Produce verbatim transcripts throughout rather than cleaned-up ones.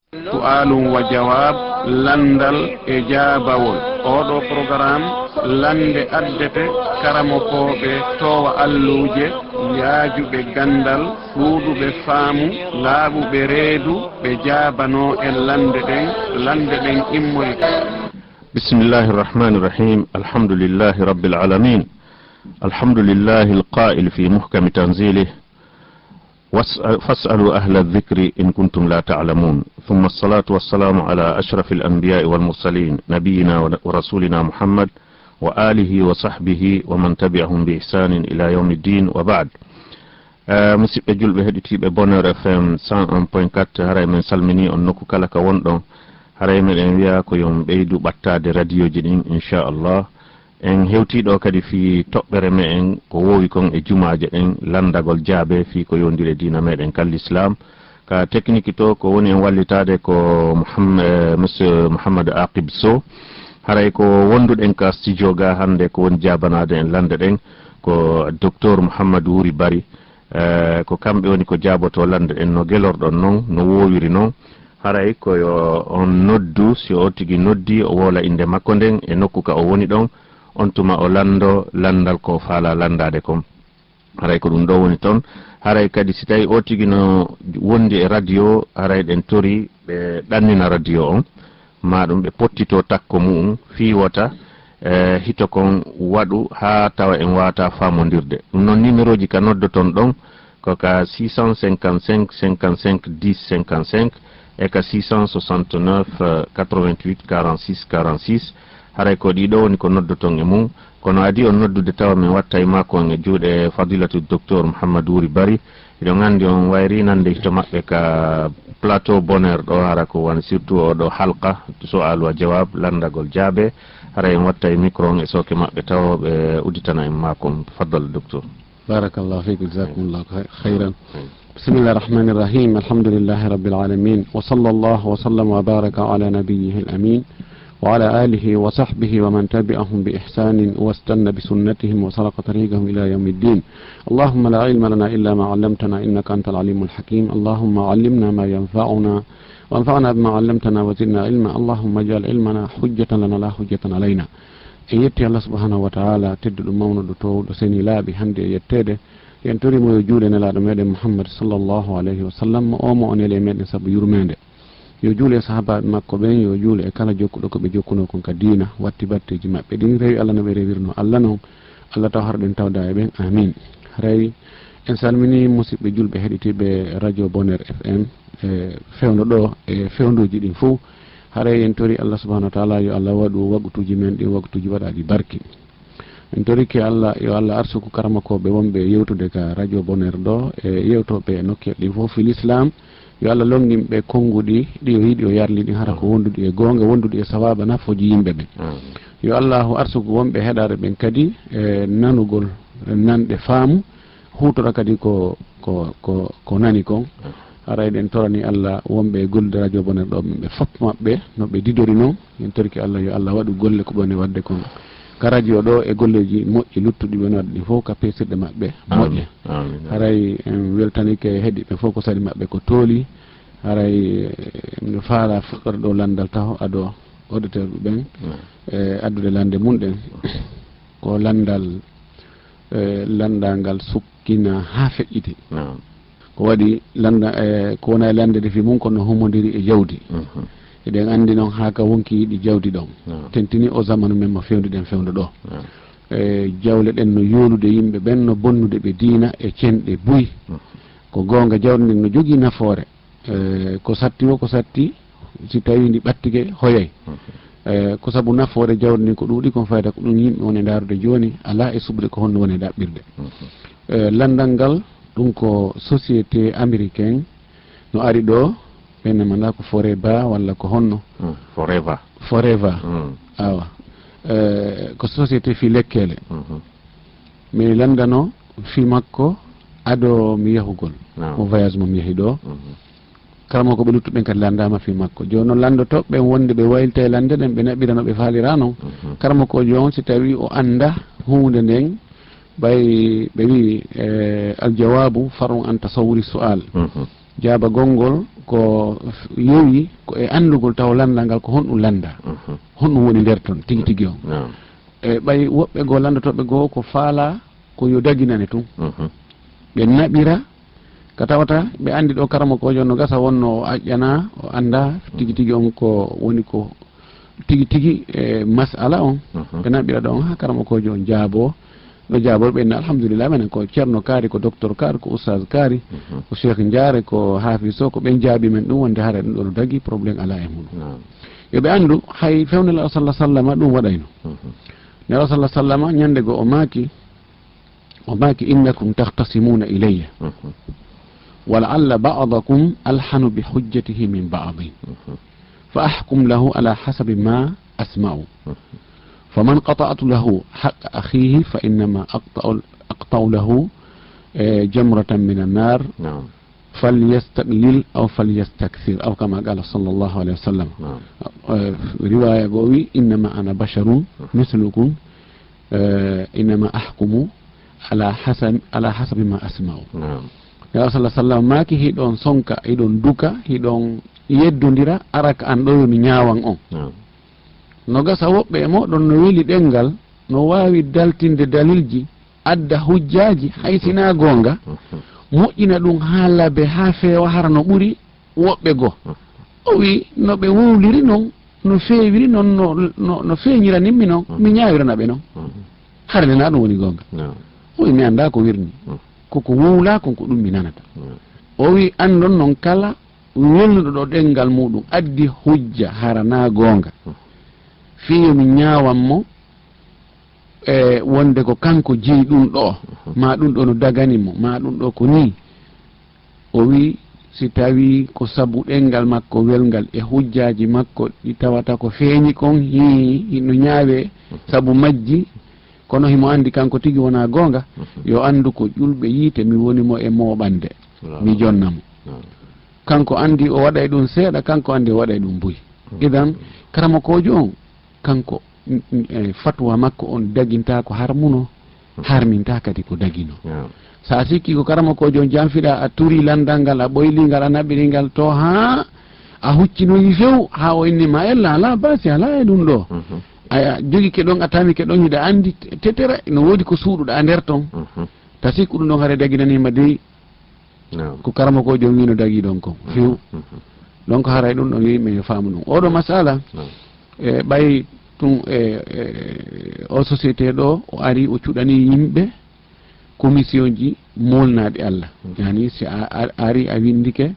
Su'aalun wa jawaab, lanndal e jaabawol. Ooɗoo porogaram, lannde addete karamokooɓe toowa alluuje, yaajuɓe ganndal, ɗuuɗuɓe faamu, laaɓuɓe reedu, ɓe jaabanoo en lannde ɗen, lannde ɗen immoyta. بسم الله الرحمن الرحيم. الحمد لله رب العالمين. الحمد لله القائل في محكم تنزيله: واسأل-، فاسألوا أهل الذكر إن كنتم لا تعلمون. ثم الصلاة والسلام على أشرف الأنبياء والمرسلين، نبينا ورسولنا محمد وآله وصحبه ومن تبعهم بإحسان إلى يوم الدين، وبعد. Eh, musidɓe julɓe heɗitiiɓe Bonheur F M cent un point quatre, haray men salminii on nokku kala ka wonɗon. Haray meɗen wi'a ko yo on ɓeydu ɓattaade radiyooji ɗin, inchallah. En hewtii ɗoo kadi fii toɓɓere meɗen ko woowi kon e jumaaje ɗen, lanndagol jaabe fii ko yowndiri e diina meɗen ka lislaam. Ka tekniki to ko woni en wallitaade ko Muhamm-, eh, Monsieur Mouhamadou Aqib Sow. Haray ko wonduɗen ka studio ga hannde ko woni jaabanaade en lannde ɗen ko Docteur Mouhamadou Wuri Bari. Eh, ko kamɓe woni ko jaabotoo lannde ɗen no gelorɗon non, no woowiri non. Haray ko yo on noddu, si o tigi noddi, o woola innde makko nden e nokku ka o woni ɗon, on tuma o lanndo lanndal ko o faalaa lanndaade kon. Haray ko ɗum ɗoo woni ton. Haray kadi si tawii o tigi no wondi e radio, haray ɗen tori ɓe ɗannina radio on. Maa ɗum ɓe pottitoo takko mu'um fii wota, eh, hito kon waɗu haa tawa en waawataa faamondirde. Ɗum noon, nimerooji ka noddoton ɗon ko ka six cent cinquante-cinq, cinquante-cinq, dix, cinquante-cinq e ka six cent soixante-neuf, quatre-vingt-huit, quarante-six, quarante-six. Haray ko ɗii ɗoo woni ko noddoton e mum. Kono adii on noddude tawa min wattay maa kon e juuɗe Fadilatu Docteur Mouhamadou Wuri Bari. Hiɗon anndi on wayri nande hito maɓɓe ka plateau Bonheur ɗo, hara ko woni surtout oo ɗoo halqa, su'aalu wa jawaab, lanndagol jaabe. Haray en wattay micro on e sooke maɓɓe tawa ɓe udditana en maa kon. Faddal, docteur. Barakallahu fiik, jazakumullahu khay-, khayran. Bismillahir rahmanir rahim. Alhamdulillahi rabbil alamin. Wa sallallahu wa sallama wa baraka ala nabiyyihil amin. وعلى آله وصحبه ومن تبعهم بإحسان واستن بسنتهم وسلك طريقهم إلى يوم الدين. اللهم لا علم لنا إلا ما علمتنا إنك أنت العليم الحكيم. اللهم علمنا ما ينفعنا وانفعنا بما علمتنا وزدنا علما. اللهم اجعل علمنا حجة لنا لا حجة علينا. En yetti Allah subhanahu wa ta'ala, tedduɗo mawnuɗo towɗo seni laaɓi hannde e yetteede. En tori mo yo juule nelaaɗo meɗen Muhammad sallallahu alayhi wa sallam, mo o mo o neli e meɗen sabu yurmeende. Yo juule e sahaabaaɓe makko ɓen, yo juule e kala jokkuɗo ko ɓe jokkunoo kon ka diina, watti batteeji maɓɓe ɗin, rewi Allah no ɓe rewirnoo Allah non. Allah taw hara ɗen tawda e ɓen. Amin. Haray en salminii musidɓe julɓe heɗitiiɓe Radio Bonheur F M, e fewndo ɗo, e fewnduuji ɗin fow. Haray en tori Allah subhanahu wa ta'ala yo Allah waɗu waqtuuji men ɗin waqtuuji waɗaaɗi barke. En torike Allah, yo Allah arsuku karamokooɓe wonɓe yewtude ka Radio Bonheur ɗo, e yewtooɓe e nokkeeji ɗin fof fil Islam. Yo Allah lonngin ɓe konnguɗi ɗi o yiɗi o yarli ɗin, hara ko wonduɗi e goonga, wonduɗi e sawaaba, nafooji yimɓe ɓe. Amin. Yo Allahu arsuku wonɓe heɗaade ɓen kadi e nanugol nanɗe faamu, huutora kadi ko, ko, ko, ko nani kon. Haray ɗen torani Allah wonɓe e gollude Radio Bonheur ɗo, ɓe fof maɓɓe no ɓe didori non. En torike Allah, yo Allah waɗu golle ko ɓe woni waɗde kon ka radio ɗo e golleeji moƴƴi luttuɗi ɓe woni waɗde ɗin fof ka peesirɗe maɓɓe moƴƴe. Amin, amin. Haray en weltanike heɗiiɓe fof ko sali maɓɓe ko tooli. Haray, eh, miɗo faala fuɗɗorde ɗo lanndal taho ado auditeur ɓen, e addude lannde mum ɗen. Ko lanndal, eh, lanndangal sukkina haa feƴƴiti. Naam. Ko waɗi lannda, eh, ko wona e lannde nde fii mum kono humondiri e jawdi. Mhm. Eɗen anndi noon haa ka wonki yiɗi jawdi ɗon. Naam. Tentini o zamanu men mo fewndi ɗen fewndo ɗo. Naam. Eh, jawle ɗen no yoolude yimɓe ɓen, no bonnude ɓe diina e cenɗe buy. Mhm. Ko goonga, jawdi ndin no jogii nafoore. Eh, ko satti o, ko satti, si tawii ndi ɓattike, hoyay. Mhm. Eh, ko sabu nafoore jawdi ndin ko ɗuuɗi, kon fayda ko ɗum yimɓe woni ndaarude jooni, alaa e suɓde ko honno woni ɗaɓɓirde. Mhm. Eh, lanndal ngal, ɗum ko société américain no ari ɗo, ɓen ne manda ko Forever walla ko honno? Mm, Forever. Forever. Mm. Awa. Eh, ko société fii lekkeele. Mhm. Mi lanndano fii makko ado mi yahugol. Naam. Mo voyage mo mi yahi ɗo. Mhm. Karamoko ɓe luttuɓe ɓen kadi lanndaama fii makko. Jooni non lanndotooɓe ɓen wonde ɓe waylita e lannde ɗen, ɓe naɓɓira no ɓe faalira non. Mhm. Karamokoojo on, si tawii o annda huunde nden, ɓay ɓe wi'i, eh, "Al jawaabu far'un an tasawwuri su'al." Mhm. Jaabagol ngol ko yowi ko e anndugol taw lanndal ngal ko honɗum lannda. Mhm. Honɗum woni nder ton tigi tigi on. Naam. E ɓay woɓɓe goo lanndotooɓe goo ko faalaa ko yo daginane tun. Mhm. Ɓe naɓira ka tawata ɓe anndi ɗo karamokoojo no gasa wonno o aƴƴana, o annda tigi tigi on ko woni ko tigi tigi e masala on. Mhm. Ɓe naɓira ɗon ha karamokoojo on jaabo. No jaabor ɓe inna alhamdulillah, menen ko ceerno kaari, ko docteur kaari, ko oustaz kaari, mhm, ko cheikh Njaare, ko haafis o, ko ɓen jaabi men ɗum wonde hara ɗum ɗo no dagi, problème ala e muɗum. Naam. Yo ɓe anndu hay fewne Nelaɗo sallallahu sallama ɗum waɗayno. Mhm. Nelaɗo sallallahu sallama ñande goo o maaki, o maaki: "Innakum takhtasimuna ilayya, mhm, wa la'alla ba'dakum alhanu bi hujjatihi min ba'din, mhm, fa ahkum lahu ala hasabi ma asma'u. Mhm. Faman qata'tu lahu haqqa akhihi fa innama aqta'u, aqta'u lahu, eh, jamratan min an-nar." Naam. "Falyastaqlil aw falyastakthir, aw kama qala sallallahu alayhi wa sallam." Naam. Eh, riwaya goo wi: "Innama ana basharun, mhm, mislukum, eh, innama ahkumu ala hasab-, ala hasabi ma asma'u." Naam. Nelaɗo sallallahu sallam maaki: "Hiɗon sonka, hiɗon duka, hiɗon yeddondira, ara ka an ɗo yo mi ñaawan on." Naam. No gasa woɓɓe e mooɗon no weli ɗemngal, no waawi daltinde dalilji, adda hujjaaji, hay si naa goonga, moƴƴina ɗum haa labe, haa feewa, hara no ɓuri woɓɓe goo. O wi, no ɓe wowliri non, no feewiri non, no, no, no feeñiranin mi non, mi ñaawirana ɓe non. Hara nde naa ɗum woni goonga. Naam. O wi, mi anndaa ko wirni. Ko ko wowlaa kon ko ɗum mi nanata. Naam. O wi, anndon non kala welnuɗo ɗo ɗemngal muɗum addi hujja hara naa goonga. Fii yo mi ñaawan mo, e wonde ko kanko jeyi ɗum ɗo, mhm, maa ɗum ɗo no dagani mo, maa ɗum ɗo ko nii. O wi, si tawii ko sabu ɗemngal makko welngal e hujjaaji makko ɗi tawata ko feeñi kon, hii, hino ñaawee, mhm, sabu majji, kono himo anndi kanko tigi wonaa goonga, mhm, yo anndu ko ƴulɓe yiite mi woni mo e mooɓande, mi jonna mo. Naam. Kanko anndi o waɗay ɗum seeɗa, kanko anndi o waɗay ɗum buy. Mhm. Idan, karamokoojo on, kanko, n-, n-, e, fatwa makko on dagintaa ko harmuno, harmintaa kadi ko dagino. Naam. Sa sikki ko karamokoojo on janfiɗaa, a turi lanndal ngal, a ɓoylii ngal, a naɓiri ngal to haa a huccinoyi few, haa o inni ma ella, alaa baasi, alaa e ɗum ɗo. Mhm. A jogike ɗon, a tamike ɗon, hiɗa anndi te-, tetere, no woodi ko suuɗuɗaa nder ton. Mhm. Ta sikku ɗum ɗon hare daginanii ma dey, naam, ko karamokoojo on wino dagii ɗon kon. Mhm. Few. Mhm. Donc haray ɗum ɗon yo yimɓe yo faamu ɗum. Oɗo masala, naam, e ɓay tun e, e, o société ɗo, o ari, o cuɗani yimɓe commission ji molnaaɗi Allah. Mhm. Yani si a, a, ari a windike,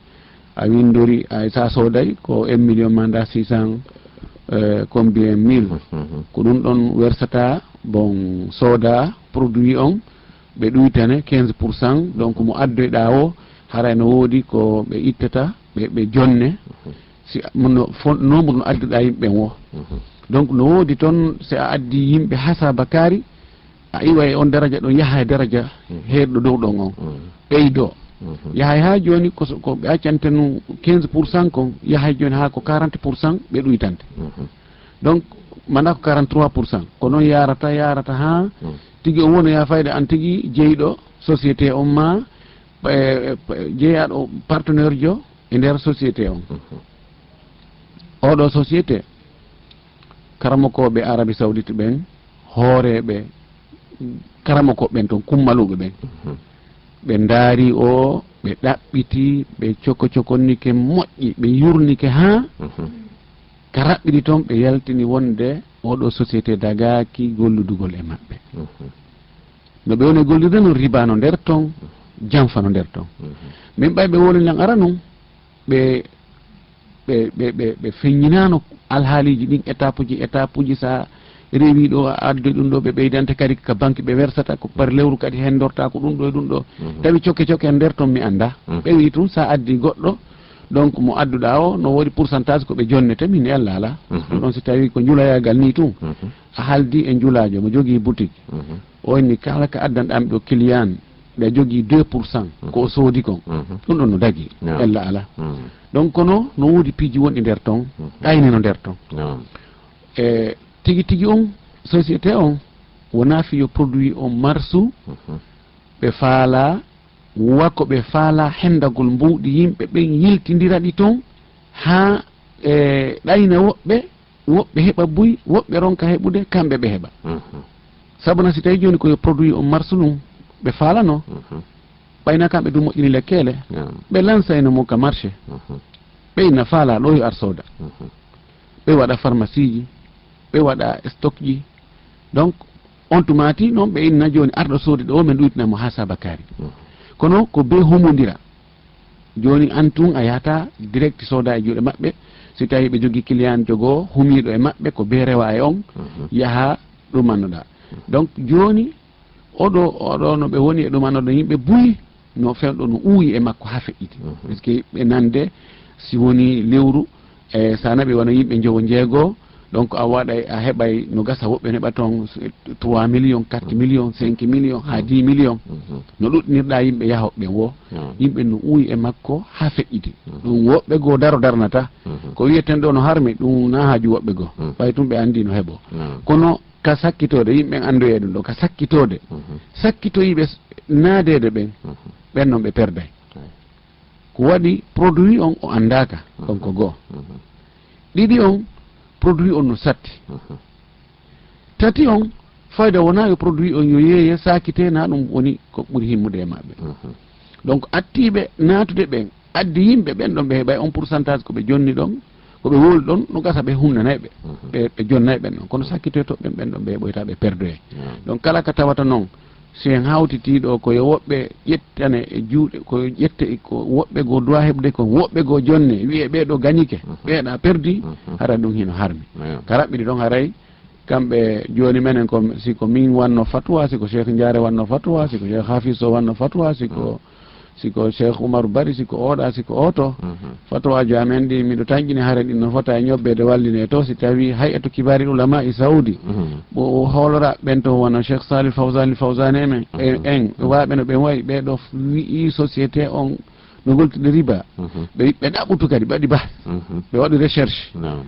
a windori, a, sa sooday ko un million manda six cents, euh, combien mille. Mhm. Ko ɗum ɗon wersata, bon, sooda produit on, ɓe ɗuytane quinze pour cent, donc mo addoyɗaa o, haray no woodi ko ɓe ittata, ɓe, ɓe jonne. Mhm. Si a-, mo no fon-, nombre no adduɗaa yimɓe ɓen wo. Mhm. Donc no woodi toon, si a addi yimɓe hasaba kaari, a iwa e on daraja ɗon, yaha e daraja, mhm, heerɗo dow ɗon on. Mhm. Ɓeydo. Mhm. Yahay haa jooni ko so, ko ɓe accante nu quinze pour cent kon, yahay jooni haa ko quarante pour cent ɓe ɗuytante. Mhm. Donc, mana ko quarante-trois pour cent. Ko noon yaarata, yaarata haa, mhm, tigi o wonaya fayda an tigi jeyɗo société on ma, e, e, jeyaaɗo partenaire jo e nder société on. Mhm. Oɗo société, karamokooɓe Arabie Saoudite ɓen, hooreeɓe karamokooɓe ɓen toon, kummaluuɓe ɓen, mhm, ɓe ndaari o, ɓe ɗaɓɓiti, ɓe coko cokonnike moƴƴi, ɓe yurnike haa, mhm, ka raɓɓiɗi toon, ɓe yaltini wonde oɗo société dagaaki golludugol e maɓɓe. Mhm. No ɓe woni e gollirde noon, riba no nder toon, janfa no nder toon. Mhm. Min ɓay ɓe woni lan ara noon, ɓe, ɓe, ɓe, ɓe, ɓe feññinaano alhaaliiji ɗin, étape uji, étape uji, sa rewi ɗo, a addi ɗum ɗo, ɓe ɓeydante kadi ka banque ɓe wersata, ko par lewru kadi heen dorta ko ɗum ɗo e ɗum ɗo. Mhm. Tawi cokke cokke e nder toon mi annda. Mhm. Ɓe wi tun sa addi goɗɗo, donc mo adduɗa o, no woodi pourcentage ko ɓe jonnete, min e Allah ala. Mhm. Ɗum ɗon si tawi ko njulayagal ni tun, mhm, a haldi e njulaajo mo jogii boutique. Mhm. O inni kala ka addanɗaa mi ɗo client, ɓe jogii deux pour cent, mhm, ko o soodi kon. Mhm. Ɗum ɗon no dagi, naam, ella ala. Mhm. Donc, kono no woodi piiji wonɗi nder ton, mhm, ɗayne no nder ton. Naam. E tigi tigi on, société on, wonaa fiyo produit on marsu, mhm, ɓe faalaa Wa ko ɓe faalaa henndagol mbuuɗi yimɓe ɓen, yiltindira ɗi ton, haa e ɗayna woɓɓe, woɓɓe heɓa buy, woɓɓe ronka heɓude, kamɓe ɓe heɓa. Mhm. Sabuna si tawii jooni ko yo produit on marsu ɗum, ɓe faalano, mhm, ɓayna kamɓe ɗum moƴƴini lekkeele, naam, ɓe lansayno mo ka marché. Mhm. Ɓe inna faalaa ɗo yo ar sooda. Mhm. Ɓe waɗa pharmacie ji, ɓe waɗa stock ji. Donc, on tuma ti noon ɓe inna jooni arɗo soodi ɗo, men ɗuytina mo haa Sabakari. Mhm. Kono ko be humondira. Jooni an tun a yahata direct sooda e juuɗe maɓɓe. Si tawi ɓe jogi client jogo humiiɗo e maɓɓe, ko be rewa e on, mhm, yaha ɗumannoɗa. Mhm. Donc, jooni oɗo, oɗo no ɓe woni e ɗumannoɗo yimɓe buy, no fewɗo no uuyi e makko haa feƴƴiti. Mhm. Parce que ɓe nande si woni lewru, e sa naɓi wano yimɓe njowo njeego, donc a waɗay, a heɓay no gasa woɓɓe ne ɓa toon trois millions, quatre millions, cinq millions, haa dix millions. Mhm. No ɗuɗɗinirɗa yimɓe yahoɓe ɓen wo, mhm, yimɓe no uuyi e makko haa feƴƴiti. Mhm. Ɗum woɓɓe goo daro darnata. Mhm. Ko wiyeten ɗo no harmi, ɗum na haaju woɓɓe goo. Mhm. Ɓay tun ɓe anndi no heɓo. Mhm. Kono ka sakkitoode, yimɓe andoye ɗum ɗo, ka sakkitoode. Mhm. Sakkitoyiiɓe s-, naadeede ɓen, mhm, ɓen non ɓe perday. Ay. Ko waɗi produit on o anndaaka, mhm, on ko goo. Mhm. Ɗiɗi on, produit on no satti. Mhm. Tati on, fayda wonaa yo produit on yo yeeye, saakitee, na ɗum woni ko ɓuri himmude e maɓɓe. Mhm. Donc, attiiɓe naatude ɓen, addi yimɓe ɓen ɗon ɓe heɓay on pourcentage ko ɓe jonni ɗon, ko ɓe wowli ɗon, no gasa ɓe humnanay ɓe, mhm, ɓe, ɓe jonnay ɓen ɗon. Kono sakkitoyto ɓen, ɓen ɗon ɓe heɓoyta ɓe perdoye. Mhm. Donc, kala ka tawata noon, si en hawtitii ɗo, ko yo woɓɓe ƴettane e juuɗe, ko yo ƴette e ko woɓɓe goo duwa heɓde, ko woɓɓe goo jonne, wi'e ɓee ɗo gañike, mhm, ɓee ɗa perdi, mhm, hara ɗum hino harmi. Mhm. Ka raɓɓiɗi ɗon haray, kamɓe jooni menen ko, si ko min wanno fatwa, si ko Cheikh Ndiare wanno fatwa, si ko Cheikh Hafiz Sow wanno fatwa, si ko, mhm, si ko Cheikh Oumar Bari, si ko oɗa, si ko oto. Mhm. Fatwaaji amen ɗi, miɗo tanƴini hare ɗin no fota e ñobbeede walline to, si tawi Hay'atu Kibaaril Ulama e Saudi, mhm, ɓo o hoolora ɓen to wano Cheikh Salih Fawzani, Fawzani e men, e, mhm, en, mhm, waaɓe no ɓen wayi, ɓee ɗo f-, wi'i société on no goltude riba. Mhm. Ɓe, ɓe ɗaɓɓutu kadi, ɓe waɗi bahs. Mhm. Ɓe waɗi recherche. Naam.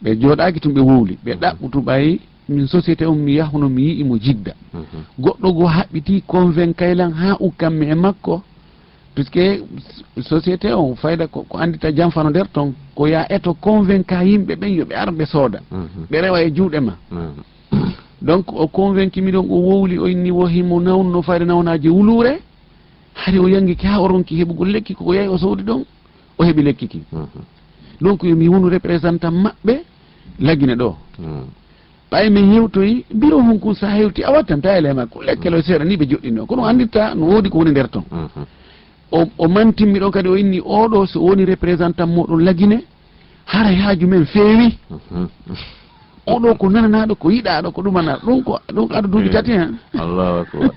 Ɓe jooɗaaki tun, ɓe wowli. Ɓe, mhm, ɗaɓɓutu ɓay min société on mi yahuno mi yi'i mo Jidda. Mhm. Goɗɗo goo haɓɓitii convaincu lan haa ukkammi e makko. Puisque s-, société on fayda ko, ko anndita janfano nder ton, ko ya eto convainca yimɓe ɓen yo ɓe ar ɓe sooda. Mhm. Ɓe rewa e juuɗe ma. Mhm. Donc, o convaincu mi ɗon, o wowli, o inni wo himo nawnuno fayda nawnaaje wuluure. Hari o yangiki haa o ronki heɓugol lekki, ko o yahi o soodi ɗon, o heɓi lekki kin. Mhm. Donc, yo mi wonu représentant maɓɓe, Lagine ɗo. Mhm. Ɓay min hewtoyi, biro hun kun sa hewti, a wattanta ele makko. Lekkelo seeɗa ni ɓe joɗɗinno. Kono andirta no woodi ko woni nder ton. Mhm. O, o mantimmi ɗon kadi, o inni, "Oɗo so woni représentant moɗon Lagine, haray haaju men feewi." Mhm. Oɗo ko nananaaɗo, ko yiɗaaɗo, ko ɗumanaaɗo. Ɗum ko, ɗum ko ado duuɓi tati hen. Allahu akbar.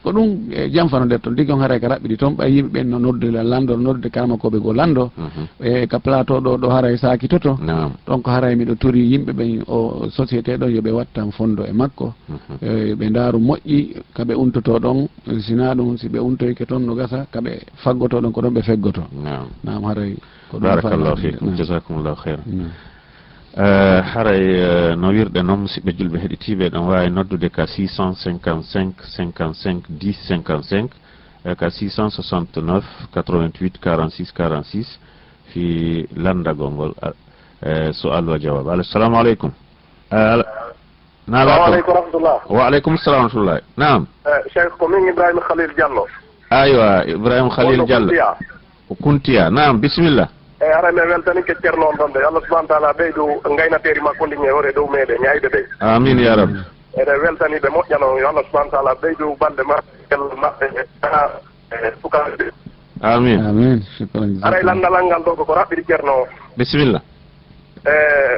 Ko ɗum, e, janfano nder ton. Tigi on haray ka raɓɓiɗi ton, ɓay yimɓe ɓen no noddude la-, lanndo, noddude karamakooɓe goo lanndo. Mhm. E, ka plateau ɗo, ɗo haray saakitoto. Naam. Ɗon ko haray miɗo tori yimɓe ɓen, o société ɗon, yo ɓe wattan fondo e makko. Mhm. E, ɓe ndaaru moƴƴi, ka ɓe untotoo ɗon, sinaa ɗum, si ɓe untoyke ton no gasa, ka ɓe faggotoo ɗon, ko ɗon ɓe feggotoo. Naam. Naam, haray ko ɗum. Barakallahu fayda. Fiikum, naam. Jazakumullahu khairan. Naam. Eh, haray, eh, no wirɗe noon, musidɓe julɓe heɗitiiɓe, ɗon waawi noddude ka six cent cinquante-cinq, cinquante-cinq, dix, cinquante-cinq, eh, ka six cent soixante-neuf, quatre-vingt-huit, quarante-six, quarante-six, fii lanndagol ngol, eh, su'al wa jawaab. Alo, salamu aleykum. Eh, al-, na Salamu lato. Aleykum wa rahmatullah. Wa aleykum salam wa rahmatullah. Naam. Eh, Cheikh, ko min Ibrahima Khalil Diallo. Aywa, Ibrahima Khalil Wonno Diallo. Kuntiya. Ko Kuntiya. Naam, bisimilla. Eyi, haray mi weltanike Ceerno on ɗon de. Allah subhanahu wa taala ɓeydu ngaynateeri makko ndin e hoore dow meɗen, e ayɓe ɓe. Amin, ya Rabbi. Eɗen weltani ɓe moƴƴa non. Yo Allah subhanahu wa taala ɓeydu balɗe maɓɓe, maɓɓe, e, e sukaaɓe ɓe. Amin. Amin. Shukran. Haray lanndalal ngal ɗo ko, ko raɓɓiɗi Ceerno o. Bisimilla. E,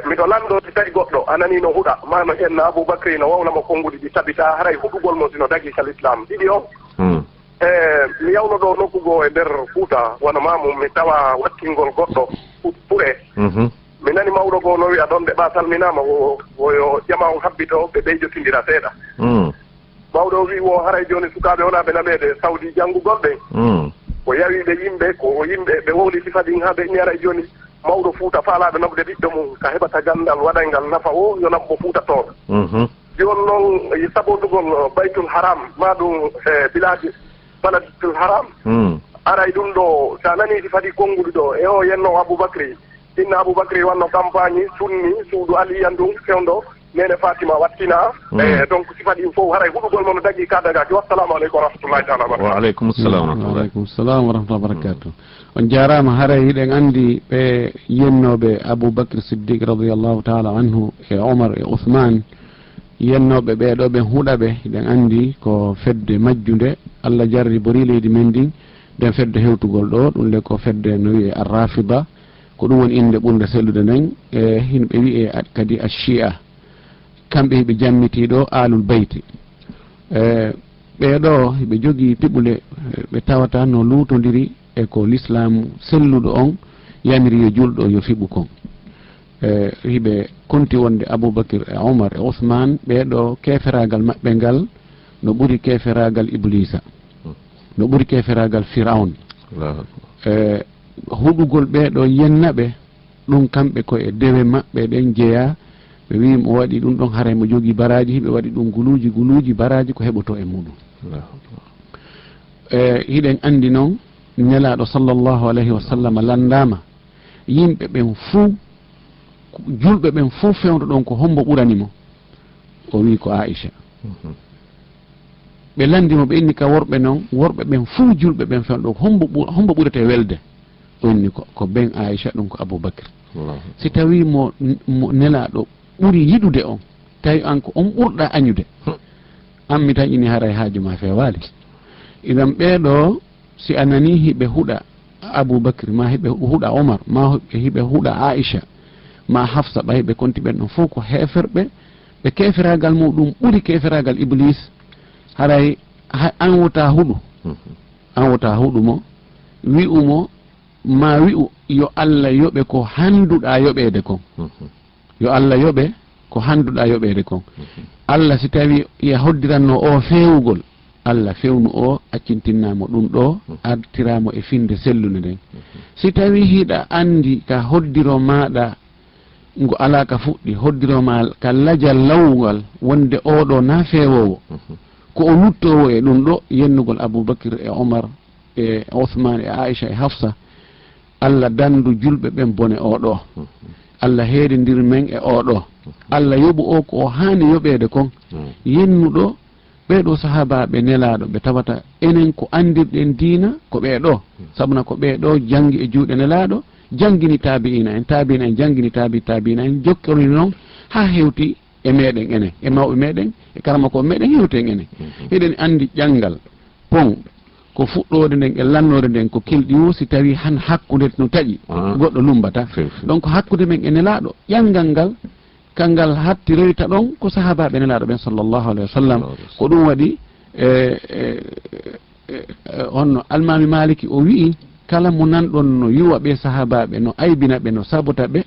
miɗo lanndo si tawi goɗɗo a nanii no huɗa, ma no ƴenna Abubakri no wowla mo konnguɗi ɗi tabita, haray huɗugol mo si no dagii ka Lislaam. Ɗiɗi o, Hmm. E, mi yawno ɗo nokku goo e nder Fuuta, wano maamu, mi tawa wattingol goɗɗo fu-, fure. Mhm. Mi nani mawɗo goo no wi'a ɗon, nde ɓa salminaama, wo, wo yo jama on habbito, ɓe ɓeyjotindira seeɗa. Mm. Mawɗo o wi'i wo haray jooni sukaaɓe wonaaɓe nameede Sawdi janngugol ɓen. Mm. Ko yawiiɓe yimɓe, ko yimɓe, ɓe wowli sifa ɗin haa ɓe inni haray jooni mawɗo Fuuta faalaaɗo naɓude ɓiɗɗo mum, ka heɓata ganndal waɗayngal nafa o, yo naɓ mo Fuuta toon. Mhm. Jooni noon, e sabotugol Baytul Haram, maa ɗum e bilaaji Baladul Haram. Hmm. Aray ɗum ɗo, sa nani si fadi konnguɗi ɗo, e o yenno Abubakri. Inna Abubakri wanno campagne, sunni, suudu Aliyan ɗum, fewndo, nene Fatima wattina. Hmm. E, donc, si fadi fof, haray huɗugol mon dagi ka dagaki. Wassalamu aleykum wa rahmatullahi taala wa barakatuh. Wa aleykum salam wa rahmatullahi. Wa aleykum salam wa rahmatullahi wa barakatuh. On jaaraama, haray hiɗen anndi ɓe yennooɓe Abubakr Siddiq radiyallahu taala anhu e Omar e Uthman, yennooɓe ɓee ɗoo ɓen huɗa ɓe, hiɗen anndi ko fedde majjunde, Allah jarribori leydi men ndin, nden fedde hewtugol ɗoo, ɗum nde ko fedde no wi'ee Ar-Rafida, ko ɗum woni innde ɓurnde sellude nden, e himɓe wi'ee a-, kadi Ash-Shi'a, kamɓe hiɓe jammitii ɗoo Aalul Bayti. E, ɓee ɗoo hiɓe jogii piɓule, e, ɓe tawata no luutondiri e ko Lislaamu selluɗo on yamiri yo juulɗo yo fiɓu kon. E, hiɓe konti wonde Abubakir e Omar e Usmaan, ɓee ɗoo keeferaagal maɓɓe ngal no ɓuri keeferaagal Ibliisa, no ɓuri keeferaagal Firawna. Allahu Akbar. E, huɗugol ɓee ɗoo yenna ɓe, ɗum kamɓe ko e dewe maɓɓe ɗen jeyaa, ɓe wi'i mo waɗi ɗum ɗon, haray mo jogii baraaji, hiɓe waɗi ɗum guluuji, guluuji, baraaji ko heɓotoo e muɗum. Allahu Akbar. E, hiɗen anndi noon, Nelaaɗo sallallahu alayhi wa sallam lanndaama, yimɓe ɓen fuu, julɓe ɓen fuu fewndo ɗon ko hombo ɓurani mo? O wi'i ko Aisha. Mhm. Ɓe lanndi mo, ɓe inni ka worɓe non, worɓe ɓen fuu julɓe ɓen fewndo ɗon, hombo ɓu-, hombo ɓurete welde? O inni ko, ko ben Aisha, ɗum ko Abubakr. Allahu Akbar. Si tawi mo, mo Nelaaɗo ɓuri yiɗude on, tawi an ko on ɓurɗa añude, hmm, an mi taƴini haray haaju ma feewaali. Idan ɓee ɗoo, si a nanii hiɓe huɗa Abubakr, ma hiɓe huɗa Omar, ma hiɓe, hiɓe huɗa Aisha, ma Hafsa, ɓay ɓe konti ɓen ɗon fof ko heeferɓe, ɓe keeferaagal muɗum ɓuri keeferaagal Iblis, haray ha-, an wota huɗu, mhm, an wota huɗu mo, wi'u mo, ma wi'u, yo Allah yoɓe ko handuɗaa yoɓeede kon. Mhm. Yo Allah yoɓe ko handuɗaa yoɓeede kon. Mhm. Allah si tawi ya hoddiranno o feewugol, Allah fewnu o, accintinna mo ɗum ɗo, mhm, artira mo e finde sellunde nden. Mhm. Si tawi hiɗa andi ka hoddiro maɗa ngo alaa ka fuɗɗi, hoddiro ma ka lajal lawungal wonde o ɗo na feewoowo, mhm, ko o luttoowo e ɗum ɗo, yennugol Abubakir e Omar e Ousmane e Aisha e Hafsa, Allah dandu julɓe ɓen bone o ɗo. Allah heedindir men e o ɗo. Allah yoɓu o ko o haani yoɓeede kon. Yennuɗo ɓee ɗo sahaabaaɓe Nelaaɗo ɓe tawata enen ko anndirɗen diina ko ɓee ɗo. Sabuna ko ɓee ɗo janngi e juuɗe Nelaaɗo, janngini taabi'iina en, taabi'iina en janngini taabi taabi'iina en, jokkori noon haa hewti e meɗen enen, e mawɓe meɗen, e karamokooɓe meɗen, hewti en enen. Mhm. Eɗen anndi ƴanngal, pon, ko fuɗɗoode nden e lannoode nden ko kelɗi wo, si tawi han hakkunde no taƴi, ah, goɗɗo lumbata. Few, few. Donc, hakkunde men e Nelaaɗo, ƴanngal ngal, ka ngal hattiroyta ɗon, ko sahaabaaɓe Nelaaɗo ɓen, sallallahu alayhi wa sallam. Sallallahu alayhi wa sallam. Ko ɗum waɗi, e, e, e, e, honno Almaami Maaliki o wi'i, kala mo nanɗon no yuwa ɓe sahaabaaɓe, no aybina ɓe, no sabota ɓe,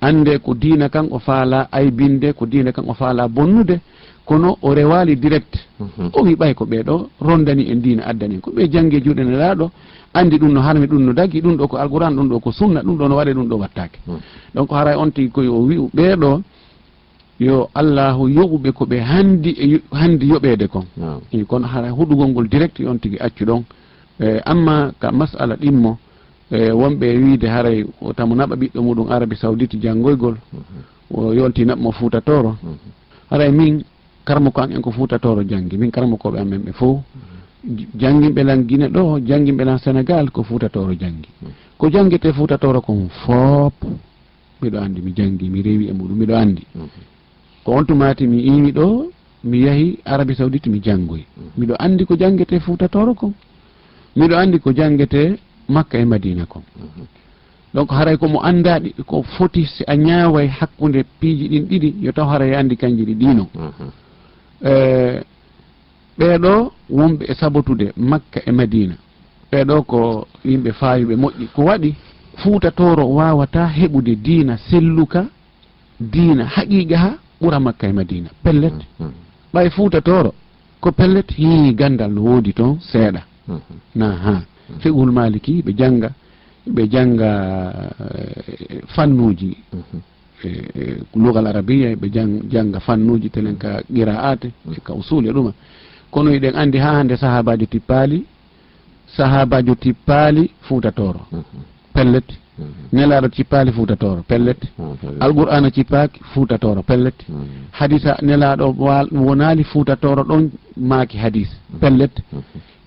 annde ko diina kan o faala aybinde, ko diina kan o faala bonnude, kono o rewaali direct. Mhm. O wi ɓay ko ɓee ɗo rondani en diina, addani en. Ko ɓe janngi e juuɗe Nelaaɗo, anndi ɗum no harmi, ɗum no dagi, ɗum ɗo ko Alquran, ɗum ɗo ko sunna, ɗum ɗo no waɗe, ɗum ɗo wattaake. Mhm. Donc haray on tigi koye o wi'u ɓee ɗo, yo Allahu yoɓu ɓe ko ɓe hanndi e yo-, hanndi yoɓeede kon. Naam. E kono haray huɗugol ngol direct yo on tigi accu ɗon. E, amma ka mas'ala ɗimmo, e, wonɓe e wiide haray o tamo naɓa ɓiɗɗo muɗum Arabie Saoudite janngoygol, mhm, o yolti naɓa mo Fuuta Tooro. Mhm. Haray min, karamoko an en ko Fuuta Tooro janngi, min karamokooɓe amen ɓe fof, mhm, j-, jannginɓe lan Gine ɗo, jannginɓe lan Sénégal ko Fuuta Tooro janngi. Mhm. Ko janngete Fuuta Tooro kon fof, miɗo anndi, mi janngi, mi rewi e muɗum, miɗo anndi. Mhm. Ko on tumaati mi iwi ɗo, mi yahi Arabie Saoudite, mi janngoyi. Mhm. Miɗo anndi ko janngete Fuuta Tooro kon. Miɗo anndi ko janngete Makka e Madina kon. Mhm. Donc, haray ko mo anndaa ɗi, ko foti si a ñaaway hakkunde piiji ɗin ɗiɗi, yo taw haray a anndi kanji ɗi ɗiino. Mhm. Eh, ɓee ɗo wonɓe e sabotude Makka e Madina. Ɓee ɗo ko yimɓe faayuɓe moƴƴi. Ko waɗi Fuuta Tooro waawata heɓude diina selluka, diina haqiiqa ha ɓura Makka e Madina. Pellet. Mhm. Ɓay Fuuta Tooro, ko pellet, hii, ganndal no woodi toon seeɗa. Mhm. Na ha. Mhm. Fiqhul Maliki, ɓe jannga, ɓe jannga, eh, fannuuji. Mhm. E, e, lugal arabiya, ɓe jang-, jannga fannuuji telen ka qiraat, e ka usul e ɗuma. Kono eɗen anndi haa hannde sahaabaaji tippaali, Sahaabaajo tippaali Fuuta Tooro. Mhm. Pellet. Mhm. Nelaaɗo cippaali Fuuta Tooro. Pellet. Mhm, pellet. Alqur'aana cippaaki Fuuta Tooro. Pellet. Mhm. Hadiisa Nelaaɗo waal-, wonaali Fuuta Tooro ɗon maaki hadiis. Mhm. Pellet. Mhm.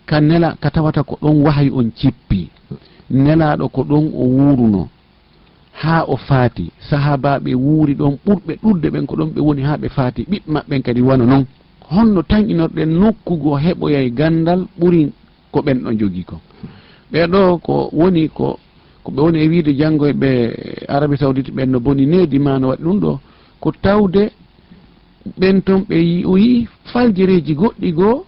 Ka nela-, ka tawata ko ɗon wahayu on cippi. Mhm. Nelaaɗo ko ɗon o wuurunoo. Haa o faati, sahaabaaɓe wuuri ɗon, ɓurɓe ɗuuɗde ɓen ko ɗon ɓe woni haa ɓe faati, ɓiɓɓe maɓɓe ɓen kadi wano non. Honno tanƴinorɗen nokku goo heɓoyay ganndal ɓuri ko ɓen ɗon jogii kon? Ɓee ɗoo ko woni ko, ko ɓe woni e wiide janngoyɓe Arabie Saoudite ɓen no boni needi maa no waɗi ɗum ɗoo, ko tawde ɓen ton ɓe yi-, o yi'i faljereeji goɗɗi goo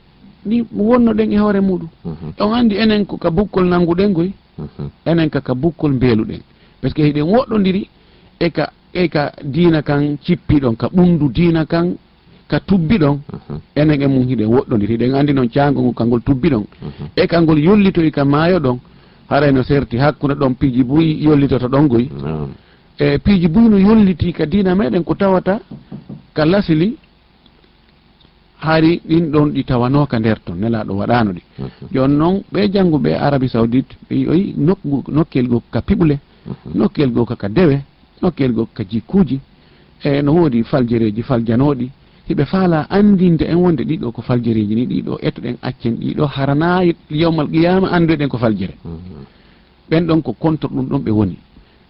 ɗi wonnoɗen e hoore muɗum. Mhm. On anndi enen ko ka bukkol nannguɗen koy, mhm, enen ka, ka bukkol mbeeluɗen. Parce que hiɗen woɗɗondiri e ka, e ka diina kan cippiɗon, ka ɓunndu diina kan ka tubbiɗon, mhm, enen e mum hiɗen woɗɗondiri. Hiɗen anndi non caango ngon ka ngol tubbiɗon. Mhm. E ka ngol yollitoyi ka maayoɗon, haray no serti hakkunde ɗon piiji buy yollitoto ɗon goy. Naam. E piiji buy no yollitii ka diina meɗen ko tawata ka lasili, hari ɗin ɗon ɗi tawanoo ka nder ton, Nelaaɗo waɗaano ɗi. Mhm. Jooni non, ɓee jannguɓe Arabie Saoudite, ɓe yi'oyi nokku, nokkel goo ka piɓule, mhm, nokkel goo ka, ka dewe, nokkel goo ka jikkuuji. E no woodi faljereeji faljanooɗi, hiɓe faalaa anndinde en wonde ɗii ɗoo ko faljereeji nii, ɗii ɗoo etoɗen accen, ɗii ɗoo haranaa yawmal qiyaama anndoyɗen ko faljere. Mhm. Ɓen ɗon ko contre ɗum ɗon ɓe woni.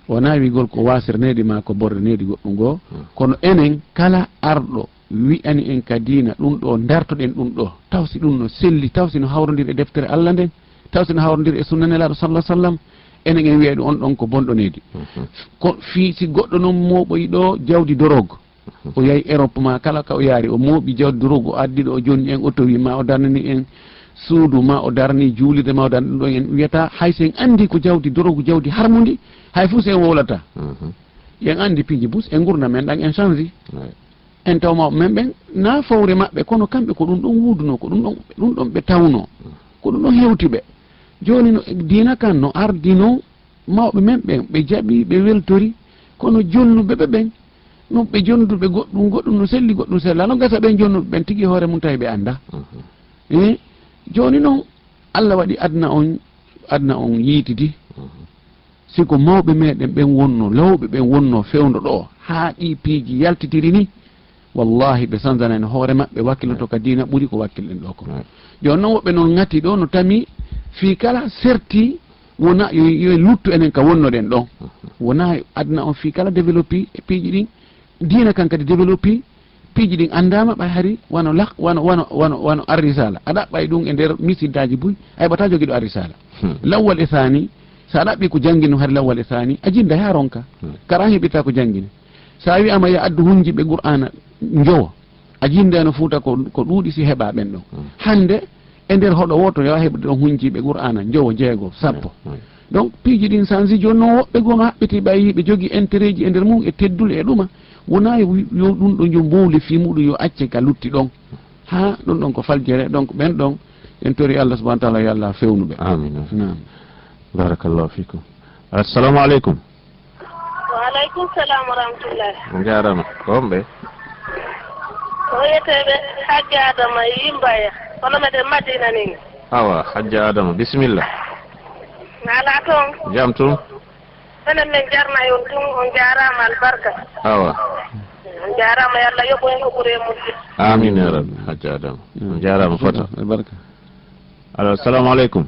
Wonaa wi'gol ko waasirneedi maa ko borrineedi goɗɗum goo, hmm, kono enen kala arɗo wi'ani en ka diina ɗum ɗoo, ndartoɗen ɗum ɗoo, taw si ɗum no selli, taw si no hawrondiri e deftere Alla nden, taw si no hawrondiri e sunna Nelaaɗo sallallaahu alayhi wa sallam, enen en wi'ay ɗum on ɗon ko bonɗo needi. Mhm. Ko fii si goɗɗo non mooɓoyi ɗoo jawdi doroog, o yahi Europe maa kala ka o yaari, o mooɓi jawdi doroog, o addi ɗoo, o jonni en oto wi maa, o darnini en suudu maa, o darni juulirde maa, o darni ɗum ɗon, en wiyata hay so en anndi ko jawdi doroog, jawdi harmundi, hay fuu so en wowlata. Mhm. En anndi piiji bus, en ngurndan men ɗan en change. Ouais. En taw mawɓe men ɓen na fowre maɓɓe, kono kamɓe ko ɗum ɗon wuudunoo, ko ɗum ɗon, ɗum ɗon ɓe tawnoo, mhm, ko ɗum ɗon hewti ɓe. Jooni no diina kan no ardinoo, mawɓe men ɓen, ɓe jaɓi, ɓe weltori, kono jonnuɓe ɓe ɓen, no ɓe jonduɓe goɗɗum, goɗɗum no selli, goɗɗum sellaa. No gasa ɓen jonnuɓe ɓen tigi hoore mum tawi ɓe anndaa. Mhm. Eh, jooni non, Alla waɗi aduna on, aduna on yiitidi. Mhm. Si ko mawɓe meɗen ɓen wonno, lawɓe ɓen wonno fewndo ɗoo, haa ɗii piiji yaltitiri ni, Wallaahi, ɓe sanzanayno hoore maɓɓe, wakkiloto ka diina ɓuri ko wakkilɗen ɗoo kon. Right. Jooni non, woɓɓe non ŋati ɗoo no tami fii kala serti, wona yo, yo en luttu enen ka wonnoɗen ɗon. Mhm. Wona aduna on fii kala développé e piiji ɗin, diina kan kadi développé, piiji ɗin anndaama ɓay hari wano lah-, wano, wano, wano, wano Arrisala. A ɗaɓɓay ɗum e nder misiddaaji buy, a heɓataa jogiiɗo Arrisala. Hmm. Lawwal e saani, so a ɗaɓɓi ko janngino hari lawwal e saani, a jinnday haa ronka. Hmm. Kara a heɓirtaa ko janngini. So a wi'aama yo addu hunjiiɓe Qur'aana njowo, a jinndayno Fuuta ko, ko ɗuuɗi si heɓaa ɓen ɗon. Mm. Hannde, e nder hoɗo wooto, yo a heɓude ɗon hunjiiɓe Qur'aana njowo, jeego, sappo. Mm, mm. Donc, piiji ɗin sansi jooni non, woɓɓe goo no haɓɓitii ɓay hiɓe jogii intérêt ji e nder mum e teddule e ɗuma. Wonaa yo, yo ɗum ɗo yo mbowle fii muɗum yo acce ka lutti ɗon. Haa ɗum ɗon ko faljere, donc ɓen ɗon, en tori Allah subhanahu wa ta'ala yo Allah fewnu ɓe. Amiin. Naam. Barakallahu fikum. Assalamu aleykum. Wa aleykum salam wa rahmatullah. On njaaraama. Ko homɓe? Ko wiyeteeɓe Hajja Adama e Yimbaya. Kono meɗen Madina nin. Awa, Hajja Adama, bisimilla. Naalaa toon? Jam tun. Enen men jarna on tun, on njaaraama albarka. Awa. On njaaraama, yo Allah yoɓu en ko ɓuri e moƴƴude. Amin ya rabbi, Hajja Adama. On njaaraama fota. Albarka. Alo, assalamu aleykum.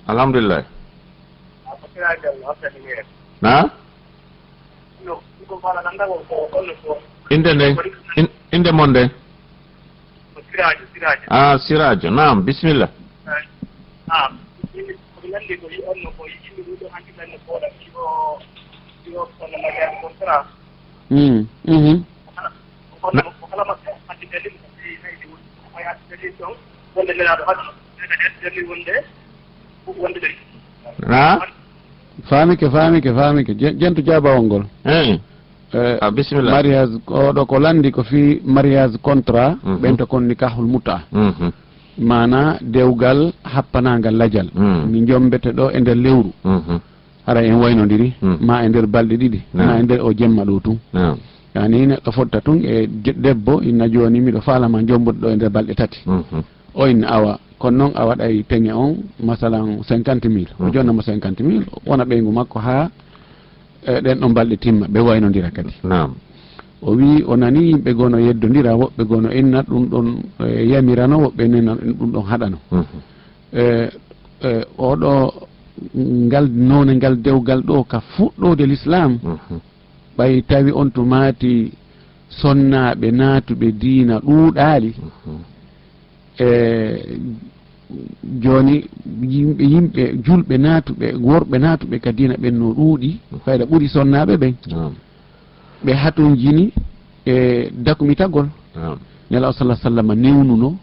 Alhamdulillah. Na? Innde nden, in-, innde mon nden? Ah, Sirajo. Naam, bisimilla. Mm, mhm. Na- Na? Faamike, faamike, faamike. Je-, jentu jaabawol ngol. Eh. Eh, ah, bisimilla. Mariage, oɗo ko lanndi ko fii mariage contrat, mhm, ɓen to kon nikahul muta. Mhm. Maana dewgal happanaangal lajal. Mm. Mi jombete ɗo e nder lewru. Mhm. Hara en waynodiri, mm, ma e nder balɗe ɗiɗi, naam, ma e nder o jemma ɗo tun. Naam. Yani neɗɗo fotta tun e je-, debbo, inna jooni miɗo faalama jombude ɗo e nder balɗe tati. Mhm. O inna awa, Kono noon a waɗay peŋe on, masalan, cinquante mille. O Mhm. Jonna mo cinquante mille, wona ɓeyngu makko haa, e, ɗen ɗon balɗe timma, ɓe waynondira kadi. Naam. O wi'i o nani yimɓe goo no yeddondira, woɓɓe goo no inna ɗum ɗon, e, yamirano, woɓɓe nena ɗum ɗon haɗano. Mhm. E, e, oɗo ngal noone ngal dewgal ɗo ka fuɗɗoode l'islam, Mhm. ɓay tawi on tumaati sonnaaɓe naatuɓe diina ɗuuɗaali. Mhm. E, jooni yimɓe, yimɓe julɓe naatuɓe, worɓe naatuɓe ka diina ɓen no ɗuuɗi, Mhm. fayda ɓuri sonnaaɓe ɓen. Naam. Ɓe hatonjini e dakmitagol. Naam. Nelaaɗo sallallahu alaihi wasallam newnuno,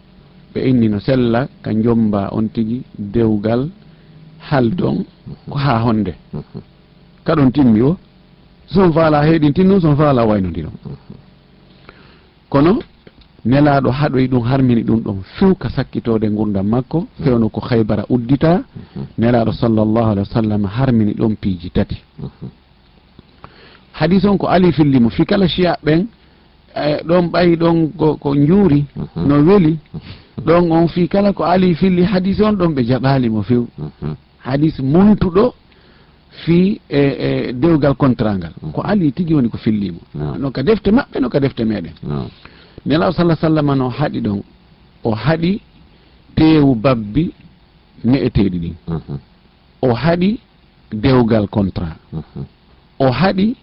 ɓe inni no sella ka njomba on tigi dewgal haldon Mhm. ko haa honde. Mhm. Ka ɗon timmi o, son faala heɗintin ɗum, son faala waynondiro. Mhm. Kono Nelaaɗo haɗoyi ɗum, harmini ɗum ɗon few ka sakkitoode ngurndan makko, Mhm. fewno ko Haybara uddita, Mhm. Nelaaɗo sallallahu alaihi wasallam harmini ɗon piiji tati. Mhm. Hadis on ko Ali filli mo, fii kala Shiya ɓen, e, ɗon ɓayi ɗon ko, ko njuuri, Mhm. no weli, Mhm. ɗon on fii kala ko Ali filli hadis on ɗon ɓe jaɓaali mo few. Mhm. Hadis montuɗo fii e, e dewgal kontra ngal. Mhm. Ko Ali tigi woni ko filli mo. Naam. No ka defte maɓɓe, no ka defte meɗen. Naam. Nelaaɗo sallallahu alaihi wasallam no haɗi ɗon. O haɗi teewu babbi ne'eteeɗi ɗin. Mhm. O haɗi dewgal kontra. Mhm. O haɗi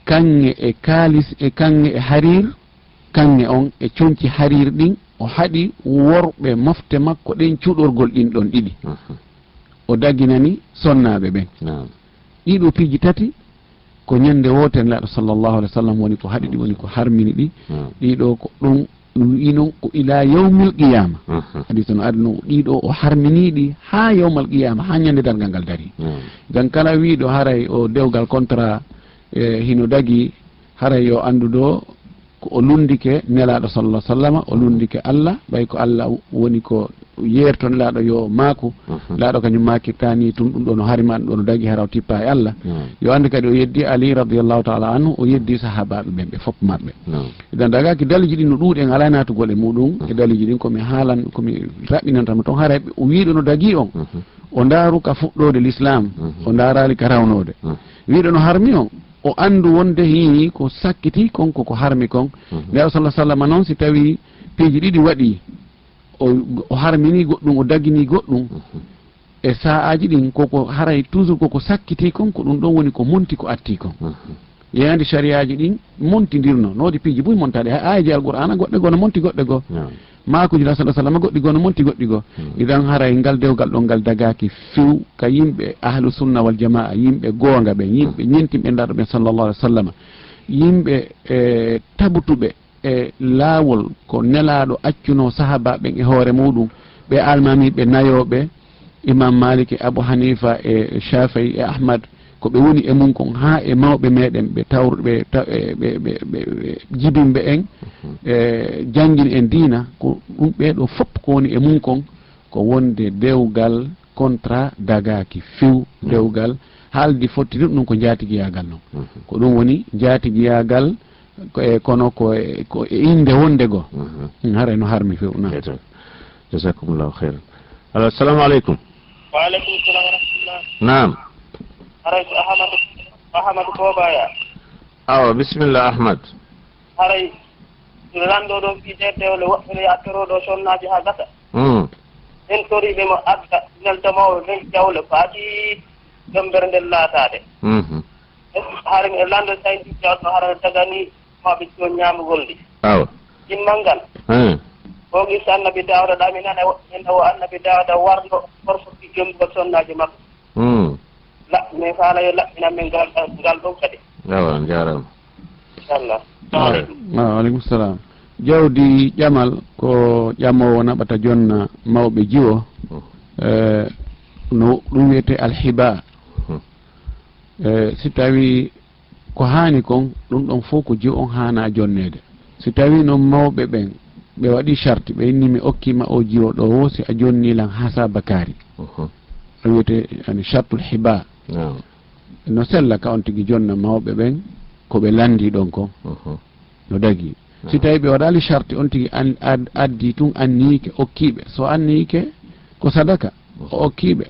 kaŋŋe e kaalis e kaŋŋe e hariir, kaŋŋe on e conci hariir ɗin, o haɗi worɓe mofte makko ɗen cuɗorgol ɗin ɗon ɗiɗi. Mhm. O daginani sonnaaɓe ɓen. Naam. Ɗiɗo piiji tati ko ñande wootere Nelaaɗo sallallahu alaihi wasallam woni ko haɗi ɗi, woni ko harmini ɗi. Naam. Ɗiɗo ko ɗum ɗum wi'i non ko ila yawmil qiyama. Mhm. Hadis no adno ɗiɗo o harminiɗi ha yawmal qiyama, ha ñande dargal ngal dari. Mhm. Gan kala wiɗo haray o dewgal contrat, e, hino dagi, haray yo anndu ɗo ko o lundike Nelaaɗo sallallahu alaihi wasallam, o lundike Allah, ɓay ko Allah woni ko yeerto Nelaaɗo yo maaku. Mhm. Nelaaɗo kañum maakirtani tun ɗum ɗo no harima, ɗum ɗo no dagi, hara o tippa e Allah. Mhm. Yo anndu kadi o yeddi Ali radiyallahu ta'ala anhu, o yeddi sahaabaaɓe ɓen ɓe fof maɓɓe. Mhm. Idan dagaki daliji ɗin no ɗuuɗi, en alaa naatugol e muɗum, e daliji ɗin ko mi haalan, ko mi raɓɓinanta mo ton, haray o wiɗo no dagi on. Mhm. O ndaaru ka fuɗɗoode l'islam, Mhm. o ndaaraali ka rawnoode. Mhm. Wiɗo no harmi on, o anndu wonde hii ko sakkiti kon, ko ko harmi kon. Mhm. Nelaaɗo sallallahu alaihi wasallam non, si tawi piiji ɗiɗi waɗi, o, o harmini goɗɗum, o dagini goɗɗum. Mhm. E sa'aaji ɗin, koko haray toujours koko sakkiti kon, ko ɗum ɗon woni ko monti ko atti kon. Mhm. Yeeyande sariyaaji ɗin montindirno, no woodi piiji buy montaɗe, ha aayeeji Alqur'aana goɗɗe goo no monti goɗɗe goo. Naam. Maakuuji Nabi sallallahu alaihi wasallam goɗɗi goo no monti goɗɗi goo. Hmm. Idan haray ngal dewgal ɗon ngal dagaaki few ka yimɓe ahlu sunna wal jamaa, yimɓe goonga ɓen, yimɓe Hmm. ñentinɓe Nelaaɗo ɓen sallallahu alaihi wasallam, yimɓe, eh, tabutuɓe e laawol ko Nelaaɗo accuno sahaaba ɓen e hoore muɗum, ɓe almaamiiɓe nayooɓe, Imam Malik e Abu Hanifa e Shafi'i e Ahmad, ko ɓe woni e mum kon, haa e mawɓe meɗen ɓe tawr-, ɓe ta-, e ɓe, ɓe, ɓe, ɓe jibinɓe en, Mhm. e janngin en diina, ko ɗum ɓee ɗoo fof ko woni e mum kon, ko wonde dewgal contrat dagaaki few, Mhm. dewgal haaldi fotti ɗum, ɗum ko njaatigiyaagal non. Mhm. Ko ɗum woni njaatigiyaagal, ko e, kono ko e, ko e innde wonde goo. Mhm. Haray no harmi few, naam. Eto. Jazakumullahu khairan. Allo, assalamu alaikum. Wa alaikum salam wa rahmatullah. Naam. Haray ko Ahmad, Ahmad Kobaya. Awa, bismillah, Ahmad. Haray, lanɗo ɗo fii ɗee dewle woɓɓe no yaha toroo ɗo sonnaaji haa gasa. Mm. En toriiɓe mo adda, nelda mawɓe ɓen jawle faati ɗon mbere nden laataade. Mhm. Hara mi e lanɗo sayndi jawɗo hara no dagani maɓe jooni ñaamugol ndi. Awa. Ɗimmal ngal. Hmm. O gis Annabi Daawuda ɗaminana woɓɓe men o Annabi Daawuda warno forfoti jombugol sonnaaji makko. Hmm. La, mais faala yo laɓɓinan men ngal, ngal ɗon kadi. Awa, on jaaraama. Inchallah. Salamu aleykum. Awa, aleykum salam. Jawdi ƴamal ko ƴamoowo naɓata jonna mawɓe jiwo. Hmm. Eh, no ɗum wiyetee alhiba. Hmm. Eh, si tawi ko haani kon, ɗum ɗon fof ko jiwo on haana jonneede. Si tawi noon mawɓe ɓen, ɓe waɗi sharti, ɓe inni mi okkiima o jiwo ɗo wo, si a jonni lan hasaba kaari. Mhm. Ɗum wiyetee, yani, shartul hiba. Naam. No sella ka on tigi jonna mawɓe ɓen, ko ɓe lanndi ɗon kon. Mhm. No dagi. Si Mhm. tawi ɓe waɗaali sharti, on tigi an-, ad-, addi tun anniike okkiiɓe. So anniike, Ko sadaka, o okkii ɓe.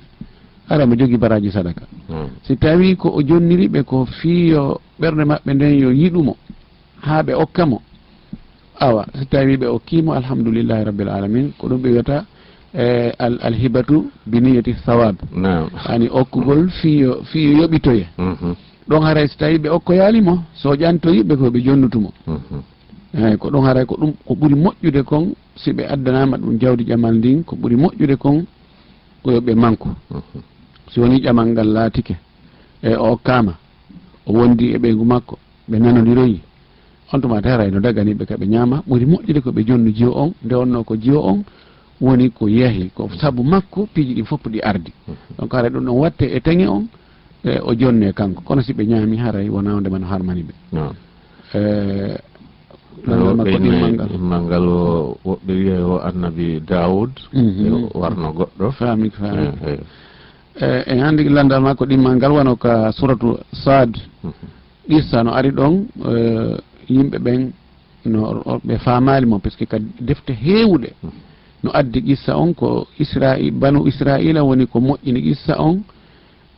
Hara mo jogii baraaji sadaka. Hmm. Si tawii ko o jonniri ɓe ko fii yo ɓernde maɓɓe nden yo yiɗu mo, haa ɓe okka mo. Awa, si tawii ɓe okkii mo, alhamdulillahi rabbil alamin. Ko ɗum ɓe wiyata, eh, al-, alhibatu bi niyyati thawab. Naam. Ani okkugol fii yo, fii yo yoɓitoye. Mhm. Ɗon haray si tawii ɓe okkoyaali mo, so o ƴantoyi ɓe ko ɓe jonnutu mo. Mhm. Eey, ko ɗum haray ko ɗum, ko ɓuri moƴƴude kon, si ɓe addanaama ɗum jawdi ƴamal ndin, ko ɓuri moƴƴude kon, ko yo ɓe manku. Mhm. Si wonii ƴamal ngal laatike, e o okkaama, o wondi e ɓeyngu makko, ɓe nanondiroyi, on tuma haray no dagani ɓe ka ɓe ñaama, ɓuri moƴƴude ko ɓe jonnu jiwo on, nde wonnoo ko jiwo on woni ko yahi, ko sabu makko piiji ɗin fof ɗi ardi. Mhm. Donc haray ɗum ɗon watte e teŋe on, e o jonne kanko. Kono si ɓe ñaami haray wonaa wonde man harmani ɓe. Naam. Eh, Lanndal makko ɓe ɗimmal ngal. Ɗimmal ngal o, woɓɓe wiya o annabi Daawud, mhm, e warno goɗɗo. Faami, faami. Eh, eh. Eh, en anndi lanndal makko ɗimmal ngal wano ka suratu Saad. Mhm. Qissa no ari ɗon, eh, yimɓe ɓen no, ɓe faamaali mo, parce que ka defte heewuɗe, mhm, no addi qissa on ko Isra'i-, banu Isra'iila woni ko moƴƴini qissa on,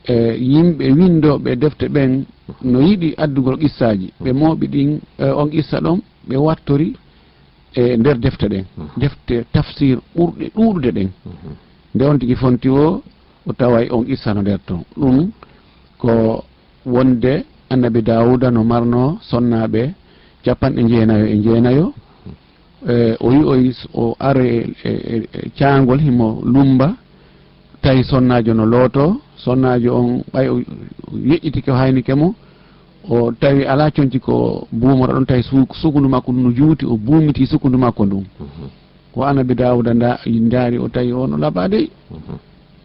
e yimɓe winndooɓe defte ɓen no yiɗi addugol qissaaji. Ɓe mooɓi ɗin, e, on qissa ɗon, ɓe wattori e nder defte ɗen. Mhm. Defte tafsir ɓurɗe ɗuuɗude ɗen. Mhm. Nde on tigi fonti o, o taway on qissa no nder ton. Ɗum ko wonde annabi Daawuda no marnoo sonnaaɓe capanɗe jeenayo e jeenayo. Mhm. E, o wi'oyi s-, o aro e, e, e, e caangol himo lummba, tawi sonnaajo no lootoo. Sonnaajo on, ɓay o yeƴƴitike, o haynike mo, o tawi alaa conci ko buumora ɗon, tawi su-, sukundu makko ndun no juuti, o buumitii sukundu makko ndun. Mhm. Ko annabi Daawuda nda-, ndaari, o tawi o no laɓaa dey. Mhm.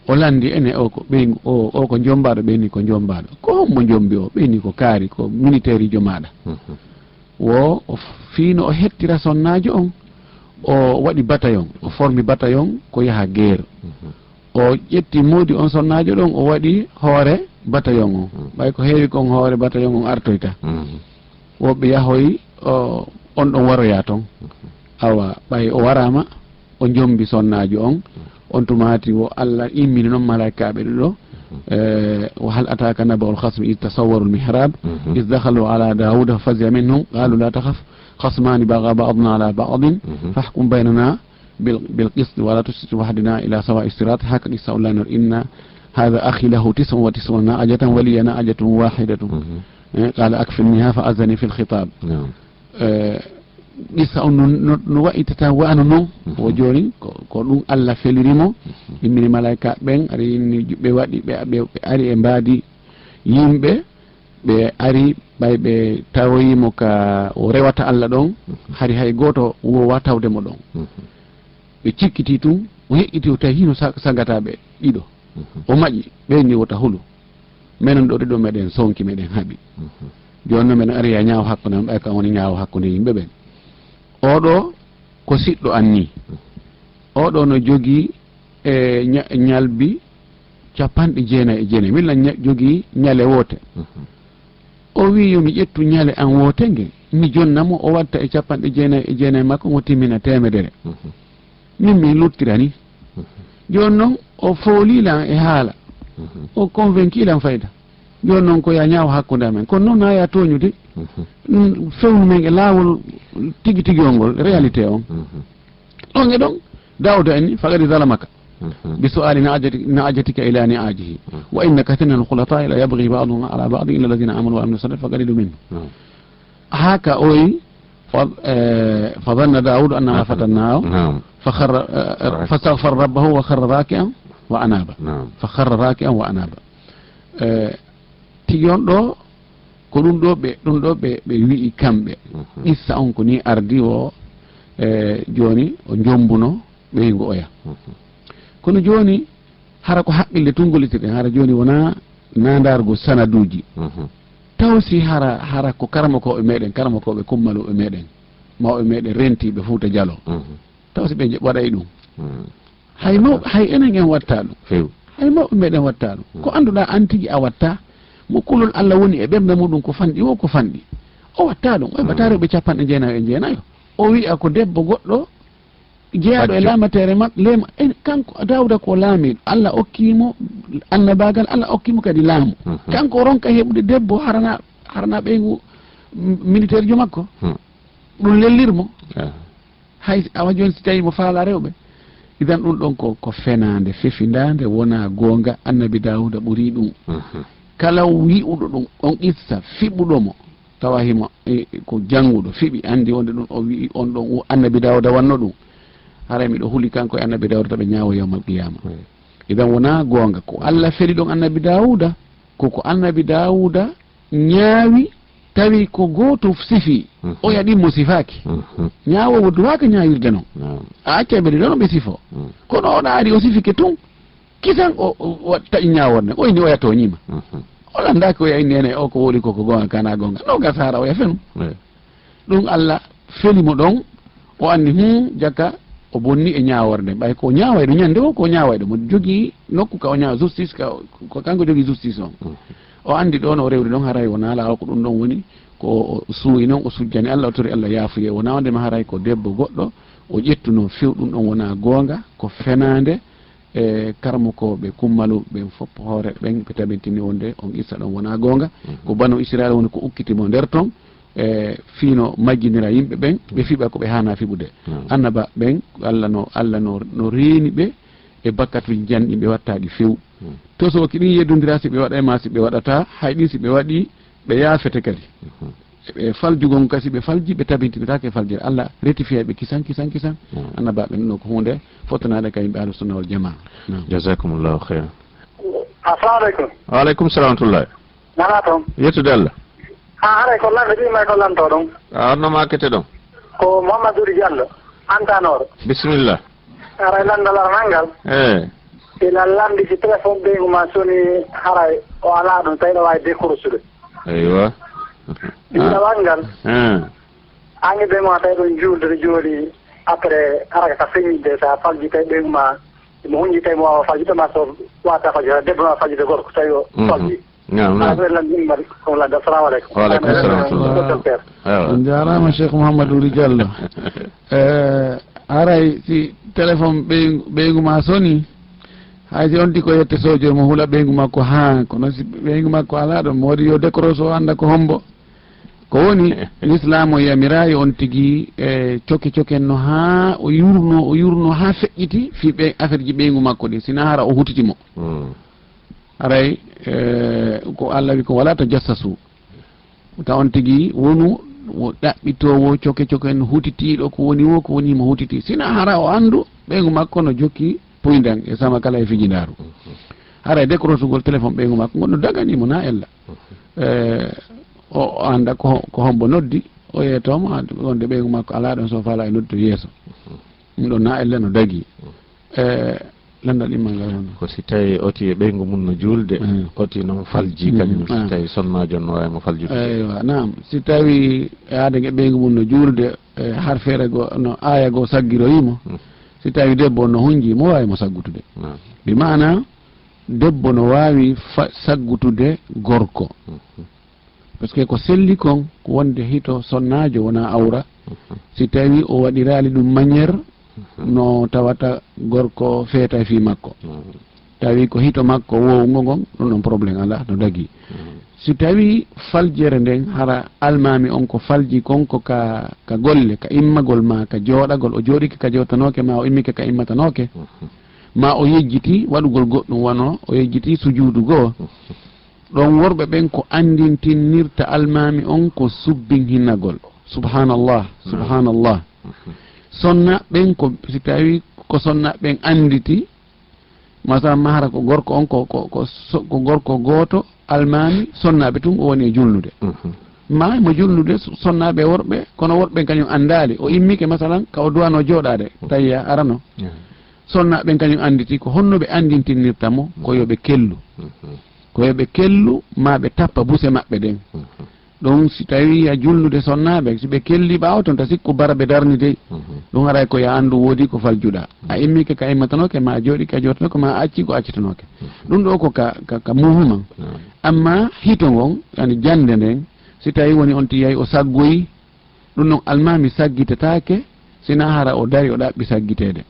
O lanndi, ene o ko ɓeyngu, o, o ko jommbaaɗo, ɓeyni ko jommbaaɗo. Ko hommo jommbi o? Ɓeyni ko kaari, ko militeeriijo maaɗa. Mhm. Wo o f-, fii no o hettira sonnaajo on, o waɗi batayon, o formi batayon ko yaha geer. Mhm. O ƴetti moodi on sonnaajo ɗon, o waɗi hoore batayon on. Mhm. Ɓay ko heewi kon hoore batayon on artoyta. Mhm. Wo ɓe yahoyi, o, on ɗon waroya ton. Mhm. Awa, ɓay o waraama, o jombi sonnaajo on. On tumaati wo Allah immini non malaa'ikaaɓe ɗiɗo. Mhm. Eh, wa hal ataka naba'ul khasmi iz tasawwarul mihrab, mhm, iz dakhalu ala Dawuda fa fazi'a minhum, qalu la takhaf, khasmani bagha ba'duna ala ba'din, mhm, fahkum baynana bil, bil qist wa la tushtit wahdina ila sawa'i sirat. Haka qissa ullahi nur, inna hadha akhi lahu tis'un wa tis'una na'jatan wa liya na'jatun wahidatun. Mhm. Eh, qala akfilniha fa azani fil khitab. Naam. Eh, qissa on no, no, no wa'itata wano non. Mhm. Wo jooni ko, ko ɗum Allah feliri mo. Mhm. Immini malaa'ika ɓen, ari inni ɓe waɗi, ɓe, ɓe, ɓe ari e mbaadi yimɓe, ɓe ari ɓay ɓe tawoyi mo ka o rewata Allah ɗon, mhm, hari hay gooto woowa tawde mo ɗon. Mhm. Ɓe cikkiti tun, o heƴƴiti o tawi hino sa-, sagata ɓe ɗiɗo. Mhm. O maƴi, ɓe ni wota hulu. Menen ɗo ɗiɗo meɗen sonki, meɗen haɓi. Mhm. Jooni non meɗen ari ya ñaawo hakkunde men, ɓay kan woni ñaawo hakkunde yimɓe ɓen. Oɗo ko siɗɗo an ni. Mhm. Oɗo no jogii e ña-, ñalbi capanɗe jeenayi e jeenayi. Min lan ña-, jogii ñale woote. Mhm. O wi'i yo mi ƴettu ñale an woote nge, mi jonna mo, o watta e capanɗe jeenayi e jeenayi makko, ngo timmina teemedere. Mhm. Min mi luttirani. Mhm. Jooni non, o foolii lan e haala. Mhm. O convaincu lan fayda. Jooni non ko ya ñaawo hakkunde amen. Kono non na ya tooñude. Mhm. Mm, fewnu men e laawol tigi tigi on ngol, réalité on. Mhm. Ɗon e ɗon, Daawuda en ni, faqad zalamaka. Mhm. Bi su'ali na'jati-, na'jatika ila ni'ajihi. Mhm. Wa inna kathiran min al-khulata'i la yabghi ba'duhum ala ba'din illa alladhina amanu wa amilu salihati faqalilu minhum. Mhm. Haka oyi, fa-, eh, fa dhanna Dawudu anna ma fatannahu. Naam. Fa kharra, eh, eh, fastaghfara rabbahu wa kharra raki'an wa anaba. Naam. Fa kharra raki'an wa anaba. Eh, tigi on ɗo, ko ɗum ɗo ɓe, ɗum ɗo ɓe, ɓe wi'i kamɓe. Mhm. Qissa on ko ni ardi o, eh, jooni o jombuno ɓeyngu oya. Mhm. Kono jooni, hara ko haqqille tun gollitiɗen, hara jooni wonaa nandargo sanaduuji. Mhm. Taw si hara, hara ko karamokooɓe meɗen, karamokooɓe kummalooɓe meɗen, mawɓe meɗen rentiiɓe Fuuta Jaloo. Mhm. Taw si ɓe je-, waɗay ɗum. Mhm. Hay maw-, hay enen en watta ɗum. Few. Hay mawɓe meɗen watta ɗum. Mhm. Ko annduɗaa an tigi a watta, mo kulol Allah woni e ɓernde muɗum ko fanɗi wo ko fanɗi. O watta ɗum. Oy bata rewɓe capanɗe jeenayo e jeenayo. O wi'a ko debbo goɗɗo Jeyaaɗo e Bajjo. Laamateere makko, leema, en, kanko Daawuda ko laamiiɗo. Allah okki mo annabaagal, Allah okki mo kadi laamu. Mhm. Kanko o ronka heɓude debbo harana, harana ɓeyngu m-, militeerjo makko. Hmm. Ɗum lellir mo. Ah. Hay si, awa jooni si tawii mo faalaa rewɓe. Idan ɗum ɗon ko, ko fenaande, fefindaande, wonaa goonga. Annabi Daawuda ɓurii ɗum. Mhm. Kala wi'uɗo ɗum, on qissa, fiɓuɗo mo, tawa himo, e, ko jannguɗo, fiɓi, anndi wonde ɗum o wi'i on ɗon, o annabi Daawuda wanno ɗum. Haray miɗo huli kanko e annabi Daawuda, taɓe ñaawo yawmal qiyaama. Oui. Idan wonaa goonga. Ko Allah feli ɗon annabi Daawuda, ko ko annabi Daawuda ñaawi, tawi ko gooto sifi, mhm, oya ɗin mo sifaaki. Mhm. Ñaawoowo duwaaka ñaawirde non. Naam. A accay ɓe ɗiɗo no ɓe sifo. Mm. Kono oɗa ari o sifike tun, kisan o, o, o taƴi ñaaworde. O inni oya tooñiima. Mhm. O lanndaaki oya inni ene o ko woli ko ko goonga kana goonga. No gasa hara oya fenu. Eh. Ɗum Allah feli mo ɗon, o anndi, hum, jaka o bonni e ñaaworde. Ɓay ko ñaawayɗo ñande o, ko ñaawayɗo mo jogii nokku ka o ñaawa justice, ka, ko kanko jogii justice on. Mhm. O anndi ɗon o rewri ɗon, haray wonaa laawol ko ɗum ɗon woni, ko o suuyi non, o sujjani Allah, o tori Allah yaafuye. Wonaa wonde ma haray ko debbo goɗɗo o ƴettuno few, ɗum ɗon wonaa goonga, ko fenaande. E karmokooɓe kummalu ɓen fof hoore ɓen ɓe tabintini wonde on qissa ɗon wonaa goonga. Mhm. Ko banu Israel woni ko ukkiti mo nder ton, e fii no majjinira yimɓe ɓen, ɓe fiɓa ko ɓe haanaa fiɓude. Mhm. Annaba ɓen, Allah no, Allah no, no reeni ɓe e bakkatuuji janɗi ɓe wattaaɗi few. Mhm. To so ki ɗin yeddondira si ɓe waɗay ma si ɓe waɗataa, hay ɗin si ɓe waɗi, ɓe yaafete kadi. Mhm. E faljugol ngon kasi ɓe falji, ɓe tabintinataake e faljere. Allah rectifiya ɓe kisan, kisan, kisan. Mhm. Annabaaɓe ɗum ɗo ko huunde fottanaade ka yimɓe Ahlu Sunna wal Jamaa. Naam. Jazakumullahu khairan. Assalamu alaikum. Wa alaikum salam wa rahmatullah. Nana toon? Yettude Allah. Ha, haray ko lamɓe ɗi may ko lanto ɗon. A arno ma kete ɗon. Ko Mouhamadou Diallo, Antanoro. Bismillah. Haray lanndal aranal ngal. Eh. Ila lanndi si téléphone ɓeyngu ma soni, haray o alaa ɗum, tawi ɗo waawi décrochude. Eywa. Ɗiɗawal ngal. Eh. An e ɓeyngu ma tawi ɗon juulde, ɗo jooɗi, après, hara ka feññinde, sa falji tawi ɓeyngu ma, mo hunji tawi mo waawa faljude ma, so wata faljude, debbo ma faljude gorko, tawi o Mhm. falji. Naam, naam. Assalamu alaikum. Wa alaikum salam wa rahmatullah. Docteur. Ewa. On jaaraama Cheikh Mouhamadou Wuri Diallo. Eh, haray si téléphone ɓey-, ɓeyngu ma soni, hay si on tigi ko yette sojo mo hula ɓeyngu makko haa, kono si ɓeyngu makko alaa ɗon, mo waɗi yo décroche o annda ko hombo. Ko woni, l'islam o yamirayi on tigi, e coke coken no haa o yurno, o yurno haa feƴƴiti fii ɓe affaire ji ɓeyngu makko ɗi, sina hara o hutiti mo. Mm. Haray, eh, ko Allah wi ko wala tajassasu. Tawa on tigi wonu wo ɗaɓɓitoowo coke coke no hutitiiɗo ko woni wo, ko woni mo hutiti. Sina hara o anndu ɓeyngu makko no jokki puyndan e sama kala e fijindaaru. Haray décrochugol téléphone ɓeyngu makko ngon no dagani mo na ella. Eh, o, o annda ko, ko hombo noddi, o yeetoo mo, wonde ɓeyngu makko alaa ɗon so faala e noddi to yeeso. Ɗum ɗon na ella no dagi. Eh, lanndal imma ngal hono? Ko si tawi oti e ɓeyngu mum no juulde, mm, oti noon falji, mm, kañum, si, ah, tawi sonnaajo no waawi mo faljude. Eywa, naam. Si tawi e aade nge ɓeyngu mum no juulde, e har feere goo, no aaya goo saggiroyi mo, mm, si tawi debbo on no hunji, mo waawi mo saggutude. Naam. Bi maana, debbo no waawi fa-, saggutude gorko. Mm. Parce que ko selli kon, ko wonde hito sonnaajo wonaa awra, mhm, si tawi o waɗiraali ɗum manière, mhm, no tawata gorko feeta fii makko. Mhm. Tawi ko hito makko woowungo ngon, ɗum ɗon problème alaa, no dagi. Mhm. Si tawi faljere nden, hara almaami on ko falji kon ko ka, ka golle, ka immagol ma, ka jooɗagol, o jooɗike ka jootanooke ma, o immike ka immatanooke, mhm, ma o yejjiti waɗugol goɗɗum wano, o yejjiti sujuudu goo. Mhm. Ɗon worɓe ɓen ko anndintinirta almaami on ko subbinhinagol. Subhanallah, naam, subhanallah. Mhm. Sonna ɓen ko, si tawi ko sonna ɓen annditi, masalan, mahara ko gorko on ko, ko, ko so-, ko gorko gooto almaami sonnaaɓe tun o woni e julnude. Mhm. Ma mo julnude so-, sonnaaɓe worɓe, kono worɓe ɓen kañum anndaali. O immike, masalan, ka o duwano jooɗaade, mhm, tayya arano. Mhm. Sonnaaɓe ɓen kañum annditi ko honno ɓe anndintinirta mo, ko yo ɓe kellu. Mhm. Ko yo ɓe kellu, ma ɓe tappa buse maɓɓe ɗen. Mhm. Ɗum si tawii a julnude sonnaaɓe, si ɓe kelli ɓaawo ton, ta sikku bara ɓe darni dey. Mhm. Ɗum haray ko ya anndu woodi ko faljuɗaa. A immike ka immatanooke, ma a jooɗike a jootanooke, ma a acci ko accitanooke. Mhm. Ɗum ɗo ko ka, ka, ka mouvement. Naam. Amma hito ngon, yani jannde nden, si tawii woni on tigi yahi o saggoyi, ɗum ɗon almaami saggitataake, Sina hara o dari, o ɗaɓɓi saggiteede.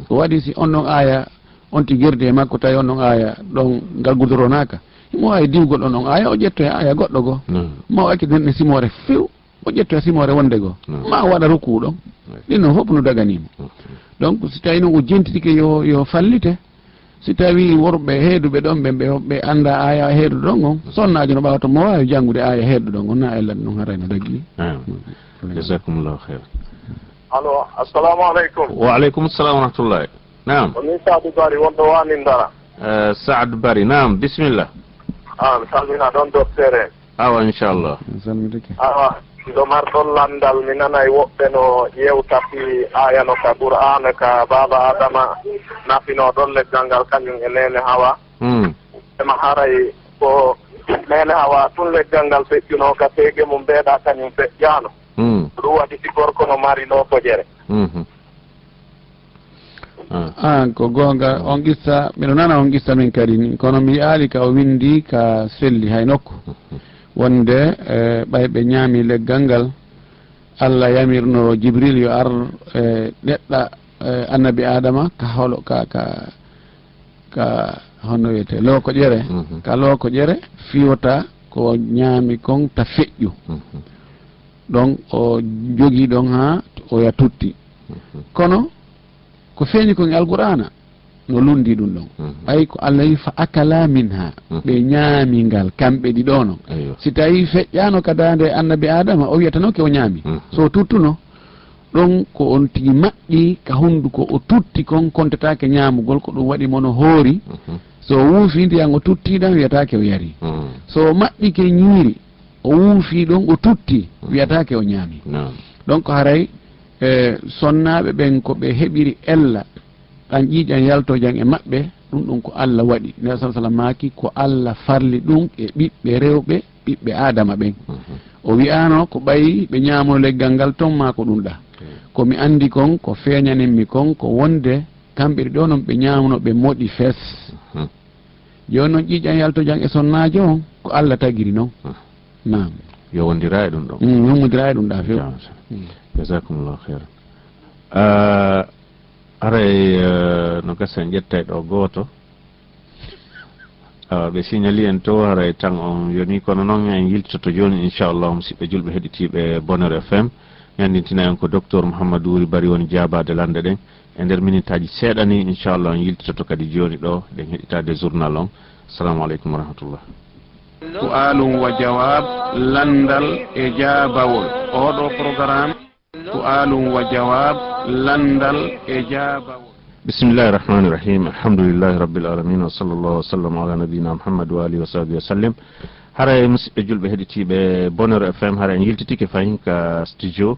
O waɗi si on ɗon aaya, on ti gerdi e makko, tawi on ɗon aaya ɗon ngal gudoronaaka. Himo waawi diwgol on ɗon aaya, o ƴettoya aaya goɗɗo goo. Naam. Ma o acca ɗum e simoore few, o ƴettoya simoore wonde goo. Naam. Ma o waɗa rukuu ɗon. Naam. Ɗin non fof no daganiimo. Ok. Donc, si tawi noon o jentitike yo, yo fallite, si tawi worɓe heeduɓe ɗon ɓe, ɓe, ɓe annda aaya heeduɗo ɗon on, sonnaajo no ɓaawata mo waawi janngude aaya heeduɗo ɗon on, na ella ɗum haray no daggi. Naam. Mm. Jazakumullahu khairan. Allo, assalamu aleykum. Wa aleykum salam wa rahmatullahi. Naam. Ko min Saadu Bari, wonɗo Waani Ndara. Eh, Saadu Bari, naam, bisimilla. Ah, mi salmina ɗon, docteur en. Awa, inchallah. Mi salmitike. Awa, ɗo marɗon lanndal, mi nanay woɓɓe no yewta fii aaya no ka Qur'aana ka baaba Adama nafinoo ɗon leggal ngal kañum e neene Hawa. Hmm. Ema haray ko neene Hawa tun leggal ngal feƴƴunoo ka teege mum, mbeɗa kañum feƴƴaano. Hmm. Ko ɗum waɗi si gorko no mari lookojere. Mhm. Ah. Ah, ko goonga, on qissa, miɗo nana on qissa min kadi ni, kono mi yi'aali ka o winndi ka selli hay nokku. Wonde, eh, ɓay ɓe ñaami leggal ngal, Allah yamirno Jibril yo ar, eh, ɗeɗɗa, eh, annabi Adama ka holo, ka, ka, ka, honno wiyetee, lookojere, mhm, ka lookojere, fii wota ko ñaami kon ta feƴƴu. Mhm. Ɗon o jogii ɗon haa o ya tutti. Mhm. Kono ko feeñi kon e Alqur'aana, no lunndii ɗum ɗon. Mhm. Ɓay ko Allah wi, "Fa akala minha," mhm, ɓe ñaami ngal, kamɓe ɗiɗo non. Eyyo. Si tawii feƴƴaano ka daande annabi Adama, o wiyatano ke o ñaami. Mhm. So tuttuno, ɗon ko on tigi maɓɓi ka hunnduko, o tutti kon, kontataake ñaamugol, ko ɗum waɗi mono hoori. Mhm. So o wuufi ndiyan, o tutti ɗan, wiyataake o yari. Mhm. So o maɓɓike ñiiri, o wuufi ɗon, o tutti, mhm, wiyataake o ñaami. Naam. Donc, haray, eh, sonnaaɓe ɓen ko ɓe heɓiri ella, ɗan ƴiiƴan yaltojan e maɓɓe, ɗum ɗum ko Allah waɗi. Nde sallallahu alaihi wasallam maaki, ko Allah farli ɗum e ɓiɓɓe rewɓe, ɓiɓɓe Aadama ɓen. Mhm. O wi'aano ko ɓay ɓe ñaamo leggal ngal ton maa ko ɗum ɗa. Mhm. Ko mi anndi kon, ko feeñaninmi kon, ko wonde kamɓe ɗiɗo non ɓe ñaamno, ɓe moɗi fes. Mhm. Jooni non ƴiiƴan yaltojan e sonnaajo on, ko Allah tagiri non. Mhm. Naam. Yo wondira e ɗum ɗon. Mm, yummondira e ɗum ɗa few. Jam, jam. Mm. Jazakumullahu khairan. Ah, haray, eh, no gasa en ƴettay ɗo gooto. Awa, ɓe signali en to, haray tan on yoni, kono noon en yiltoto jooni, inchallah, musiɓɓe julɓe heɗitiiɓe Bonheur F M. Mi anndintina en ko docteur Mouhamadou Wuri Bari woni jaabaade lannde ɗen. E nder minitaaji seeɗa ni, inchallah, on yiltitoto kadi jooni ɗo, ɗen heɗitaade journal on. Assalamu aleykum wa rahmatullah. Su'aalun wa jawaab, lanndal e jaabawol. Oɗo programme, su'aalun wa jawaab, lanndal e jaabawol. Bismillahi rahmani rahim. Alhamdulillahi rabbil alamin. Wa sallallahu wa sallam ala nabiyyina Muhammad wa alihi wa sahbihi wa sallim. Haray, musiɓɓe julɓe heɗitiiɓe Bonheur F M, haray en yiltitike fahin ka studio.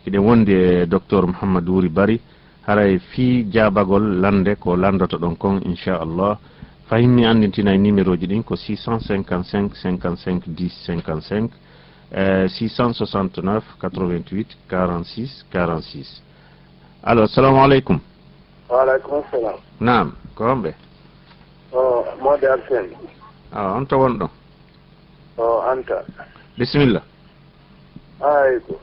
Hiɗen wondi e docteur Mouhamadou Wuri Bari. Haray fii jaabagol lannde ko lanndoto ɗon kon, inchallah. Fahin mi anndintinay numéroji ɗin ko six cent cinquante-cinq cinquante-cinq dix cinquante-cinq, eh, six cent soixante-neuf quatre-vingt-huit quarante-six quarante-six. Allo, assalamu aleykum. Wa aleykum salam. Naam, ko homɓe? O, Mode Arsène. Awa, on to wonɗon? O, Anta. Bisimilla. Ay, ko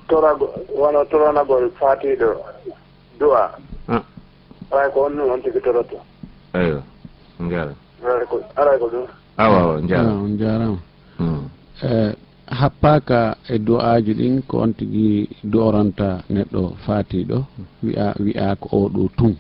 torago-, wano toranagol fatiiɗo du'a. Ah. Ay, ko on ɗum on tigi toroto. Eywa, on jaaraama. Aray ko, aray ko ɗum. Awa, awa, on jaaraama. Ah, on jaaraama. Hmm. Eh, happaaka e du'aaji ɗin, ko on tigi du'oranta neɗɗo fatiiɗo, wi'a, wi'a ko oo ɗoo tun.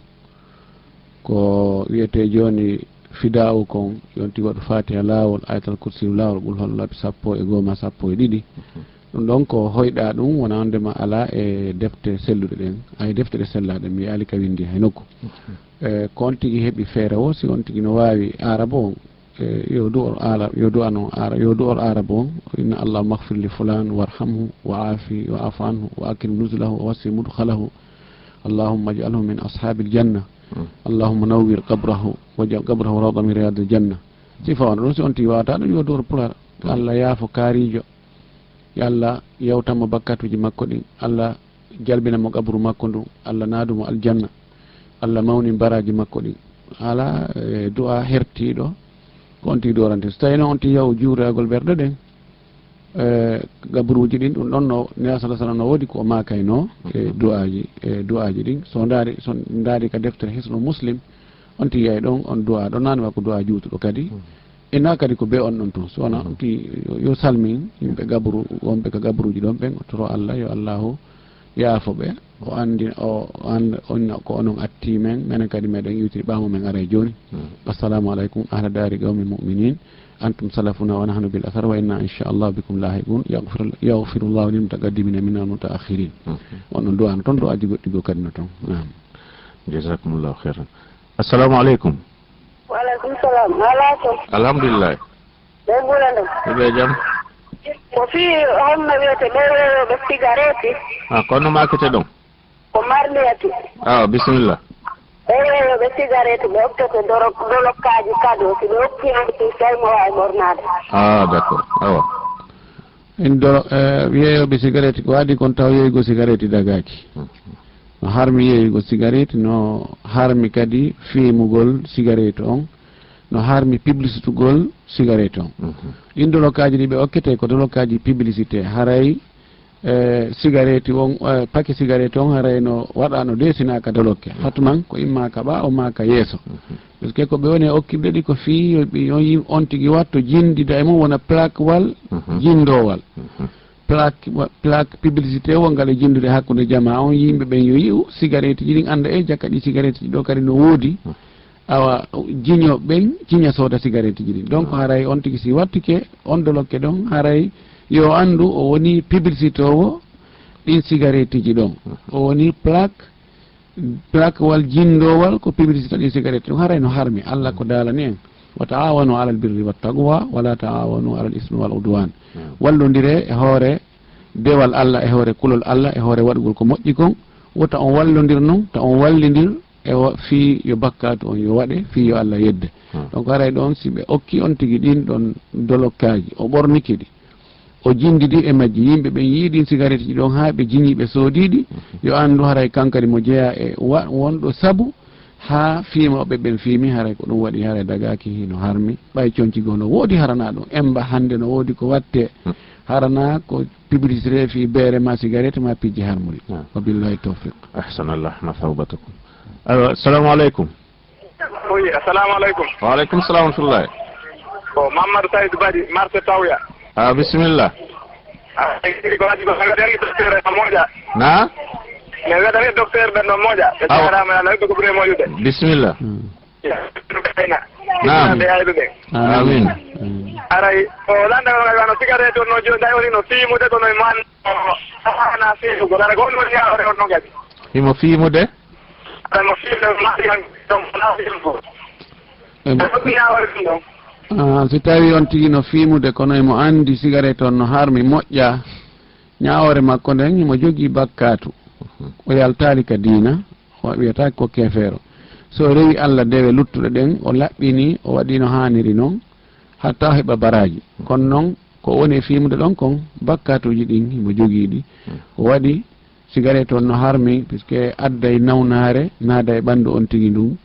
Ko wi'etee jooni fidaa'u kon, yonti waɗu Faatiha laawol, Ayatal Kursi laawol, Qul Huwallahu sappo e goo maa sappo e ɗiɗi. Mhm. Ɗum ɗon ko hoyɗaa ɗum, wona wonde ma alaa e defte selluɗe ɗen, ay defte ɗe sellaa ɗen, mi yi'aali ka winndi hay nokku. Mhm. E, ko on tigi heɓi feere o, si on tigi no waawi Aarabu on, e, yo du'or Aala-, yo du'ano Aara-, yo du'or Aarabu on, inna Allahumma ighfir li fulan warhamhu wa aafi wa aafu anhu wa akrim nuzulahu wa wassi mudkhalahu. Allahumma ij'alhu min ashaabil janna. Hmm. Allahumma nawwir qabrahu waj'al qabrahu rawda min riyadil janna. Sifa wano ɗum, si on tigi waawata ɗum, yo du'or Pulaar. Hmm. Allah yaafo kaariijo. Yo Allah yawtan mo bakkatuuji makko ɗin. Allah jalbina mo qabru makko ndun. Allah naadu mo aljanna. Allah mawnin baraaji makko ɗin. Haala, e, du'a hertiiɗo ko on tigi du'orante. So tawii noon on tigi yahu juuragol ɓerɗe ɗen, Eh, gaburuuji ɗin, ɗum ɗon no Nela sallallahu alaihi wasallam no woodi ko o maakaynoo e du'aaji, e du'aaji ɗin. So ndaari, so ndaari ka deftere Hisnu Muslim, on tigi yiyay ɗon, on du'aa ɗon naane wa ko du'aa juutuɗo kadi. Ina kadi ko be on ɗon tun. So wona on tigi yo, yo salmin yimɓe gaburu, wonɓe ka gaburuuji ɗon ɓen, o toro Allah, yo Allahu yaafo ɓe. O anndi, o and-, on ko onon atti men, menen kadi meɗen iwtiri ɓaawo men aray jooni. Assalamu alaikum, ahla dari qawmi mu'minin. Antum salafuna wa nahnu bil athar wa inna inshallah bikum lahiqun. Yaghfir-, yaghfirullahu lil mutaqaddimina minna wal mutaakhirin. On ɗon du'aano ton, du'aaji goɗɗi goo kadi no ton. Naam. Jazakumullahu khairan. Assalamu alaikum. Wa alaikum salam. Ala ko? Alhamdulillah. Ɓe ɓura ɗum. Ɓe jam? Ko fii honno wiyete ɓe yeeyooɓe sigareeti? Ah, kono maakete ɗon? Ko marmiyatu. Ah, bisimilla. Ɓe yeeyooɓe sigareeti, ɓe okkete doro-, dolokkaaji kado, si ɓe okki on, si tawi mo waawi ɓornaade. Ah, d'accord. Awa. En doro-, eh, yeeyooɓe sigareeti, ko adii kon taw yeeyugol sigareeti dagaaki. No harmi yeeyugol sigareeti, no harmi kadi fiimugol sigareeti on, no harmi publicitugol sigareeti on. Ɗin dolokkaaji ɗi ɓe okkete ko dolokkaaji publicité, haray, eh, sigareeti on, eh, pake sigareeti on haray no waɗa no deesinaa ka dolokke. Hatuman ko imma ka ɓaawo maa ka yeeso. Parce que ko ɓe woni e okkirde ɗi ko fii yo ɓe, yo yim-, on tigi watto jindida e mum wona plaque wal jindoowal. Plaque wa-, plaque publicité wongal e jindude hakkunde jamaa on, yimɓe ɓen yo yi'u sigareetiji ɗin, annda e jaka ɗi sigareetiji ɗo kadi no woodi. Awa, jiño ɓen, jiña sooda sigareetiji ɗin. Donc, haray on tigi si wattike, on dolokke ɗon, haray yo anndu o woni publicitoowo ɗin sigareetiji ɗon. O woni plaque, plaque wal jindoowal ko publicité ɗin sigareeti ɗum haray no harmi. Allah ko daalani en, "Wa ta'awanu alal birri wat taqwa, wa la ta'awanu alal ismi wal udwan." Wallondire e hoore dewal Allah, e hoore kulol Allah, e hoore waɗugol ko moƴƴi kon. Wota on wallondir non, ta on wallindir e wa-, fii yo bakkaatu on yo waɗe, fii yo Allah yedde. Donc haray ɗon si ɓe okki on tigi ɗin ɗon dolokkaaji, o ɓornike ɗi, o jindidi e majji. Yimɓe ɓen yi'i ɗin sigareetiji ɗon haa ɓe jiñi ɓe soodi ɗi, yo anndu haray kankadi mo jeyaa e wa-, wonɗo sabu haa fiima o ɓe ɓen fiimi, haray ko ɗum waɗi, haray dagaaki hino harmi. Ɓay conci goo no woodi harana ɗum. Emba hannde no woodi ko watte harana ko publicité fii beere ma sigareet ma pijji harmuɗi. Wa billahi tawfiq. Ahsanallah masawbatakum. Allo, assalamu alaikum. Oui, assalamu alaikum. Wa alaikum salam wa rahmatullahi. Ko Mamadou Saïd Badi, marché Tawya. Ah, bismillah. Ah, ko waɗi ko mi waɗani docteur no moƴƴa. Na? Mi waɗani docteur ɓen no moƴƴa. Ɓe jaaraama, Allah yoɓi ko ɓuri e moƴƴude. Bismillah. Kayna. Naam. Ɓe ayɓe ɓen. Amin. Amin. Aray, o landa ko wano sigaret on no joni, tawi woni no fiimude kono e man, o, o, ana fiimugo. Aray, ko on woni yaawore on no kadi. Himo fiimude? Aray, mo fiimude, ma fiimude, ɗum, wona fiimugo. Em. Aray, ko ɗum yaawore ɗum ɗon. Ah, si tawi on tigi no fiimude, kono emo andi sigaret on no harmi moƴƴa, ñaawoore makko nden himo jogii bakkaatu. O yaltaali ka diina, o wiyataake ko keefeero. So o rewi Allah dewe luttuɗe ɗen, o laɓɓini, o waɗi no haaniri non, hatta o heɓa baraaji. Kono non, ko woni e fiimude ɗon kon, bakkaatuuji ɗin himo jogii ɗi. Ko waɗi, sigaret on no harmi, puisque adday nawnaare, naada e ɓanndu on tigi ndun.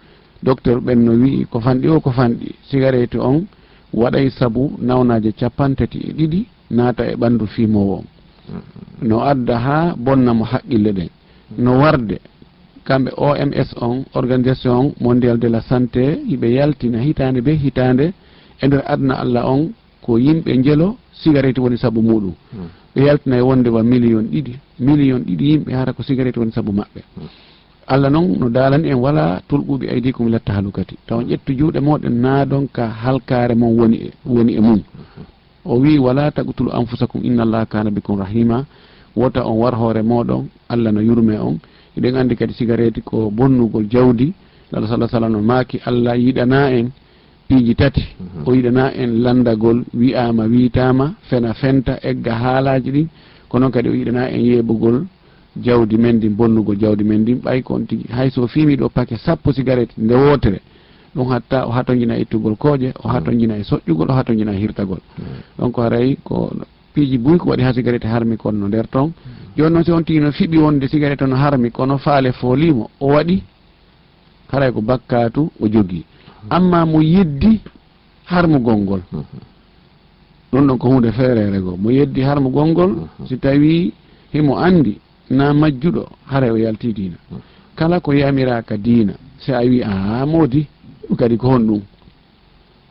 Docteur ɓen no wi'i, ko fanɗi o, ko fanɗi. Sigaret on waɗay sabu nawnaaje cappanɗe tati e ɗiɗi naata e ɓanndu fiimoowo on. No adda haa bonna mo haqqille ɗen. No warde, kamɓe O M S on, Organisation Mondiale de la Santé, hiɓe yaltina hitaande be hitaande e nder aduna Allah on, ko yimɓe njelo sigareeti woni sabu muɗum. Ɓe yaltinay wonde wa miliyon ɗiɗi, miliyon ɗiɗi yimɓe hara ko sigareeti woni sabu maɓɓe. Allah non no daalani en, "Wala tulqu bi aydikum ila tahlukati." Taw on ƴettu juuɗe mooɗon naadon ka halkaare mon woni e, woni e mum. O wi'i, "Wala taqtulu anfusakum inna Allaha kana bikum rahima." Wota on war hoore mooɗon, Allah no yurme on. Hiɗen andi kadi sigareeti ko bonnugol jawdi. Lala sallallahu alaihi wasallam no maaki, Allah yiɗana en piiji tati. O yiɗana en landagol, wi'ama, wiitama, fena, fenta, egga haalaji ɗin. Kono kadi o yiɗana en yeɓugol jawdi men ndin, bonnugol jawdi men ndin, ɓay ko on tigi, hay so fiimi ɗo pake sappo sigaret nde wootere, ɗum hatta o hatonjina ittugol kooƴe, o hatonjina e soƴƴugol, o hatonjina e hirtagol. Donc haray ko piiji buy ko waɗi ha sigaret harmi kon no nder ton. Joni noon si on tigi no fiɓi wonde sigaret no harmi, kono faale foolimo, o waɗi, haray ko bakkaatu o jogii. Amma mo yeddi harmugol ngol, Ɗum ɗon ko huunde feereere goo. Mo yeddi harmugol ngol, mhm, si tawii himo anndi na majjuɗo, haray o yaltii diina. Mhm. Kala ko yamiraa ka diina, si a wii, "Aa, moodi, ɗum kadi ko honɗum?"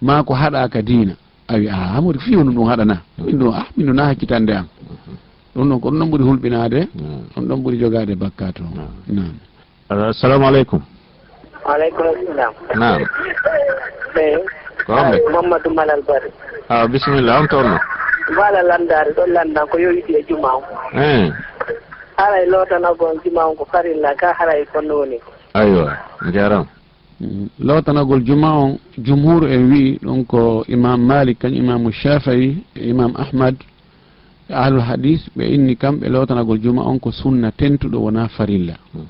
Maa ko haɗaa ka diina, a wii, "Aa, moodi, fii honɗum ɗum haɗanaa? Min ɗum, ah, min ɗum na hakkitande an." Mhm. Ɗum ɗon ko ɗum ɗon ɓuri hulɓinaade, mhm, ɗum ɗon ɓuri jogaade bakkaatu. Mhm. Naam. Assalamu aleykum. Wa aleykum salam. Naam. Eyi. Ko homɓe? Mamadou Malal Bari. Ah, bisimilla, on toon no? Bala Landaare, ɗon Landan, ko yo idi e juma on. Eh. Haray lootanagol juma on ko farilla ka, haray ko nooni. Aywa, njaram. Mm, lootanagol juma on, jumhur en wi'i ɗum ko Imam Malik, kañum Imamu Shafi'i, e Imam Ahmad, e ahlul hadis, ɓe inni kamɓe lootanagol juma on ko sunna tentuɗo, wonaa farilla. Mhm.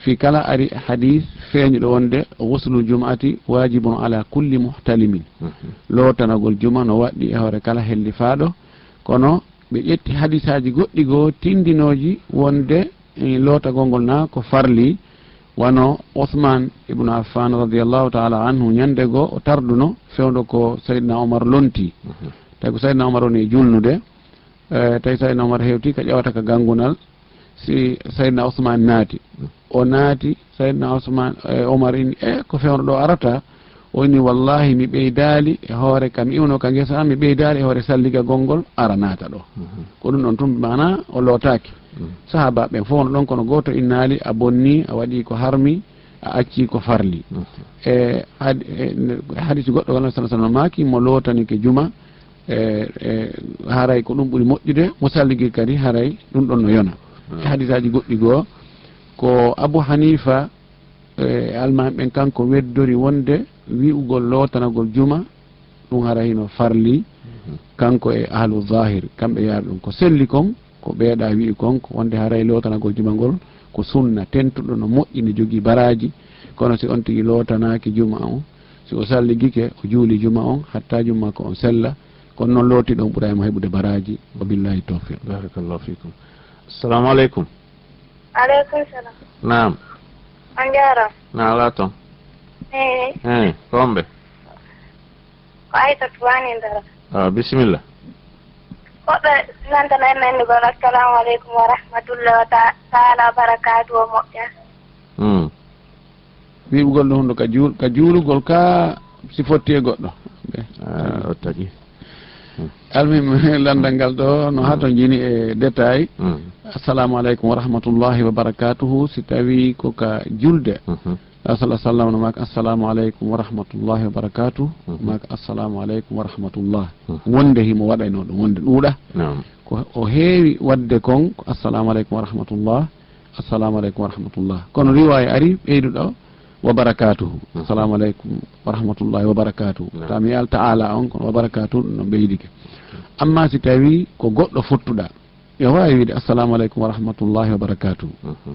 Fii kala ari hadis feeñuɗo wonde ghuslul jum'ati wajibun ala kulli muhtalimin. Mhm. Lootanagol juma no waɗɗi e hoore kala hellifaaɗo, kono ɓe ƴetti hadisaaji goɗɗi goo tindinooji wonde, eh, lootagol ngol na ko farli, wano Usman ibn Affan radiyallahu ta'ala anhu ñande goo o tarduno fewndo ko Sayyidina Umar lonti. Mhm. Tawi ko Sayyidina Umar woni e julnude, eh, tawi Sayyidina Umar hewti ka ƴawata ka gangunal, si Sayyidina Usman naati. Mhm. O naati, Sayyidina Usman, eh, Umar inni, "E, ko fewndo ɗo arata?" O inni, "Wallahi, mi ɓeydaali e hoore ka mi iwno ka ngesa am, mi ɓeydaali e hoore salligagol ngol, ara naata ɗo." Mhm. Ko ɗum ɗon tun, maana o lootaaki. Mhm. Sahaabaaɓe ɓen fof no ɗon, kono gooto innaali, "A bonni, a waɗi ko harmi, a acci ko farli." Mhm. E had-, e ne-, hadis goɗɗo, walla sallallahu alaihi wasallam maaki, mo lootanike juma, e, e haray ko ɗum ɓuri moƴƴude, mo salligi kadi haray ɗum ɗon no yona. Mhm. E hadisaaji goɗɗi goo, ko Abu Hanifa, e, almaami ɓen kanko weddori wonde wi'ugol lootanagol juma, ɗum hara hino farli, mhm, kanko e ahlu zahir, kamɓe yaari ɗum. Ko selli kon, ko ɓeeɗa wi'i kon, ko wonde haray lootanagol juma ngol ko sunna tentuɗo, no moƴƴi, no jogii baraaji, kono si on tigi lootanaaki juma on, si o salligike, o juuli juma on, hatta juma ko on sella, kono noon looti ɗon ɓuray mo heɓude baraaji. Wa billahi tawfiq. Barakallahu fikum. Assalamu aleykum. Aleykum salam. Naam. On njaaraama. Na alaa toon. Eey. Eey, ko homɓe? Ko Aysatu Waani Ndara. Ah, bisimilla. Ko ɓe nantana en nanndugol, "Assalamu aleykum wa rahmatullahi wa ta-, taala wa barakaatu" o moƴƴa. Hmm. Wi'ugol no hunde ka juul-, ka juulugol ka si fotti e goɗɗo. Ah, o tagi. Hmm. Almuhim, lanndal ngal ɗo no, hmm, hatonjini e détail. Hmm. Assalamu aleykum wa rahmatullahi wa barakatuhu. Si tawi ko ka julde, mhm, Rasul sallallahu alaihi wasallam no maaka, "Assalamu aleykum wa rahmatullahi wa barakatuh." Mhm. Maaka, "Assalamu aleykum wa rahmatullah." Mhm. Wonde himo waɗayno ɗum, wonde ɗuuɗa. Naam. Ko o heewi waɗde kon, ko, "Assalamu aleykum wa rahmatullah, assalamu aleykum wa rahmatullah." Kono riwaaya ari, ɓeyduɗo, "Wa barakatuhu." Mhm. "Assalamu aleykum wa rahmatullahi wa barakatuhu." Naam. Tawi mi al ta'ala on, kono "Wa barakatuhu" ɗum no ɓeydike. Amma si tawi ko goɗɗo fottuɗa, yo waawi wiide, "Assalamu aleykum wa rahmatullahi wa barakatuhu." Mhm.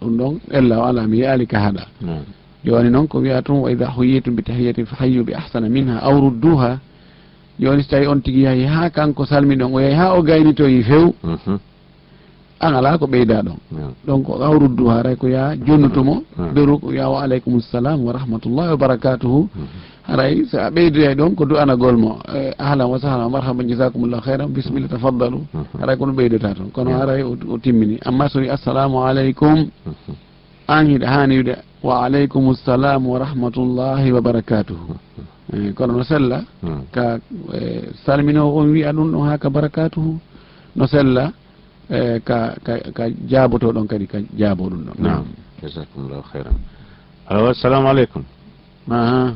Ɗum ɗon, ella o alaa, mi yi'aali ka haɗa. Naam. Jooni noon ko wi'a tun, "Wa idha huyyitum bi tahiyyatin fa hayyu bi ahsana minha aw rudduha." Jooni si tawi on tigi yahi haa kanko salmini on, o yahi haa o gaynitoyi few. Mhm. An alaa ko ɓeyda ɗon. Naam. Donc, aw rudduha, haray ko yaa jonnuto mo, naam, beru ko yaa, "Wa aleykum salam wa rahmatullahi wa barakatuhu." Mhm. Haray so a ɓeydoyay ɗon ko du'anagol mo, eh, "Ahlan wa sahlan wa marhaban, jazakumullahu khairan, bismillah, tafaddalu." Mhm. Haray ko ɗum ɓeydata toon. Kono, mhm, haray o, o timmini. Amma so wi, "Assalamu aleykum," mhm, an hiɗa haani wi'ude, "Wa aleykum salam wa rahmatullahi wa barakatuhu." Mhm. Eh, kono no sella, mhm, ka, eh, salminoowo on wi'a ɗum ɗon haa ka barakatuhu. No sella, eh, ka, ka, ka jaabotoo ɗon kadi, ka jaaboo ɗum ɗon. Naam. Jazakumullahu khairan. Allo, assalamu aleykum. Aha.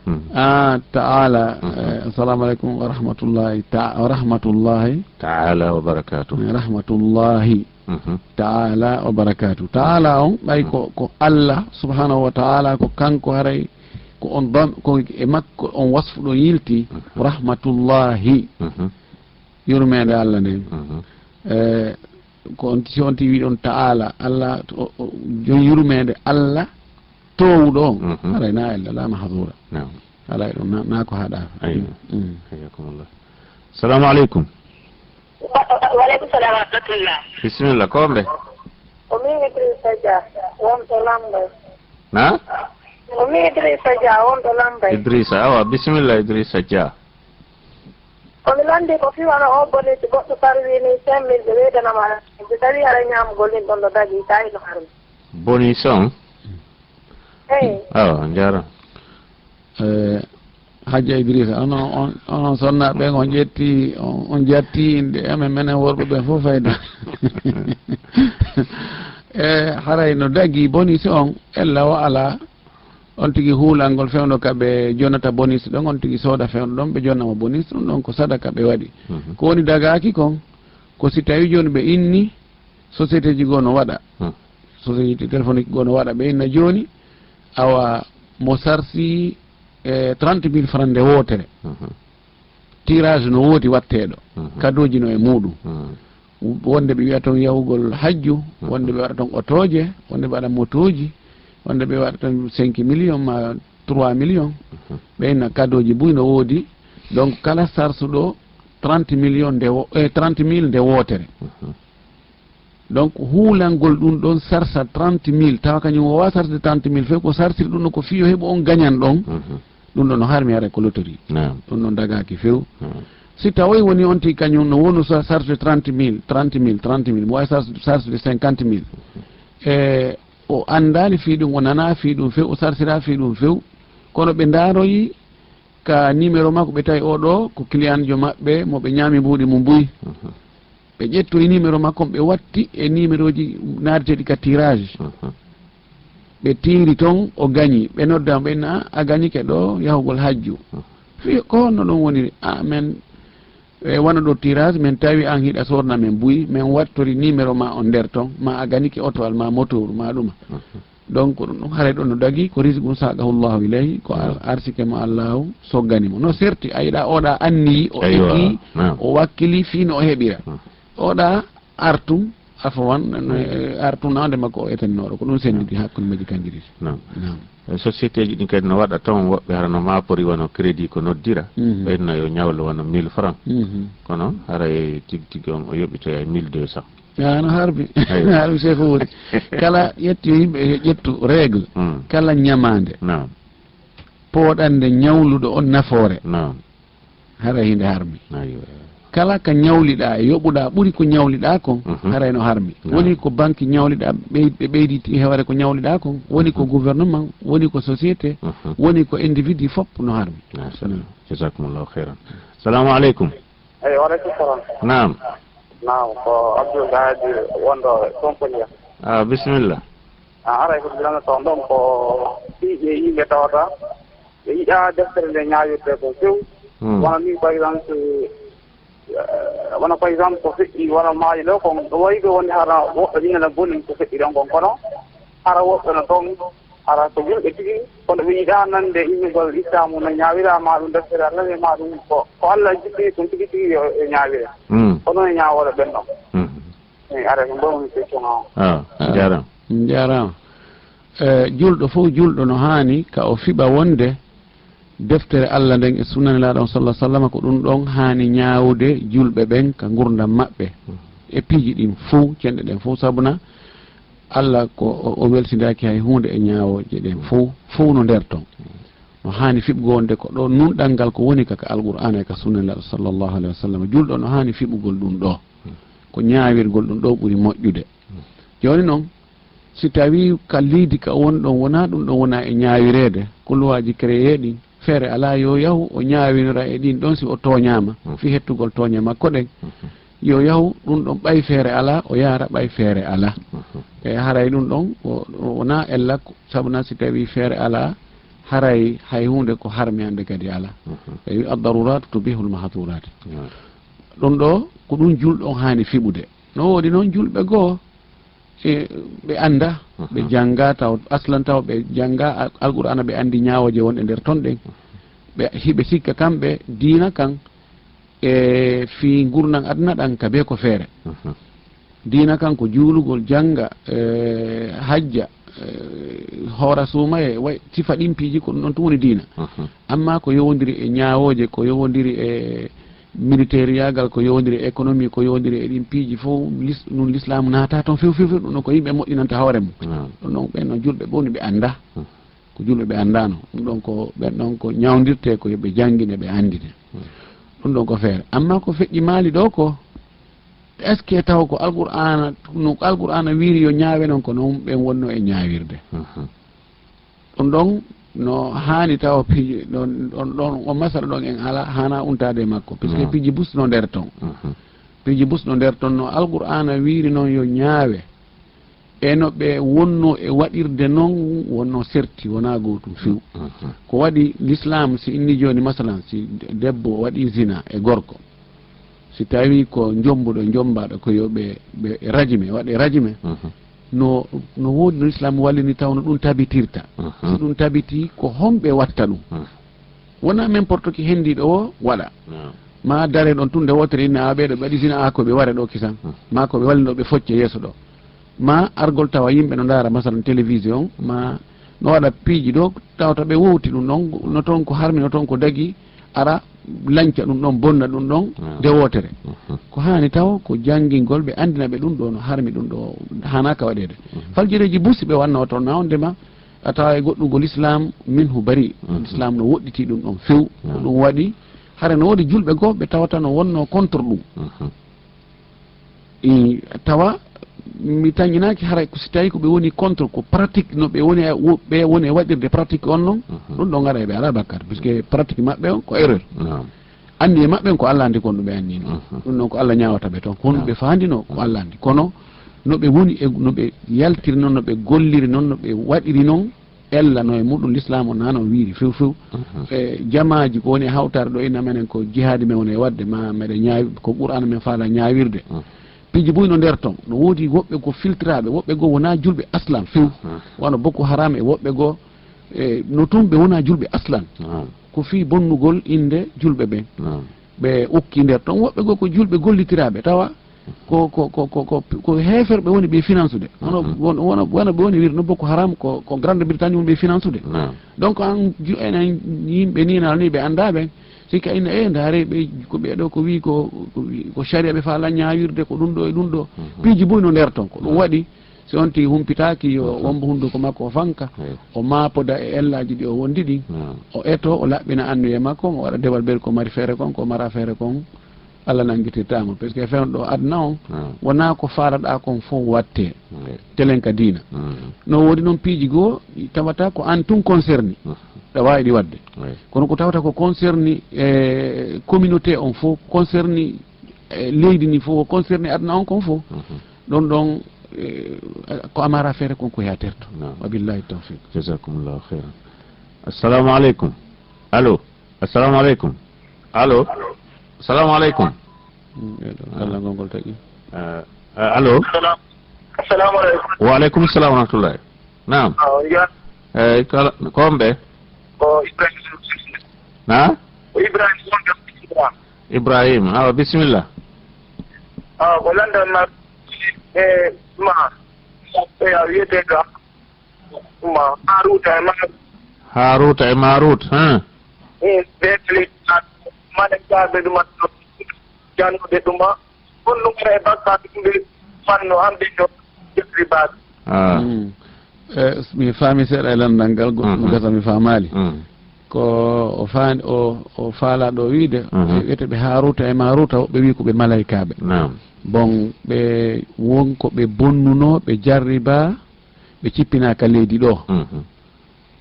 Hmm. Ah, ta'ala. Mhm. Eh, assalamu aleykum wa rahmatullahi ta-, wa rahmatullahi. Ta'ala wa barakatuh. Eh, rahmatullahi. Mhm. Ta'ala wa barakatuh. Ta'ala on, ɓay ko, mhm, ko Allah subhanahu wa ta'ala, ko kanko haray, ko on bam-, ko e makko on wasfu ɗon yilti, mhm, rahmatullahi. Mhm. Yurmeende Allah nden. Mhm. Eh, ko on, si on tigi wi'i ɗon ta'ala, Allah, o, o, jon yurmeende Allah, toowuɗo on, mhm, haray na ella, la mahzura. Naam. Haray ɗum na, na ko haɗa. Aywa. Mm. Hayyakumullah. Salamu aleykum. Wa, wa, wa aleykum salam wa rahmatullah. Bisimilla, ko homɓe? Ko min Idrissa Dia, wonɗo Lambay. Na? Ko min Idrissa Dia, wonɗo Lambay. Idrissa, awa, bisimilla Idrissa Dia. Ko mi lanndii ko fii wano oo bonus goɗɗo sarwii nii cinq mille ɓe ɓeydanama, so tawii hara ñaamugol nii ɗon no dagii, tawi no harmi. Bonus on? Eey. Awa, on njaaraama. Eh, Hajja Idrissa, onon, on, onon sonnaaɓe ɓen, on ƴetti, on, on ƴetti inɗe amen, menen worɓe ɓen fof fayda. E haray no dagii bonus on, ella o alaa, on tigi huulangol fewndo ka ɓe jonata bonus ɗon, on tigi sooda fewndo ɗon, ɓe jonna mo bonus, ɗum ɗon ko sadaka ɓe waɗi. Mhm. Ko woni dagaaki kon, ko si tawi jooni ɓe inni, société ji goo no waɗa. Hmm. Société téléphonique goo no waɗa, ɓe inna jooni, awa mo sarsi, e, trente mille francs nde wootere. Mhm. Tirage no woodi watteeɗo. Mhm. Kadooji no e muuɗum. Mhm. Wonde ɓe wi'a toon yahugol hajju, mhm, wonde ɓe waɗa toon otooje, wonde ɓe waɗa motooji, wonde ɓe waɗa toon cinq millions ma trois millions. Mhm. Ɓe inna kadooji buy no woodi. Donc kala sarsuɗo trente millions nde wo-, e, trente mille nde wootere. Mhm. Donc huulangol ɗum ɗon sarsa trente mille, tawa kañum o waawaa sarsude trente mille few, ko sarsiri ɗum ɗon ko fii yo heɓu on gañan ɗon, mhm, ɗum ɗon no harmi haray ko loterie. Naam. Ɗum ɗon dagaaki few. Naam. Si tawoy woni on tigi kañum no wonu sa-, sarsude trente mille, trente mille, trente mille, mo waawi sarsude, sarsude cinquante mille. E o anndaali fii ɗum, o nanaa fii ɗum few, o sarsiraa fii ɗum few, kono ɓe ndaaroyi ka numéro makko, ɓe tawi oo ɗoo ko clientjo maɓɓe mo ɓe ñaami mbuuɗi mum buy. Mhm. Ɓe ƴettoyi numéro makko, ɓe watti e numéroji naadeteeɗi ka tirage. Mhm. Ɓe tiiri toon, o gañi. Ɓe nodda mo, ɓe inna, "A gañike ɗoo yahugol hajju." Mhm. Fii ko honno ɗum woniri? "A, men, e wano ɗoo tirage, men tawi an hiɗa soodna men buy, men wattori numéro ma on nder toon, ma a gañike otoal ma motoru ma ɗuma." Mhm. Donc, ko ɗum ɗum haray ɗon no dagii, ko risqun saqahu Allahu ilayhi, ko ar-, arsike mo Allahu soggani mo. No serti, a yiɗa oɗa anniyi, o, aywa, eti, naam, o wakkili fii no o heɓira. Hmm. Oɗa artum, afawan, no, eh, artum nawde makko o etannooɗo. Ko ɗum senditi, naam, hakkunde majji kanji ɗiɗi. Naam. Naam. Eh, société ji ɗin kadi no waɗa toon, woɓɓe hara no maapori wano crédit ko noddira, mhm, ɓen no yo ñawlo wano mille francs. Mhm. Kono haray tigi tigi on o yoɓitoya mille deux cents. Ah, no harmi. Aywa. No harmi, Seeku Wuri. Kala ƴettu yimɓe, yo ƴettu règle. Mm. Kala ñamaande. Naam. Pooɗande ñawluɗo on nafoore. Naam. Haray hinde harmi. Aywa. Kala ka ñawliɗaa e yoɓuɗaa ɓuri ko ñawliɗaa kon, mhm, haray no harmi. Naam. Woni ko banque ñawliɗaa, ɓey-, ɓe ɓeydi hewere ko ñawliɗaa kon, woni ko, mhm, gouvernement, woni ko société, mhm, woni ko individu, fof no harmi. Machallah. Naam. Jazakumullahu khairan. Salamu aleykum. Eyi, wa aleykum salam. Naam. Naam, ko Abdoul Gadi wonɗo Sompolia. Ah, bisimilla. Ah, haray ko lanndotoo ɗon ko fii ɓe yimɓe tawata ɓe yiɗaa deftere nde ñaawirtee ko few. Hmm. Wano min, par exemple, eh, wano, par exemple, ko feƴƴi wano maayo ɗo kon, ɗo wayi ɗo wonde hara woɓɓe ɗin ana boni ko feƴƴi ɗon kon, kono hara woɓɓe no toon, hara ko julɓe tigi, kono ɓe yiɗaa nande innugol Islaamu no ñaawira, ma ɗum deftere Allah nde, ma ɗum ko, ko Allah jippini ɗum tigi tigi yo, yo ñaawire. Mm. Ko noon e ñaawooɓe ɓen ɗon. Mm. Eyi, ara ko mboy woni question o. Ah, ah, jaaraama. Jaaraama. Eh, julɗo fof, julɗo no haani ka o fiɓa wonde deftere Allah nden e sunna Nelaaɗo on sallallahu alaihi wasallam, ko ɗum ɗon haani ñaawude julɓe ɓen ka ngurdam maɓɓe. Mm. E piiji ɗin fof, cenɗe ɗen fof, sabuna Allah ko o, o welsindaaki hay huunde e ñaawooje ɗen fof, fof no nder ton. No haani fiɓgo wonde ko ɗo nunɗal ngal ko woni ka, ka Alqur'aana e ka sunna Nelaaɗo sallallahu alaihi wasallam. Julɗo no haani fiɓugol ɗum ɗo. Ko ñaawirgol ɗum ɗo ɓuri moƴƴude. Jooni non, si tawii ka leydi ka woni ɗon wonaa ɗum ɗon wonaa e ñaawireede, ko luwaaji créé ɗin, feere alaa yo yahu o ñaawinora e ɗin ɗon si o tooñaama, mm, fii hettugol tooñe makko ɗen. Mhm. Yo yahu ɗum ɗon ɓay feere alaa, o yaara ɓay feere alaa. Mhm. E haray ɗum ɗon o, o wonaa ella ko, sabu na si tawii feere alaa, haray hay huunde ko harmi hannde kadi alaa. Mhm. Ɓe wi, "Ad-daruratu tubihul mahdurati." Mhm. Ɗum ɗo, ko ɗum julɗo on haani fiɓude. No woodi noon julɓe goo, e, ɓe annda, ɓe, mhm, jannga taw, aslan taw ɓe jannga Al-, Alqur'aana, ɓe anndi ñaawooje wonɗe nder ton ɗen. Ɓe, hiɓe sikka kamɓe diina kan, e fii ngurndan aduna ɗan ka bee ko feere. Mhm. Diina kan ko juulugol, jannga, e, hajja, e, hoora suumaye, way, sifa ɗin piiji ko ɗum ɗon tun woni diina. Mhm. Amma ko yowondiri e ñaawooje, ko yowondiri e militaire yaagal, ko yowondiri e économie, ko yowondiri e ɗin piiji fof, lis-, ɗum lislaamu naata ton few, few, few, ɗum ɗon ko yimɓe moƴƴinanta hoore mum. Naam. Ɗum ɗon ɓen no julɓe ɓe woni ɓe annda. Mhm. Ko julɓe ɓe anndaano. Ɗum ɗon ko ɓen ɗon ko ñawndirtee ko yo ɓe janngine, ɓe anndine. Mhm. Ɗum ɗon ko feere. Amma ko feƴƴi Maali ɗo ko, est-ce que taw ko Alqur'aana, no Alqur'aana wiiri yo ñaawe noon, ko noon ɓen wonno e ñaawirde? Ɗum ɗon no haani taw piiji ɗon, ɗon, ɗon, on masala ɗon en ala, haana untaade e makko. Puisque piiji bus no nder ton. Piiji bus no nder ton, no Alqur'aana wiiri noon yo ñaawe. E no ɓe wonno e waɗirde noon, wonno serti, wonaa gootum few. Ko waɗi l'islam, si inni jooni, masalan, si de-, debbo waɗi zina e gorko, si tawi ko njombuɗo, njombaaɗo, ko yo ɓe, ɓe rajime, waɗe rajime. No, no woodi no l'islam wallini taw no ɗum tabitirta. Si ɗum tabiti, ko honɓe watta ɗum? Wonaa n'importe qui hendiiɗo o waɗa. Ma dare ɗon tun nde wootere inna, a, ɓeeɗo ɓe waɗi zina, a, ko ɓe ware ɗo kisan. Ma ko ɓe wallino ɓe focce yeeso ɗo. Ma argol tawa yimɓe no ndaara, masalan, télévision, ma no waɗa piiji ɗo, tawata ɓe wowti ɗum ɗon, no toon ko harmi, no toon ko dagi, ara lanca ɗum ɗon, bonna ɗum ɗon, nde wootere. Ko haani taw ko janngingol ɓe, anndina ɓe ɗum ɗo no harmi, ɗum ɗo haanaaka waɗeede. Faljireeji busi ɓe wanno toon, na on ndema, a tawa e goɗɗum ko l'islam minhu bari. L'islam no woɗɗiti ɗum ɗon few. Ko ɗum waɗi, hare no woodi julɓe goo ɓe tawata no wonno contre ɗum. I, tawa mi tañinaaki haray ko si tawi ko ɓe woni contre, ko pratique no ɓe woni, wo-, ɓe woni e waɗirde pratique on non, ɗum ɗon ara e ɓe alaa bakkat, puisque pratique maɓɓe on ko erreur. Anniye maɓɓe on ko Allah anndi kon ɗum ɓe annino. Ɗum ɗon ko Allah ñaawata ɓe toon. Ko honɗum ɓe faandino? Ko Allah anndi. Kono no ɓe woni e, no ɓe yaltiri non, no ɓe golliri non, no ɓe waɗiri non, ella no e muɗum l'islam o nano wiiri few few. E jamaaji ko woni e hawtaare ɗo, ina menen ko jihaadi men woni e waɗde, ma meɗen ñaawi, ko Qur'aana men faala ñaawirde. Piiji buy no nder ton, no woodi woɓɓe ko filtraaɓe, woɓɓe goo wonaa julɓe aslan few. Wano Boko Haram e woɓɓe goo, e no tun ɓe wonaa julɓe aslan. Ko fii bonnugol innde julɓe ɓen. Ɓe ukki nder ton, woɓɓe goo ko julɓe gollitiraaɓe, tawa ko, ko, ko, ko, ko, ko heeferɓe woni ɓe finansude. Wano, wano, wano, wano ɓe woni wiide no Boko Haram ko, ko Grande Bretagne woni ɓe finansude. Donc, an, ju-, enen yimɓe ni, nal ni, ɓe anndaa ɓen. Sikka ina, e, ndaare ɓe, ko ɓee ɗo ko wii ko, ko wii ko sharia ɓe faala ñaawirde, ko ɗum ɗo e ɗum ɗo. Piiji buy no nder ton, ko ɗum waɗi, si on tigi humpitaaki, yo wombo hunnduko makko o fanka, o maapoda e ellaaji ɗi o wondi ɗin, o eto, o laɓɓina anniye makko, o waɗa dewal bel ko mari feere kon, ko mara feere kon, Allah nanngitirtaa mo. Parce que fewndo ɗo aduna on, wonaa ko faalaɗaa kon fof watte. Telen ka diina. No woodi noon piiji goo, tawata ko an tun concerné. Ɗa waawi ɗi waɗde. Kono ko tawata ko concerné, e, communauté on fof, concerné, e, leydi ndi fof, concerné aduna on kon fof. Ɗon ɗon, e, ko a mara feere kon ko yaa terto. Naam. Wa billahi tawfiq. Jazakumullahu khairan. Assalamu alaikum. Allo. Assalamu alaikum. Allo. Assalamu alaikum. Mm, e ɗo, kallangol ngol tagi. Eh, eh, allo. Salam. Assalamu alaikum. Wa alaikum salam wa rahmatullahi. Naam. Ah, on njaaraama. Eh, kala, ko homɓe? Ko Ibrahim. Na? Ko Ibrahim, wonde Ibrahim. Ibrahim, awa, bismillah. Ah, ko lanndal ma, e, ma, e, a wiyetee ɗo, ma, Haaruuta e Maaruuta. Haaruuta e Maaruuta, ha? E, ɓe kali, malaykaaɓe ɗuma, jannude ɗuma, honɗum ara e bakkaatu ɗum ɓe fanno, an ɓe no jeffri baade. Ah. Mm. Eh, mi faami seeɗa e lanndal ngal, goɗɗum gasa mi faamaali. Ko o faani, o, o faalaa ɗo wiide, ɓe wiyete ɓe Haaruuta e Maaruuta, woɓɓe wi'i ko ɓe malaykaaɓe. Naam. Bon, ɓe won ko ɓe bonnunoo, ɓe jarribaa, ɓe cippinaa ka leydi ɗo.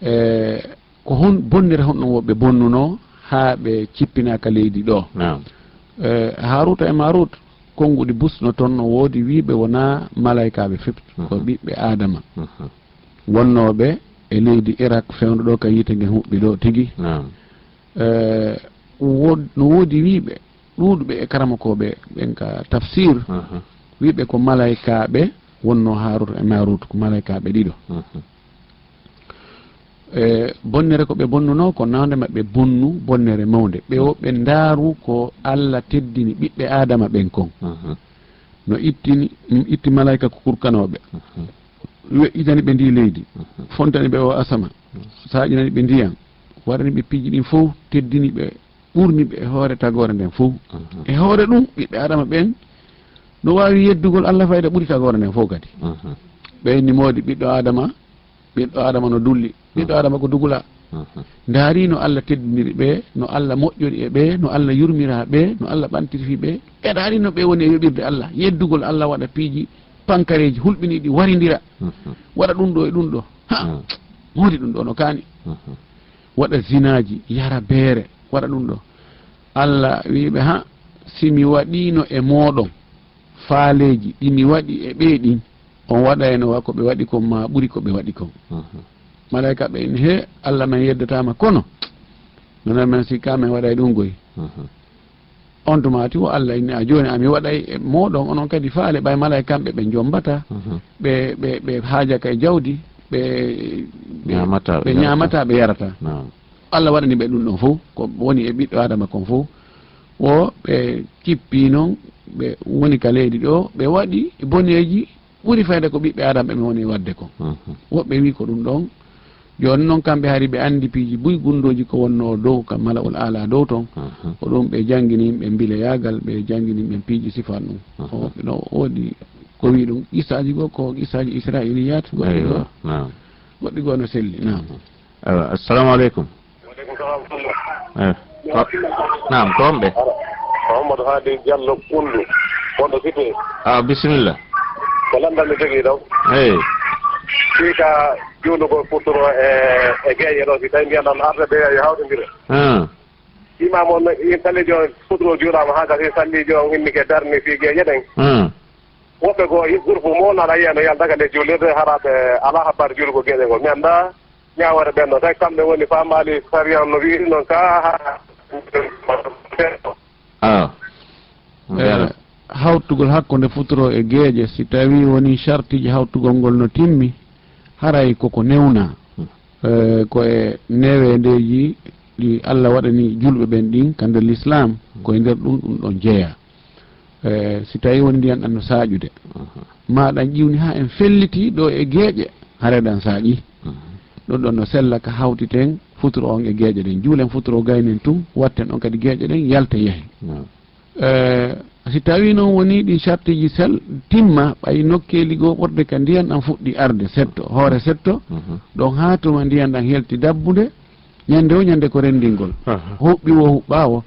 Eh, ko hon, bonnere honɗum woɓɓe bonnunoo haa ɓe cippinaa ka leydi ɗo? Naam. Eh, Haaruuta e Maaruuta, konnguɗi bus no toon, no woodi wiiɓe wonaa malaykaaɓe fep, ko ɓiɓɓe Aadama. Wonnooɓe e leydi Irak fewndo ɗo ka yiite ngen huɓɓi ɗo tigi. Naam. Eh, wo-, no woodi wiiɓe ɗuuɗuɓe e karamokooɓe ɓen ka tafsir, wiiɓe ko malaykaaɓe wonnoo Haaruuta e Maaruuta, ko malaykaaɓe ɗiɗo. E, bonnere ko ɓe bonnunoo, ko nawde maɓɓe bonnu, bonnere mawnde. Ɓe o, ɓe ndaaru ko Alla teddini ɓiɓɓe Aadama ɓen kon. No ittini, itti malaayka ko kurkanooɓe. Weƴƴitani ɓe ndi leydi. Fontani ɓe o asama. Saaƴinani ɓe ndiyan. Waɗani ɓe piiji ɗin fof, teddini ɓe, ɓurni ɓe e hoore tagoore nden fof. E hoore ɗum, ɓiɓɓe Aadama ɓen no waawi yeddugol Alla fayda ɓuri tagoore nden fof kadi. Ɓe inni moodi ɓiɗɗo Aadama, ɓiɗɗo Aadama no dulli. Ɓiɗɗo Aadama ko dugula. Mhm. Ndaari no Allah teddiniri ɓe, no Allah moƴƴori e ɓe, no Allah yurmira ɓe, no Allah ɓantirfi ɓe. E ndaari no ɓe woni e yoɓirde Allah. Yeddugol Allah waɗa piiji pankareeji hulɓiniiɗi warindira. Mhm. Waɗa ɗum ɗo e ɗum ɗo. Ha! Mhm. Moodi ɗum ɗo no kaani. Mhm. Waɗa zinaaji, yara beere, waɗa ɗum ɗo. Allah wi'iɓe, ha, si mi waɗiino e mooɗon faaleeji ɗi mi waɗi e ɓee ɗin, on waɗayno wa ko ɓe waɗi kon maa ɓuri ko ɓe waɗi kon. Mhm. Malaa'ikaaɓe inni, he, Allah men yeddataama, kono no men sikkaa men waɗay ɗum goy. Mhm. On tuma ti wo Allah inni, a jooni, a mi waɗay e mooɗon onon kadi faale, ɓay malaa'ikaaɓe ɓe jombataa, mhm, ɓe, ɓe, ɓe haajaka e jawdi, ɓe, ɓe, ñaamataa, ɓe ɓe ñaamataa, ɓe yarataa. Naam. Allah waɗani ɓe ɗum ɗon fof, ko woni e ɓiɗɗo Aadama kon fof, wo ɓe kippi non, ɓe woni ka leydi ɗo, ɓe waɗi boneeji ɓuri fayde ko ɓiɓɓe Aadama ɓe mi woni waɗde kon. Mhm. Woɓɓe wi ko ɗum ɗon. Jooni non kamɓe hari ɓe anndi piiji buy gunndooji ko wonnoo dow ka Mala'ul A'la dow ton. Mhm. Ko ɗum ɓe janngini yimɓe mbileyaagal, ɓe janngini yimɓe piiji sifan ɗum. Mhm. O, no woodi ko wi ɗum, qissaaji goo ko qissaaji Israa'iliyaat, goɗɗi goo. Eywa, naam. Goɗɗi goo no selli, naam. Mhm. Awa, assalamu aleykum. Wa aleykum salam. Eh, ko, naam, ko homɓe? Ko Amadou Hadi Diallo Koundu, wonɗo Cité. Ah, bisimilla. Ko lanndal mi jogii ɗo. Eyi. Fii ka juulugol futuro e, e geeƴe ɗo, si tawi mbiyan ɗon arde ɓe yo hawtindire. Ah. Imam on, in sallii jooni futuro juulaama haa gasi, sallii jooni on immike darni fii geeƴe ɗen. Ah. Woɓɓe goo, i groupe mo won aɗa yiya no yalta ka nder juulirde, hara ɓe alaa habbaade juulugol geeƴe ngol. Mi anndaa ñaawoore ɓen ɗon. Tawi kamɓe woni faamaali sariya on no wi'iri non ka, ha, ah. Eh, hawtugol hakkunde futuro e geeƴe, si tawi woni sartiji hawtugol ngol no timmi, haray koko newna. Hmm. Eh, ko e neweendeeji ɗi Allah waɗani julɓe ɓen ɗin ka nder Lislaam, ko e nder ɗum ɗum ɗon jeyaa. Eh, si tawi woni ndiyan ɗan no saaƴude, mhm, ma ɗan ƴiwni haa en felliti ɗo e geeƴe, hare ɗan saaƴi. Mhm. Ɗum ɗon no sella ka hawtiten futuro on e geeƴe ɗen. Juulen futuro gaynen tun, watten on kadi geeƴe ɗen, yalte yahi. Naam. Eh, si tawi non woni ɗin sartiji sel timma, ɓay nokkeeli goo ɓurde ka ndiyan ɗan fuɗɗi arde setto, hoore setto, mhm, ɗon haa tuma ndiyan ɗan helti dabbude, ñande o ñande ko renndingol. Aha. Huɓɓi wo huɓɓaa wo.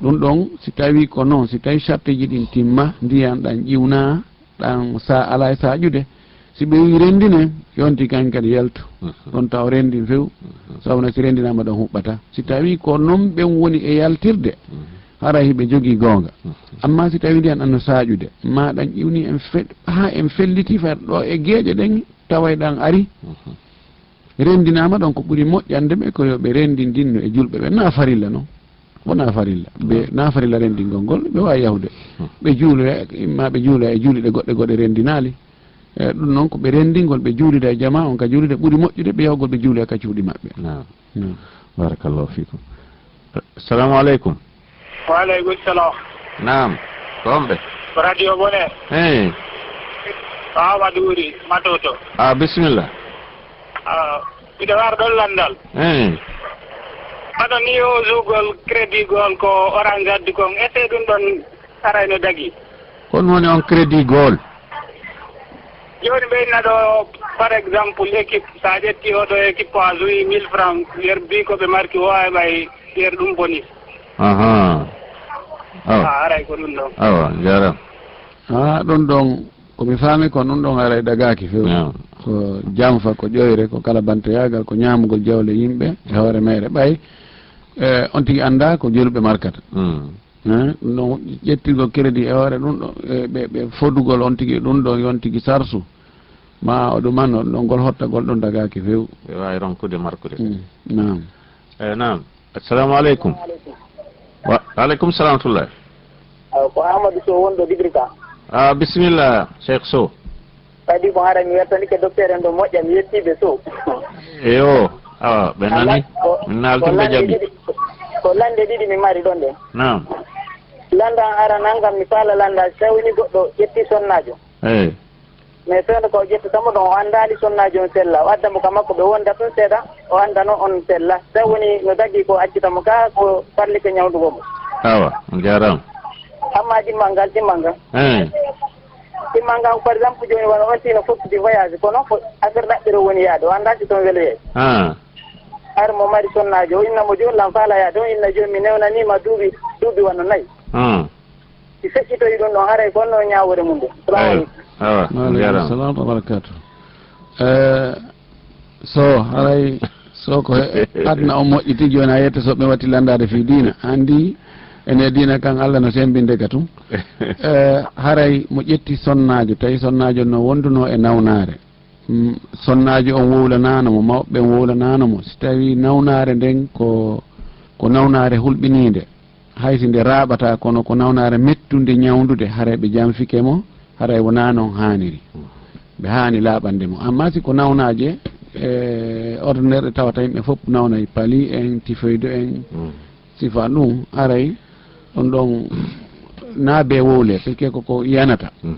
Ɗum ɗon, si tawi ko non, si tawi sartiji ɗin timma, ndiyan ɗan ƴiwna, ɗan sa alaa e saaƴude. Si ɓe wi renndinen, yonti kan kadi yaltu. Mhm. Ɗon taw renndin few. Mhm. Sabu na si renndinaama ɗon huɓɓata. Si tawi ko non ɓen woni e yaltirde, mhm, hara hiɓe jogii goonga. Mhm. Amma si tawi ndiyan ɗan no saaƴude, ma ɗan ƴiwni en fe-, haa en felliti fer ɗo e geeƴe ɗen, taway ɗan ari. Mhm. Renndinaama ɗon ko ɓuri moƴƴande ɓe ko yo ɓe renndindinno e julɓe ɓe. Na farilla non. Wona farilla. Ɓe, na farilla renndingol ngol, ɓe waawi yahude. Hmm. Ɓe juuloya, imma ɓe juuloya e juuliɗe goɗɗe goɗɗe renndinaali. E, ɗum noon ko ɓe renndingol, ɓe juulida e jamaa on ka juulide ɓuri moƴƴude, ɓe yahugol ɓe juuloya ka cuuɗi maɓɓe. Naam. Naam. Barakallahu fikum. Assalamu aleykum. Wa aleykum salam. Naam. Ko homɓe? Ko Radio Bonheur. Eyi. Ko Amadou Wuri, Matoto. Ah, bisimilla. Ah, miɗo war ɗon lanndal. Eyi. Hono ni o usugol crédit gol ko Orange addi kon, est-ce que ɗum ɗon aray no dagi? Ko ɗum woni on crédit gol? Jooni ɓe inna ɗo, par exemple, équipe, so a ƴetti oɗo équipe, a joui mille francs, yer mbi ko ɓe marki o, ay ɓay yer ɗum boni. Aha. Awa. Ah, aray ko ɗum ɗon. Awa, jaaraama. Ah, ɗum ɗon, ko mi faami ko ɗum ɗon aray dagaaki few. Naam. Ko jamfa, ko ƴoyre, ko kala banteyaagal, ko ñaamugol jawle yimɓe e hoore meere. Ɓay, eh, on tigi anndaa ko julɓe markata. Mm. Eh, ɗum ɗon ƴettirgol crédit e hoore ɗum ɗo, eh, ɓe, ɓe fodugol on tigi ɗum ɗo, yon tigi sarsu. Ma o ɗuman, o ɗon ngol hottagol ɗon dagaaki few. Ɓe waawi ronkude markude. Mm, naam. Eh, naam. Assalamu aleykum. Wa aleykum salam wa rahmatullah. Aw, ko Amadou Sow wonɗo Dibrika. Ah, bisimilla, Cheikh Sow. Kadi ko hara mi wertanike docteur en ɗo moƴƴa, mi yettii ɓe Sow. Eyo, awa, ɓe nani. Ko, min naalti ko ɓe lande jaɓi. Ɗiɗi, ko lande ɗiɗi mi mari ɗon ɗen. Naam. Landa an ara nan kam mi faala landa, so tawi ni goɗɗo ƴetti sonnaajo. Eyi. Mais fewndo ko o ƴettata mo ɗon, o anndaali sonnaajo on sella. O adda mo ka makko, ɓe wonda tun seeɗa, o anndano on sella. Tawi woni no dagi ko accita mo ka, ko farlike ñawndugol mo. Awa, on jaaraama. Amma ɗimmal ngal, ɗimmal ngal. Eyi. Ɗimmal ngal, par exemple, jooni wano on sino fottude voyage, kono ko affaire ɗaɓɓere woni yaade, o anndaa si toon welo yeeso. Ah. Ar mo mari sonnaajo, o inna mo jooni lan faala yaade, o inna jooni mi newnaniima duuɓi, duuɓi wano nayi. Hmm. Si feƴƴitoyi ɗum ɗon, haray ko honno ñaawore mum ɗum? Salaamu aleykum. Awa, Waaleykum salaam wa barakaatu. Eh, so, haray, so ko he-, aduna o moƴƴiti, jooni a yetta so ɓe watti lanndaade fii diina. Anndi, ene diina kan Alla no sembinde ka tun. Eh, haray mo ƴetti sonnaajo, tawi sonnaajo no wondunoo e nawnaare. Mm, sonnaajo on wowlanaano mo, mawɓe ɓen wowlanaano mo. Si tawii nawnaare nden ko, ko nawnaare hulɓiniinde, hay si nde raaɓataa, kono ko nawnaare mettunde ñawndude, haray ɓe janfike mo, haray wonaa non haaniri. Ɓe haani laaɓande mo. Amma si ko nawnaaje, e, ordinaire ɗe tawata yimɓe fof nawnay, pali en, tifoyde en, Mm. sifa ɗum, aray ɗum ɗon naa bee wowle, parce que ko ko yanata. Mm.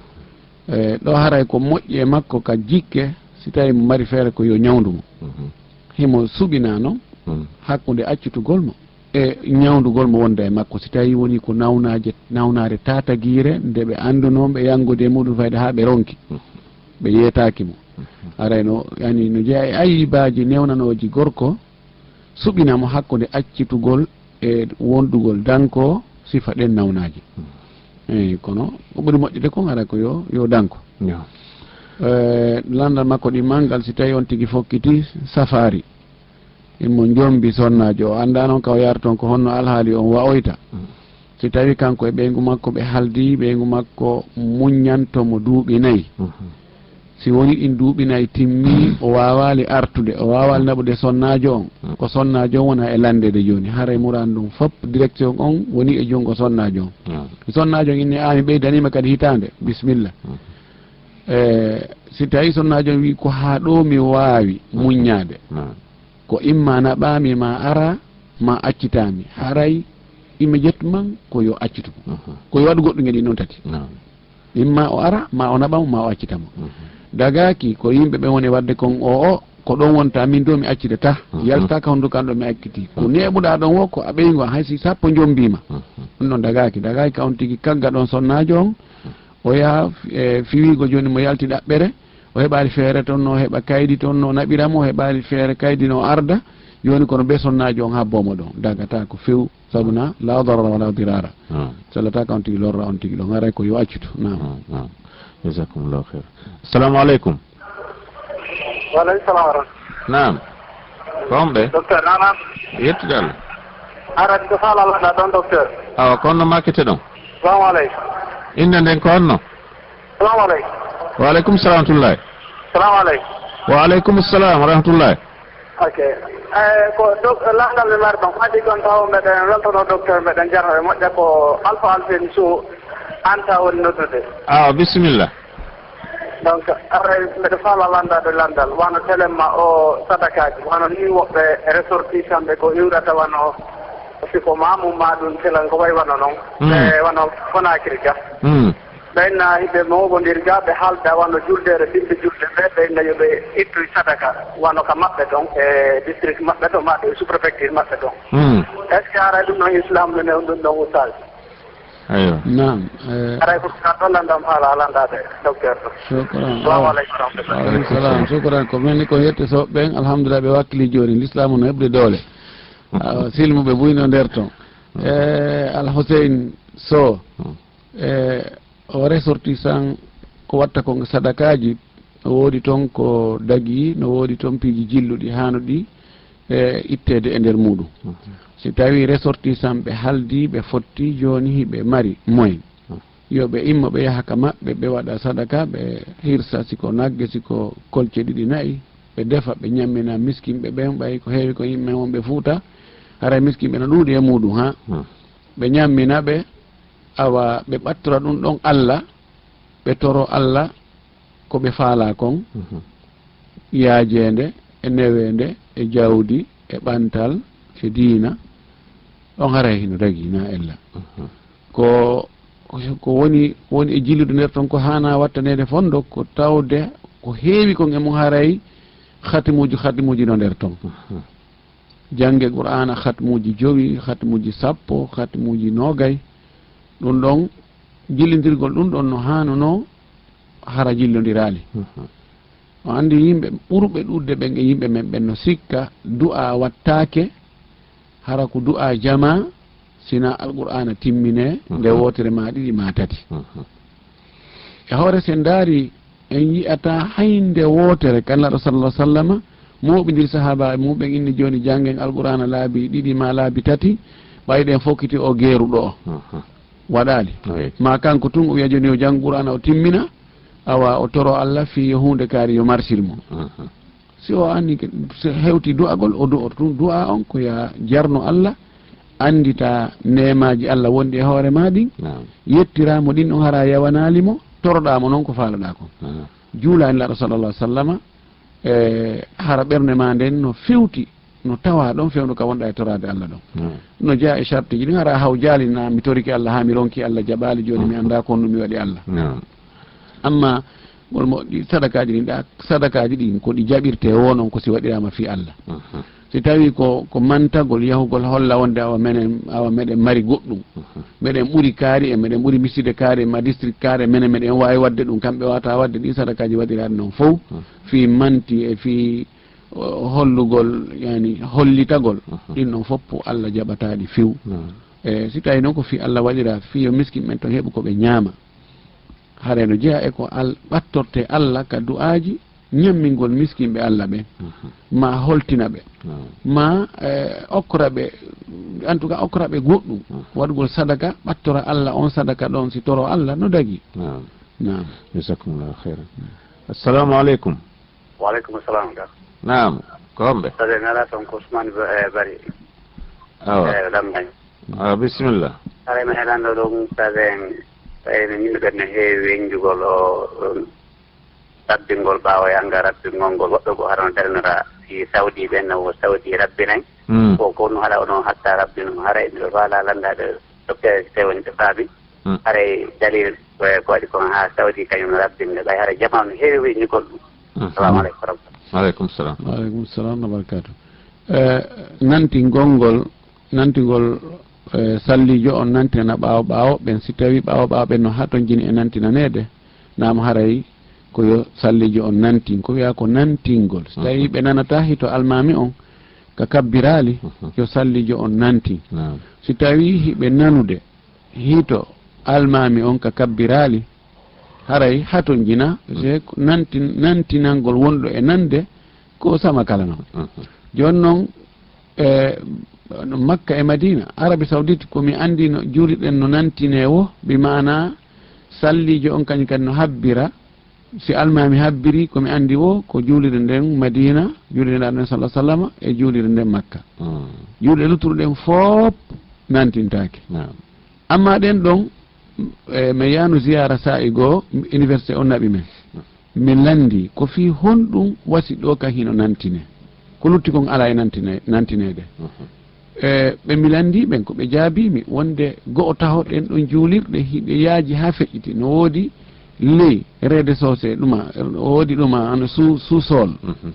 E, ɗo haray ko moƴƴi e makko ka jikke, si tawi mo mari feere ko yo ñawndu mo. Mhm. Himo suɓinaa non Mm. hakkunde accitugol mo e ñawndugol mo wonda e makko, si tawi woni ko nawnaaje, nawnaare taatagiire, nde ɓe anndunoo ɓe yanngude e muɗum fayde haa ɓe ronki. Mhm. Ɓe yeetaaki mo. Mhm. Aray no, yani no jeyaa e ayibaaji newnanooji gorko, suɓina mo hakkunde accitugol e wondugol danko sifa ɗen nawnaaji. Hmm. Eyi, kono ko ɓuri moƴƴude kon hara ko yo, yo danko. Yo. Eh, lanndal makko ɗi manngal, si tawi on tigi fokkiti safaari, imo njombi sonnaajo, o anndaa non ka o yarton ko honno alhaali on wa'oyta. Hmm. Si tawi kanko e ɓeyngu makko ɓe haldi, ɓeyngu makko muññanto mo duuɓi nayi. Mhm. Si woni ɗin duuɓi nayi timmi, o waawaali artude, o waawaali naɓude sonnaajo on. Mhm. Ko sonnaajo on wona e lanndeede jooni. Haray muraan ɗum fop, direction on woni e junngo sonnaajo on. Naam. Si sonnaajo on inni, "Aa, mi ɓeydaniima kadi hitaande, bismilla." Mhm. Eh, si tawi sonnaajo on wi'i, "Ko haa ɗoo mi waawi Mhm. muññaade." Naam. Ko imma naɓaami ma ara, ma accitaami. Haray immédiatement ko yo accitu mo. Mhm. Ko yo waɗu goɗɗum e ɗin non tati. Naam. Imma o ara, ma o naɓa mo, ma o accita mo. Mhm. Dagaaki ko yimɓe ɓen woni waɗde kon o, o, ko ɗon wonta min ɗo mi accitata. Mhm. Yalta ka hondu kan ɗo mi acciti. Ko Mhm. neeɓuɗaa ɗon wo ko a ɓeyngu an, hay si sappo njombiima. Mhm. Ɗum ɗon dagaaki, dagaaki ka on tigi kagga ɗon sonnaajo on. O yaha, e, fiwiigo jooni mo yalti ɗaɓɓere, o heɓaali feere toon no heɓa kaydi toon no naɓira mo, o heɓaali feere kaydi no arda, jooni kono be sonnaajo on habboo mo ɗon, dagataako few, sabu na, la darara wala dirara. Naam. Sellataako on tigi lorra on tigi ɗon, haray ko yo accutu. Naam. Naam, naam. Jazakumullahu khair. Assalamu alaikum. Wa alaikum salam wa rahmatullah. Naam. Ko on ɓe? Docteur, naam, naam. Yettude Allah. Ara, ko faala lanɗa ɗon, docteur. Awa, ko on no makkete ɗon? Salamu aleykum. Innde nden ko on no? Salamu aleykum. Wa aleykum salam wa rahmatullahi. Salamu aleykum. Wa aleykum salam wa rahmatullahi. Ok. Eh, ko doc-, lanndal mi mari ɗon. Ko addi kon taw meɗen weltono docteur, meɗen jarno e moƴƴa ko Alpha Alfin Sow Anta woni noddude. Awa, bisimilla. Donc, aray mbeɗa faala lanndaade lanndal, wano telemma o sadakaaji, wano ni woɓɓe ressortissant ɓe ko iwrata wano siko maamum ma ɗum telan ko way wano noon. Mm. E wano Conakry ga. Mm. Ɓe inna hiɓe mooɓondir ga, ɓe haalda wano juldeere, ɓiɓɓe julde ɓe, ɓe inna yo ɓe ittoy sadaka, wano ka maɓɓe toon, e district maɓɓe toon, maɓɓe sous-préfecture maɓɓe toon. Mm. Est-ce que aray ɗum noon Islam no newn ɗum ɗon, Oustaz? Aywa. Naam, eh. Aray ko ka ɗon lanndam faala lanndaade, docteur ɗo. Shukran. Salamu aleykum wa rahmatullah. Wa aleykum salam. Shukran. Ko men ni ko yette so ɓen, alhamdulillah, ɓe wakkili jooni. Lislaamu no heɓde doole. Awa, silmuɓe buy no nder ton. Eh, Al Hussein Sow. Hmm. Eh, o ressortissant ko watta kon sadakaaji, no woodi toon ko dagii, no woodi toon piiji jilluɗi haanuɗi, e, itteede e nder muuɗum. Mhm. Si tawii ressortissant ɓe haaldi, ɓe fotti, jooni hiɓe mari moyen. Mhm. Yo ɓe immo, ɓe yaha ka maɓɓe, ɓe waɗa sadaka, ɓe hirsa, si ko nagge, si ko kolce ɗiɗi, nayi, ɓe defa, ɓe ñammina miskinɓe ɓen, ɓay ko heewi ko yimɓe wonɓe Fuuta, haray miskinɓe no ɗuuɗi e muuɗum, haa. Mhm. Ɓe ñammina ɓe, awa, ɓe ɓattora ɗum ɗon Alla, ɓe toro Alla ko ɓe faalaa kon, mhm, yaajeende e neweende e jawdi e ɓantal e diina, on haray hino dagii, na ella. Mhm. Ko, ko woni, woni e jillude nder ton ko haanaa wattaneede fondo ko tawde ko heewi kon e mum haray khatimuuji, khatimuuji no nder ton. Mhm. Jannge Qur'aana, khatmuuji jowi, khatmuuji sappo, khatmuuji noogay. Ɗum ɗon, jillindirgol ɗum ɗon no haanunoo, hara jillondiraali. Mhm. O anndi yimɓe ɓurɓe ɗuuɗde ɓen e yimɓe men ɓen no sikka du'a wattaake, hara ko du'a jama, sina Alqur'aana timmine nde Mhm. wootere ma ɗiɗi ma tati. Mhm. E hoore, si en ndaari, en yi'ata hay nde wootere ka Nelaaɗo sallallahu alaihi wasallama mooɓindiri sahaabaaɓe mum ɓen, inni: "Jooni janngen Alqur'aana laabi ɗiɗi ma laabi tati, ɓay ɗen fokkiti o geeru ɗo." Mhm. Waɗaali. Oui. Ma kanko tun o wi'a jooni yo janngu Qur'aana o timmina, awa o toro Allah fii yo huunde kaari yo marsir mo. Mhm. Si o anni ke, si hewti du'agol, o du'oto tun. Du'a on ko ya jarno Allah, anndita neemaaji Allah wonɗi e hoore ma ɗin, Naam. yettiraa mo ɗin ɗon hara yawanaali mo, toroɗaa mo non ko faalaɗaa kon. Naam. Juulaa e Nelaaɗo sallallahu alaihi wasallama, e hara ɓernde ma nden no fewti, no tawa ɗon fewndo ka wonɗa e toraade Allah ɗon. Naam. No jeyaa e shartiji ɗin, hara haw jaali na mi torike Allah haa mi ronki Allah jaɓaali, jooni mi Mhm. anndaa ko honno mi waɗi Allah. Naam. Amma ngol mo ɗi sadakaaji ɗin, ɗa sadakaaji ɗin ko ɗi jaɓirte wo non ko si waɗiraama fii Allah. Mhm. Si tawi ko, ko mantagol yahugol holla wonde awa menen, awa meɗen mari goɗɗum. Mhm. Meɗen ɓuri kaari en, meɗen ɓuri miside kaari en, ma district kaari en, menen meɗen waawi waɗde ɗum, kamɓe waawata waɗde ɗin sadakaaji waɗiraaɗi non fow. Mhm. Fii manti e fii, o, hollugol, yani, hollitagol. Mhm. Ɗin non fof Allah jaɓataa ɗi few. Mhm. E si tawi non ko fii Allah waɗiraa, fii yo miskin ɓen ton heɓu ko ɓe ñaama. Haray no jeyaa e ko al-, ɓattorte Allah ka du'aaji, ñammingol miskinɓe Allah ɓen, Mhm. ma holtina ɓe, Naam. ma, eh, okkora ɓe, en tout cas, okkora ɓe goɗɗum, Mhm. waɗugol sadaka, ɓattora Allah on sadaka ɗon, si toro Allah no dagi. Naam. Naam. Jazakumullahu khairan. Assalamu alaikum. Wa alaikum assalam, ka. Naam, ko homɓe? Sade nala ton ko Ousmane Ba-, eh, Bari. Awa. Eh, Lambaye. Ah, bismillah. Haray mi heɗanɗo ɗum, sabu en, tawi no yimɓe ɓen no heewi weñjugol o, um, rabbingol ɓaawo yanga rabbingol ngol. Woɓɓe ko hara no darnora si Saudi ɓen no Saudi rabbinay. Mm. Ko, ko no hara ono hatta rabbino. Haray miɗo faala lanndaade docteur si tawi woni ɓe faabi. Mm. Haray dalil ko, ko waɗi kon haa Saudi kañum no rabbinde. Ɓay haray jamaa no heewi weñjugol ɗum. Mhm. Assalamu alaikum warahmatullahi. Wa alaikum salam. Wa alaikum salam wa barakatuh. Eh, nantingol ngol, nantingol, eh, sallijo on nantinana ɓaawo ɓaawo ɓen, si tawi ɓaawo ɓaawo ɓen no hatonjini e nantinaneede, naam haray ko yo sallijo on nantin, ko wi'a ko nantingol. Si tawi Mhm. ɓe nanataa hito almaami on ka kabbiraali, Mhm. yo sallijo on nantin. Naam. Si tawi hiɓe nanude hito almaami on ka kabbiraali, haray hatonjina, Mhm. je nantin-, nantinangol wonɗo e nande, ko sama kala non. Mhm. Jooni non, e, no Makka e Madina, Arabie Saoudite, ko mi anndi no juulirɗen no nantine wo, bi maana sallijo on kañum kadi no habbira, si almaami habbiri, ko mi anndi wo, ko juulirde nden Madina, juulirde nden Annabi sallallahu alaihi wasallam, e juulirde nden Makka. Mm. Juulirɗe luttuɗe ɗen fof nantintaake. Naam. Amma ɗen ɗon, e, mi yaanu ziyaara saa'i goo, université on naɓi men. Mi lanndi, ko fii honɗum wasi ɗo kan hino nantine? Ko lutti kon alaa e nantine-, nantineede. Mhm. E, ɓe mi lanndi ɓen, ko ɓe jaabii mi, wonde go'o taho ɗen ɗon juulirɗe, hiɗe yaaji haa feƴƴiti. No woodi ley, rez-de-chaussée, ɗuma, no woodi ɗuma, ano sous-, sous-sol. Mhm.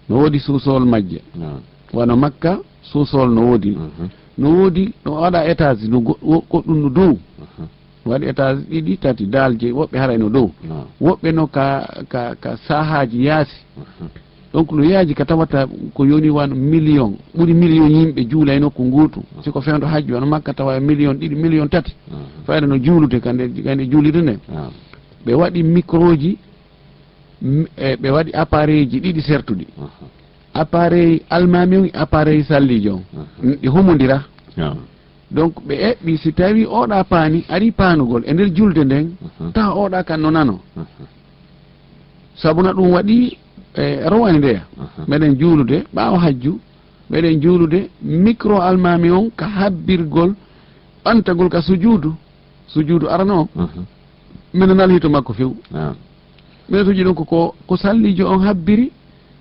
No woodi sous-sol majje. Naam. Wano Makka, sous-sol no woodi. Mhm. No woodi, no waɗa étage, no go-, wo-, goɗɗum no dow. Mhm. No waɗi étage ɗiɗi, tati, daal jeyi, woɓɓe haray no dow. Naam. Woɓɓe no ka, ka, ka sahaaji yaasi. Mhm. Donc, no yaaji ka tawata ko yoni wano million, ɓuri million yimɓe juulay nokku nguutu. Mhm. Si ko fewndo hajju, wano Makka tawa million ɗiɗi, million tati. Mhm. Fayda no juulude ka nde, ka nde juulirde nde. Naam. Ɓe waɗi microji, m-, e, ɓe waɗi appareil ji ɗiɗi sertuɗi. Mhm. Appareil almaami on e appareil sallijo on. Mhm. Ɗi humondira. Naam. Donc, ɓe eɓɓi, si tawi oɗa paani ari paanugol e nder julde nden, Mhm. tawa oɗa kan no nano. Mhm. Sabuna ɗum waɗi, e, rowani ndeya. Mhm. Meɗen juulude ɓaawo hajju, meɗen juulude micro almaami on ka habbirgol ɓantagol ka sujuudu. Sujuudu arano on, Mhm. mi nanal hito makko few. Naam. Minen sujuudu on ko, ko, ko sallijo on habbiri,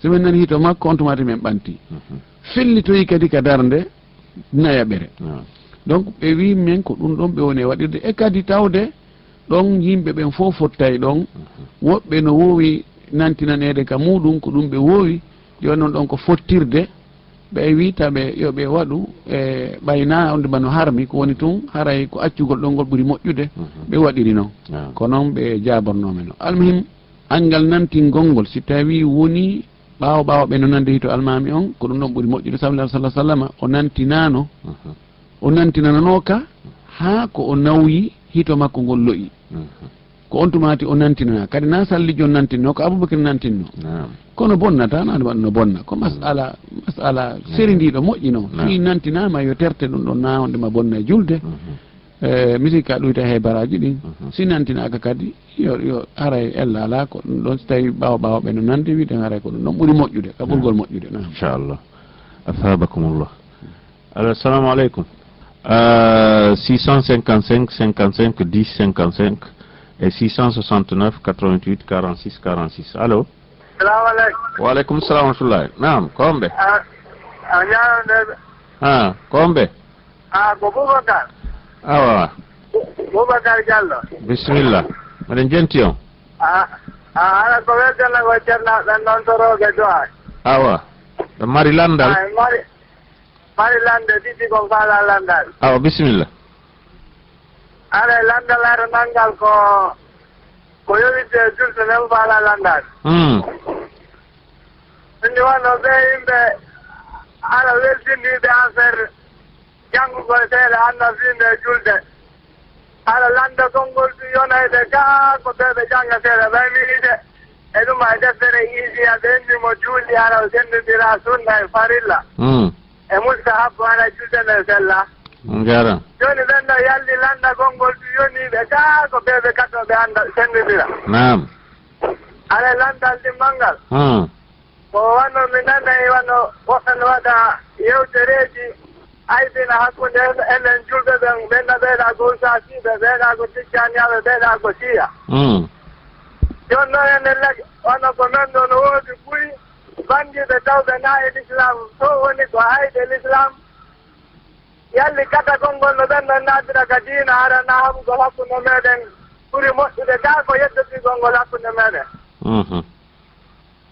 so min nani hito makko, on tuma tigi min ɓanti. Mhm. Fellitoyi kadi ka darnde nayaɓere. Naam. Donc, ɓe wi min ko ɗum ɗon ɓe woni e waɗirde. E kadi tawde ɗon yimɓe ɓen fof fottay ɗon. Mhm. Woɓɓe no woowi nantinaneede ka muɗum, ko ɗum ɓe woowi. Jooni non ɗon ko fottirde, ɓe wi taɓe yo ɓe waɗu, e, ɓay na on nde bano harmi, ko woni tun, haray ko accugol ɗon ngol ɓuri moƴƴude, Mhm. ɓe waɗiri non. Ah. Ko non ɓe jaabornoo men non. Almuhim, anngal nantingol ngol, si tawii wonii ɓaawo ɓaawo ɓe no nande hito almaami on, ko ɗum ɗon ɓuri moƴƴude. Sabu Nulaaɗo sallallaahu alayhi wa sallama, o nantinaano, Mhm. o nantinananoo ka haa ko o nawyi hito makko ngol lo'i. Mhm. Ko on tumaati o nantinanaa. Kadi na sallijo nantinnoo, ko Abubakar nantinnoo. Naam. Kono bonnata, na waɗi no bonna. Ko mas'ala, mas'ala Naam. serindiiɗo moƴƴi non. Naam. Fii nantinaama yo terte ɗum ɗon na wonde ma bonna e julde. Mhm. Eh, mi sikka ɗuyta he baraaji ɗin. Mhm. Si nantinaaka kadi, yo, yo haray ella alaa ko ɗum ɗon, si tawii ɓaawo ɓaawo ɓe no nande, wi'eten haray ko ɗum ɗon ɓuri moƴƴude, ka ɓurgol moƴƴude. Naam. Inchallah. Athabakumullah. Allo, assalamu aleykum. Euh, six cent cinquante-cinq, cinquante-cinq, dix, cinquante-cinq et six cent soixante-neuf, quatre-vingt-huit, quarante-six, quarante-six. Allo? Salamu aleykum. Wa aleykum salam wa rahmatullahi. Naam, ko homɓe? A, a ñaawde. Ha, ko homɓe? A, ko Boubacar. Awa. Boubacar Diallo. Bisimilla. Meɗen jenti on. A, a, ala ko weltana ko Ceerno ɓen noon to Rooge Duwaay. Awa. Ɓe mari lanndal. Ay, mari, mari lande ɗiɗi ko faala landal. Awa, bisimilla. Are landal aranal ngal ko, ko yowitde e julɓe ɓen faala landal. Hmm. Ɗum wano ɓe yimɓe ara weltindiiɓe affaire janngugol seeɗa annda fiinde e julde. Ara landa konngol ɗum yonayɓe gaa ko ɓe ɓe jannga seeɗa ɓay miide. E ɗum e deftere Iisiya ɓe indi mo juuli ara o senndindira sunna e farilla. Hmm. E mustahabbo ara julde nden sella. On jaaraama. Jooni ɓen ɗo yalli landa konngol ɗum yoniiɓe gaa ko ɓe ɓe kaddooɓe annda senndindira. Naam. Ara landal ɗimmal ngal. Hmm. Ko wano mi nanay wano woɓɓe no waɗa yewtereeji aybina hakkunde enen julɓe ɓen, ɓen no ɓeeɗa ko ustaasiiɓe, ɓeeɗa ko tijjaaniyaaɓe, ɓeeɗa ko siiya. Mm. Jooni noon enen lagi, wano ko men ɗo no woodi buy banndiiɓe tawɓe na e l'islam, to woni ko hayɓe l'islam. Yalli katagol ngol no ɓen ɗon naatira ka diina, hara na haɓugol hakkunde meɗen ɓuri moƴƴude gaa ko yeddotigol ngol hakkunde meɗen. Mhm.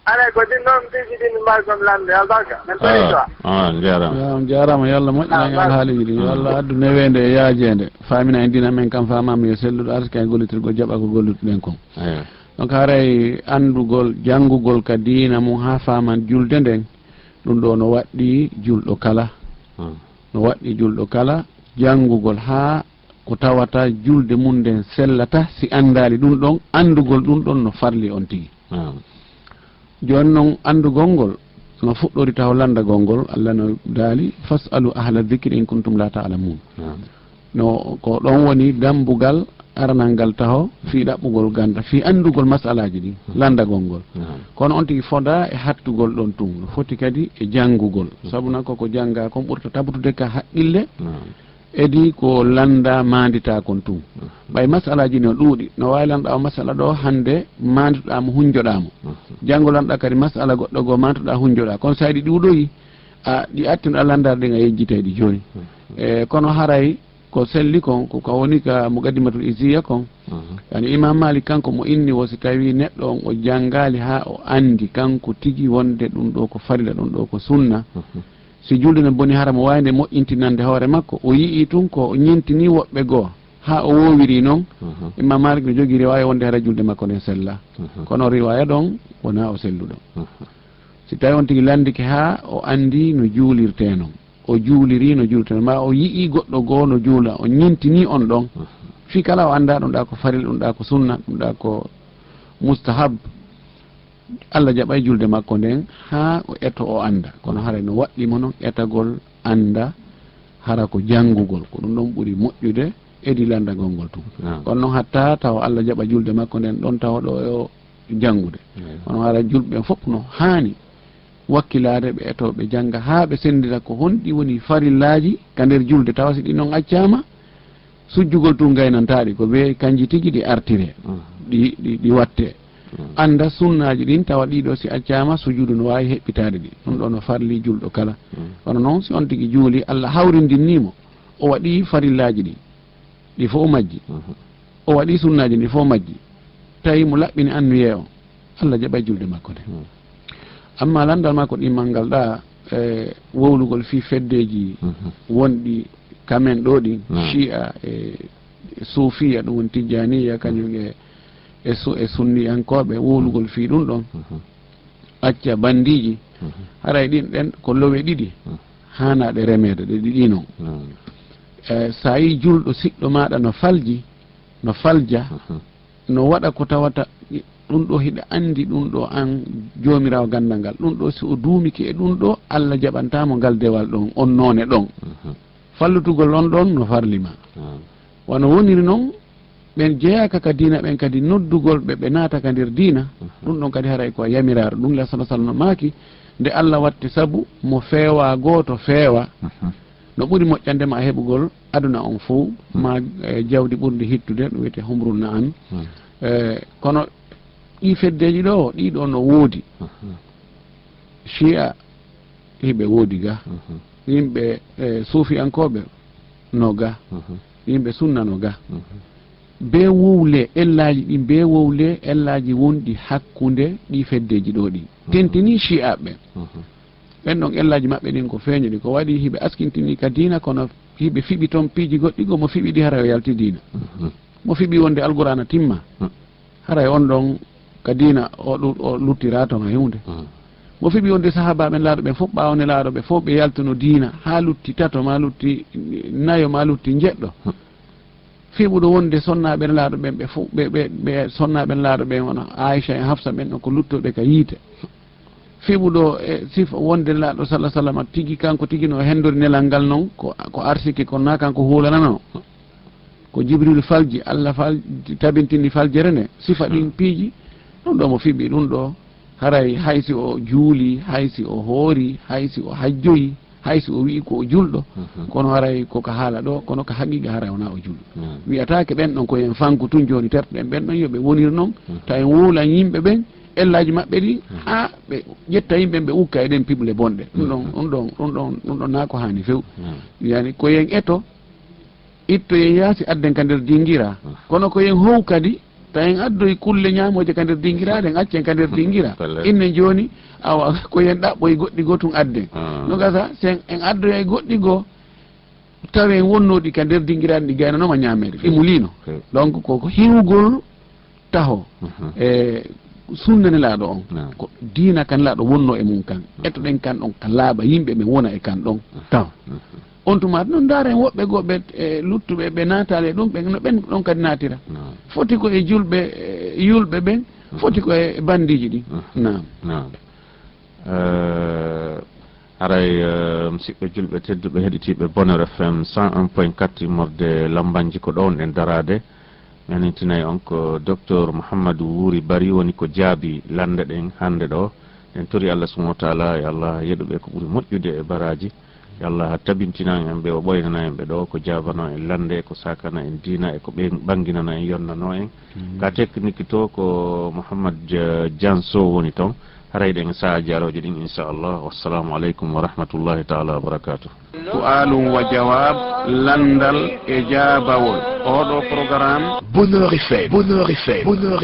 Aray ko ɗin ɗon piiji ɗin mbawi kon lande, albarka. Men tawi to. Ah, ah, on jaaraama. Ya, on jaaraama, yo Allah moƴƴinan en alhaaliiji ɗin. Yo Allah addu neweende e yaajeende. Faamina en diina men kan faamaama yo selluɗo arsika e gollitirgol jaɓa ko gollitirɗen kon. Eyo. Donc haray anndugol, janngugol ka diina mum haa faaman julde nden, ɗum ɗo no waɗɗii julɗo kala. Hmm. No waɗɗii julɗo kala janngugol haa ko tawata julde mum nden sellata si anndaali ɗum ɗon, anndugol ɗum ɗon no farli on tigi. Naam. Jooni non anndugol ngol no fuɗɗori taho lanndagol ngol, Allah no daali, "Fas'alu ahla dhikri in kuntum la ta'lamun." Naam. No ko ɗon woni dambugal aranal ngal taho fii ɗaɓɓugol ganda, fii anndugol masalaaji ɗin, Hmm. lanndagol ngol. Naam. Kono on tigi fodaa e hattugol ɗon tun, no foti kadi e janngugol. Hmm. Sabu na koko jannga kon ɓurta tabutude ka haqqille. Naam. Edi ko lannda maanditaa kon tun. Mhm. Ɓay masalaaji no ɗuuɗi. No waawi lanɗa o masala ɗo hannde maanditoɗaa mo, hunjoɗaa mo. Mhm. Janngo lanɗa kadi masala goɗɗo goo maanditoɗaa, hunjoɗaa. Kono so a yiɗi ɗuuɗoyi, a, ɗi attinoɗaa lanndaade ɗin a yejjitay ɗi jooni. Mhm. E, kono haray ko selli kon, ko ka woni ka Muqaddimatul Izziya kon. Mhm. Yani Imam Malik kanko mo inni wo si tawi neɗɗo on o janngaali haa o anndi kanko tigi wonde ɗum ɗo ko farilla, ɗum ɗo ko sunna. Mhm. Si julde nden boni hara mo waawi nde moƴƴintinande hoore makko, o yi'ii tun ko o ñintini woɓɓe goo, haa o woowiri non, Mhm. Imam Malik no jogii riwaaya wonde hara julde makko nden sella. Mhm. Kono riwaaya ɗon wonaa o selluɗo. Mhm. Si tawi on tigi lanndike haa o anndi no juulirtee non, o juuliri no juulirtee non, maa o yi'ii goɗɗo goo no juula, o ñintini on ɗon, Mhm. fii kala o anndaa ɗum ɗa ko farilla, ɗum ɗa ko sunna, ɗum ɗa ko mustahab, Allah jaɓay julde makko nden haa o eto o annda. Kono haray no waɗɗii mo non etagol annda hara ko janngugol. Ko ɗum ɗon ɓuri moƴƴude edi lanndagol ngol tun. Naam. Kono non hatta tawa Allah jaɓa julde makko nden ɗon tawa ɗo o janngude. Eyo. Kono haray julɓe ɓen fof no haani wakkilaade ɓe eto ɓe jannga haa ɓe senndira ko honɗi woni farillaaji ka nder julde. Tawa si ɗin non accaama, sujjugol tun gaynantaaɗi, ko ɓe kanji tigi ɗi artire, Mm. ɗi, ɗi, ɗi watte. Mm. Annda sunnaaji ɗin, tawa ɗiɗo si accaama, sujuudu no waawi heɓɓitaade ɗi. Ɗum ɗo no farli julɗo kala. Mm. Kono noon, si on tigi juuli, Allah hawrindinni mo, o waɗi farillaaji ɗin, ɗi fof majji. Mhm. O waɗi sunnaaji ɗin fof majji. Tawi mo laɓɓini annuyee on, Allah jaɓay julde makko nde. Mm. Amma lanndal makko ɗimmal ngal ɗa, e wowlugol fii feddeeji Mhm. wonɗi kamen ɗo ɗin, Naam. Shi'a e Suufiya, ɗum woni Tijjaaniya, kañum e, e su-, e sunniyankooɓe wowlugol fii ɗun ɗon. Mhm. Acca bandiiji. Mhm. Haray ɗin ɗen ko lowe ɗiɗi. Mhm. Haanaa ɗe remeede, ɗe ɗiɗi non. Naam. Eh, si a yii julɗo siɗɗo maaɗa no falji, no falja, Mhm. no waɗa ko tawata ɗun ɗoo hiɗa anndi ɗun ɗoo an Joomiraawo ganndal ngal. Ɗun ɗoo si o duumike e ɗun ɗoo, Alla jaɓantaa mo ngal dewal ɗon, on noone ɗon. Mhm. Fallutugol on ɗon no farli ma. Naam. Wano woniri non, ɓen jeyaaka ka diina ɓen kadi noddugol ɓe, ɓe naata ka nder diina, Mhm. ɗun ɗon kadi haray ko a yamiraaɗo. Ɗun la sala sala no maaki, nde Alla watti sabu mo feewaa gooto feewa, Mhm. no ɓuri moƴƴande ma heɓugol aduna on fow, Mhm. ma, eh, jawdi ɓurndi hittude, ɗun wi'etee humrun na'am. Mhm. Eh, kono ɗii feddeeji ɗoo, ɗii ɗoo no woodi. Mhm. Shi'a hiɓe woodi ga. Mhm. Yimɓe, eh, suufiyankooɓe no ga. Mhm. Yimɓe sunna no ga. Mhm. Bee wowle, ellaaji ɗin, bee wowle, ellaaji wonɗi hakkunde ɗii feddeeji ɗoo ɗin. Mhm. Tentinii Shi'aaɓe ɓen. Mhm. Ɓen ɗon ellaaji maɓɓe ɗin ko feeñuɗi. Ko waɗi hiɓe askintinii ka diina, kono hiɓe fiɓi ton piiji goɗɗi goo, mo fiɓi ɗi haray o yalti diina. Mhm. Mo fiɓi wonde Alqur'aana timma. Mhm. Haray on ɗon ka diina o ɗu-, o luttiraa ton hay huunde. Mm. Mo fiɓi wonde sahaabaaɓe Nelaaɗo ɓen fow, ɓaawo Nelaaɗo ɓe fow ɓe yaltuno diina, haa lutti tato, maa lutti nayo, maa lutti njeɗɗo. Mm. Fiɓuɗo wonde sonnaaɓe Nelaaɗo ɓen ɓe fow, ɓe, ɓe, ɓe sonnaaɓe Nelaaɗo ɓen wano Aisha e Hafsa ɓen ɗon ko luttooɓe ka yiite. Fiɓuɗo e sifa wonde Nelaaɗo salla sallama tigi kanko tigi no hendori nelal ngal non, ko, ko arsike, kono naa kanko huulanano. Ko Jibril falji, Alla fal-, tabintini faljere nde, sifa ɗin Hmm. piiji, ɗun ɗoo mo fiɓi ɗun ɗoo, haray hay si o juuli, hay si o hoori, hay si o hajjoyi, hay si o wi'i ko o julɗo, Mhm. kono haray ko ka haala ɗoo, kono ka haqiiqa haray wonaa o julɗo. Hmm. Wi'ataake ɓen ɗon ko en fanku tun jooni tertoɗen ɓen ɗon yo ɓe wonir non, Mhm. tawa en wowlan yimɓe ɓen, ellaaji maɓɓe ɗin, Mhm. haa ɓe ƴetta yimɓe ɓe ukka e ɗen piɓle bonɗe. Ɗun ɗon, Mhm. ɗun ɗon, ɗun ɗon, ɗun ɗon naa ko haani few. Hmm. Yani ko en eto, ittoyen yaasi adden ka nder dingira. Mhm. Kono ko yen how kadi, ta en addoy kulle ñaamooje ka nder dingira, ɗen accen ka nder dingira. Pellet. Innen jooni, awa, ko yen ɗaɓɓoy goɗɗi goo tun adden. Ah. No gasa, si en, en addoyay goɗɗi goo, tawen wonnooɗi ka nder dingira ɗi gaynanoma ñaameede, ɗi muliino. Ok. Donc, ko, ko hiwgol taho, Mhm. e sunna Nelaaɗo on, Naam. ko diina kan Nelaaɗo wonno e mun kan. Mhm. Etoɗen kan ɗon ka laaɓa, yimɓe ɓen wona e kan ɗon Mhm. taho. Mhm. On tuma non ndaaren woɓɓe goo ɓe, e, luttuɓe ɓe naataali e ɗun, ɓen no ɓen ɗon kadi naatira. Naam. Foti ko e julɓe, e, yulɓe ɓen, Mhm. foti ko e bandiiji ɗin. Mhm. Naam. Naam. Eh, haray, eh, musiɓɓe julɓe tedduɓe heɗitiiɓe Bonheur F M cent un point quatre immorde Lambanji ko ɗo wonɗen daraade. Mi hanintinay on ko Docteur Mouhamadou Wuri Bari woni ko jaabi lannde ɗen hannde ɗo. En tori Allah subhanahu wa taala, yo Allah yeɗu ɓe ko ɓuri moƴƴude e baraaji. Yo Allah tabintinan en ɓe, o ɓoynana en ɓe ɗo, ko jaabano en lannde, ko saakana en diina e ko ɓe ɓanginana en, yonnano en. Amin. Ka teknik to ko Mouhamad Dia-, Dianso woni ton. Haray ɗen sahaa jarooje ɗin, inchallah. Wassalamu aleykum wa rahmatullahi taala wa barakatuh. Su'aalun wa jawaab, lanndal e jaabawol. Oɗo programme. Bonheur F M, Bonheur F M, Bonheur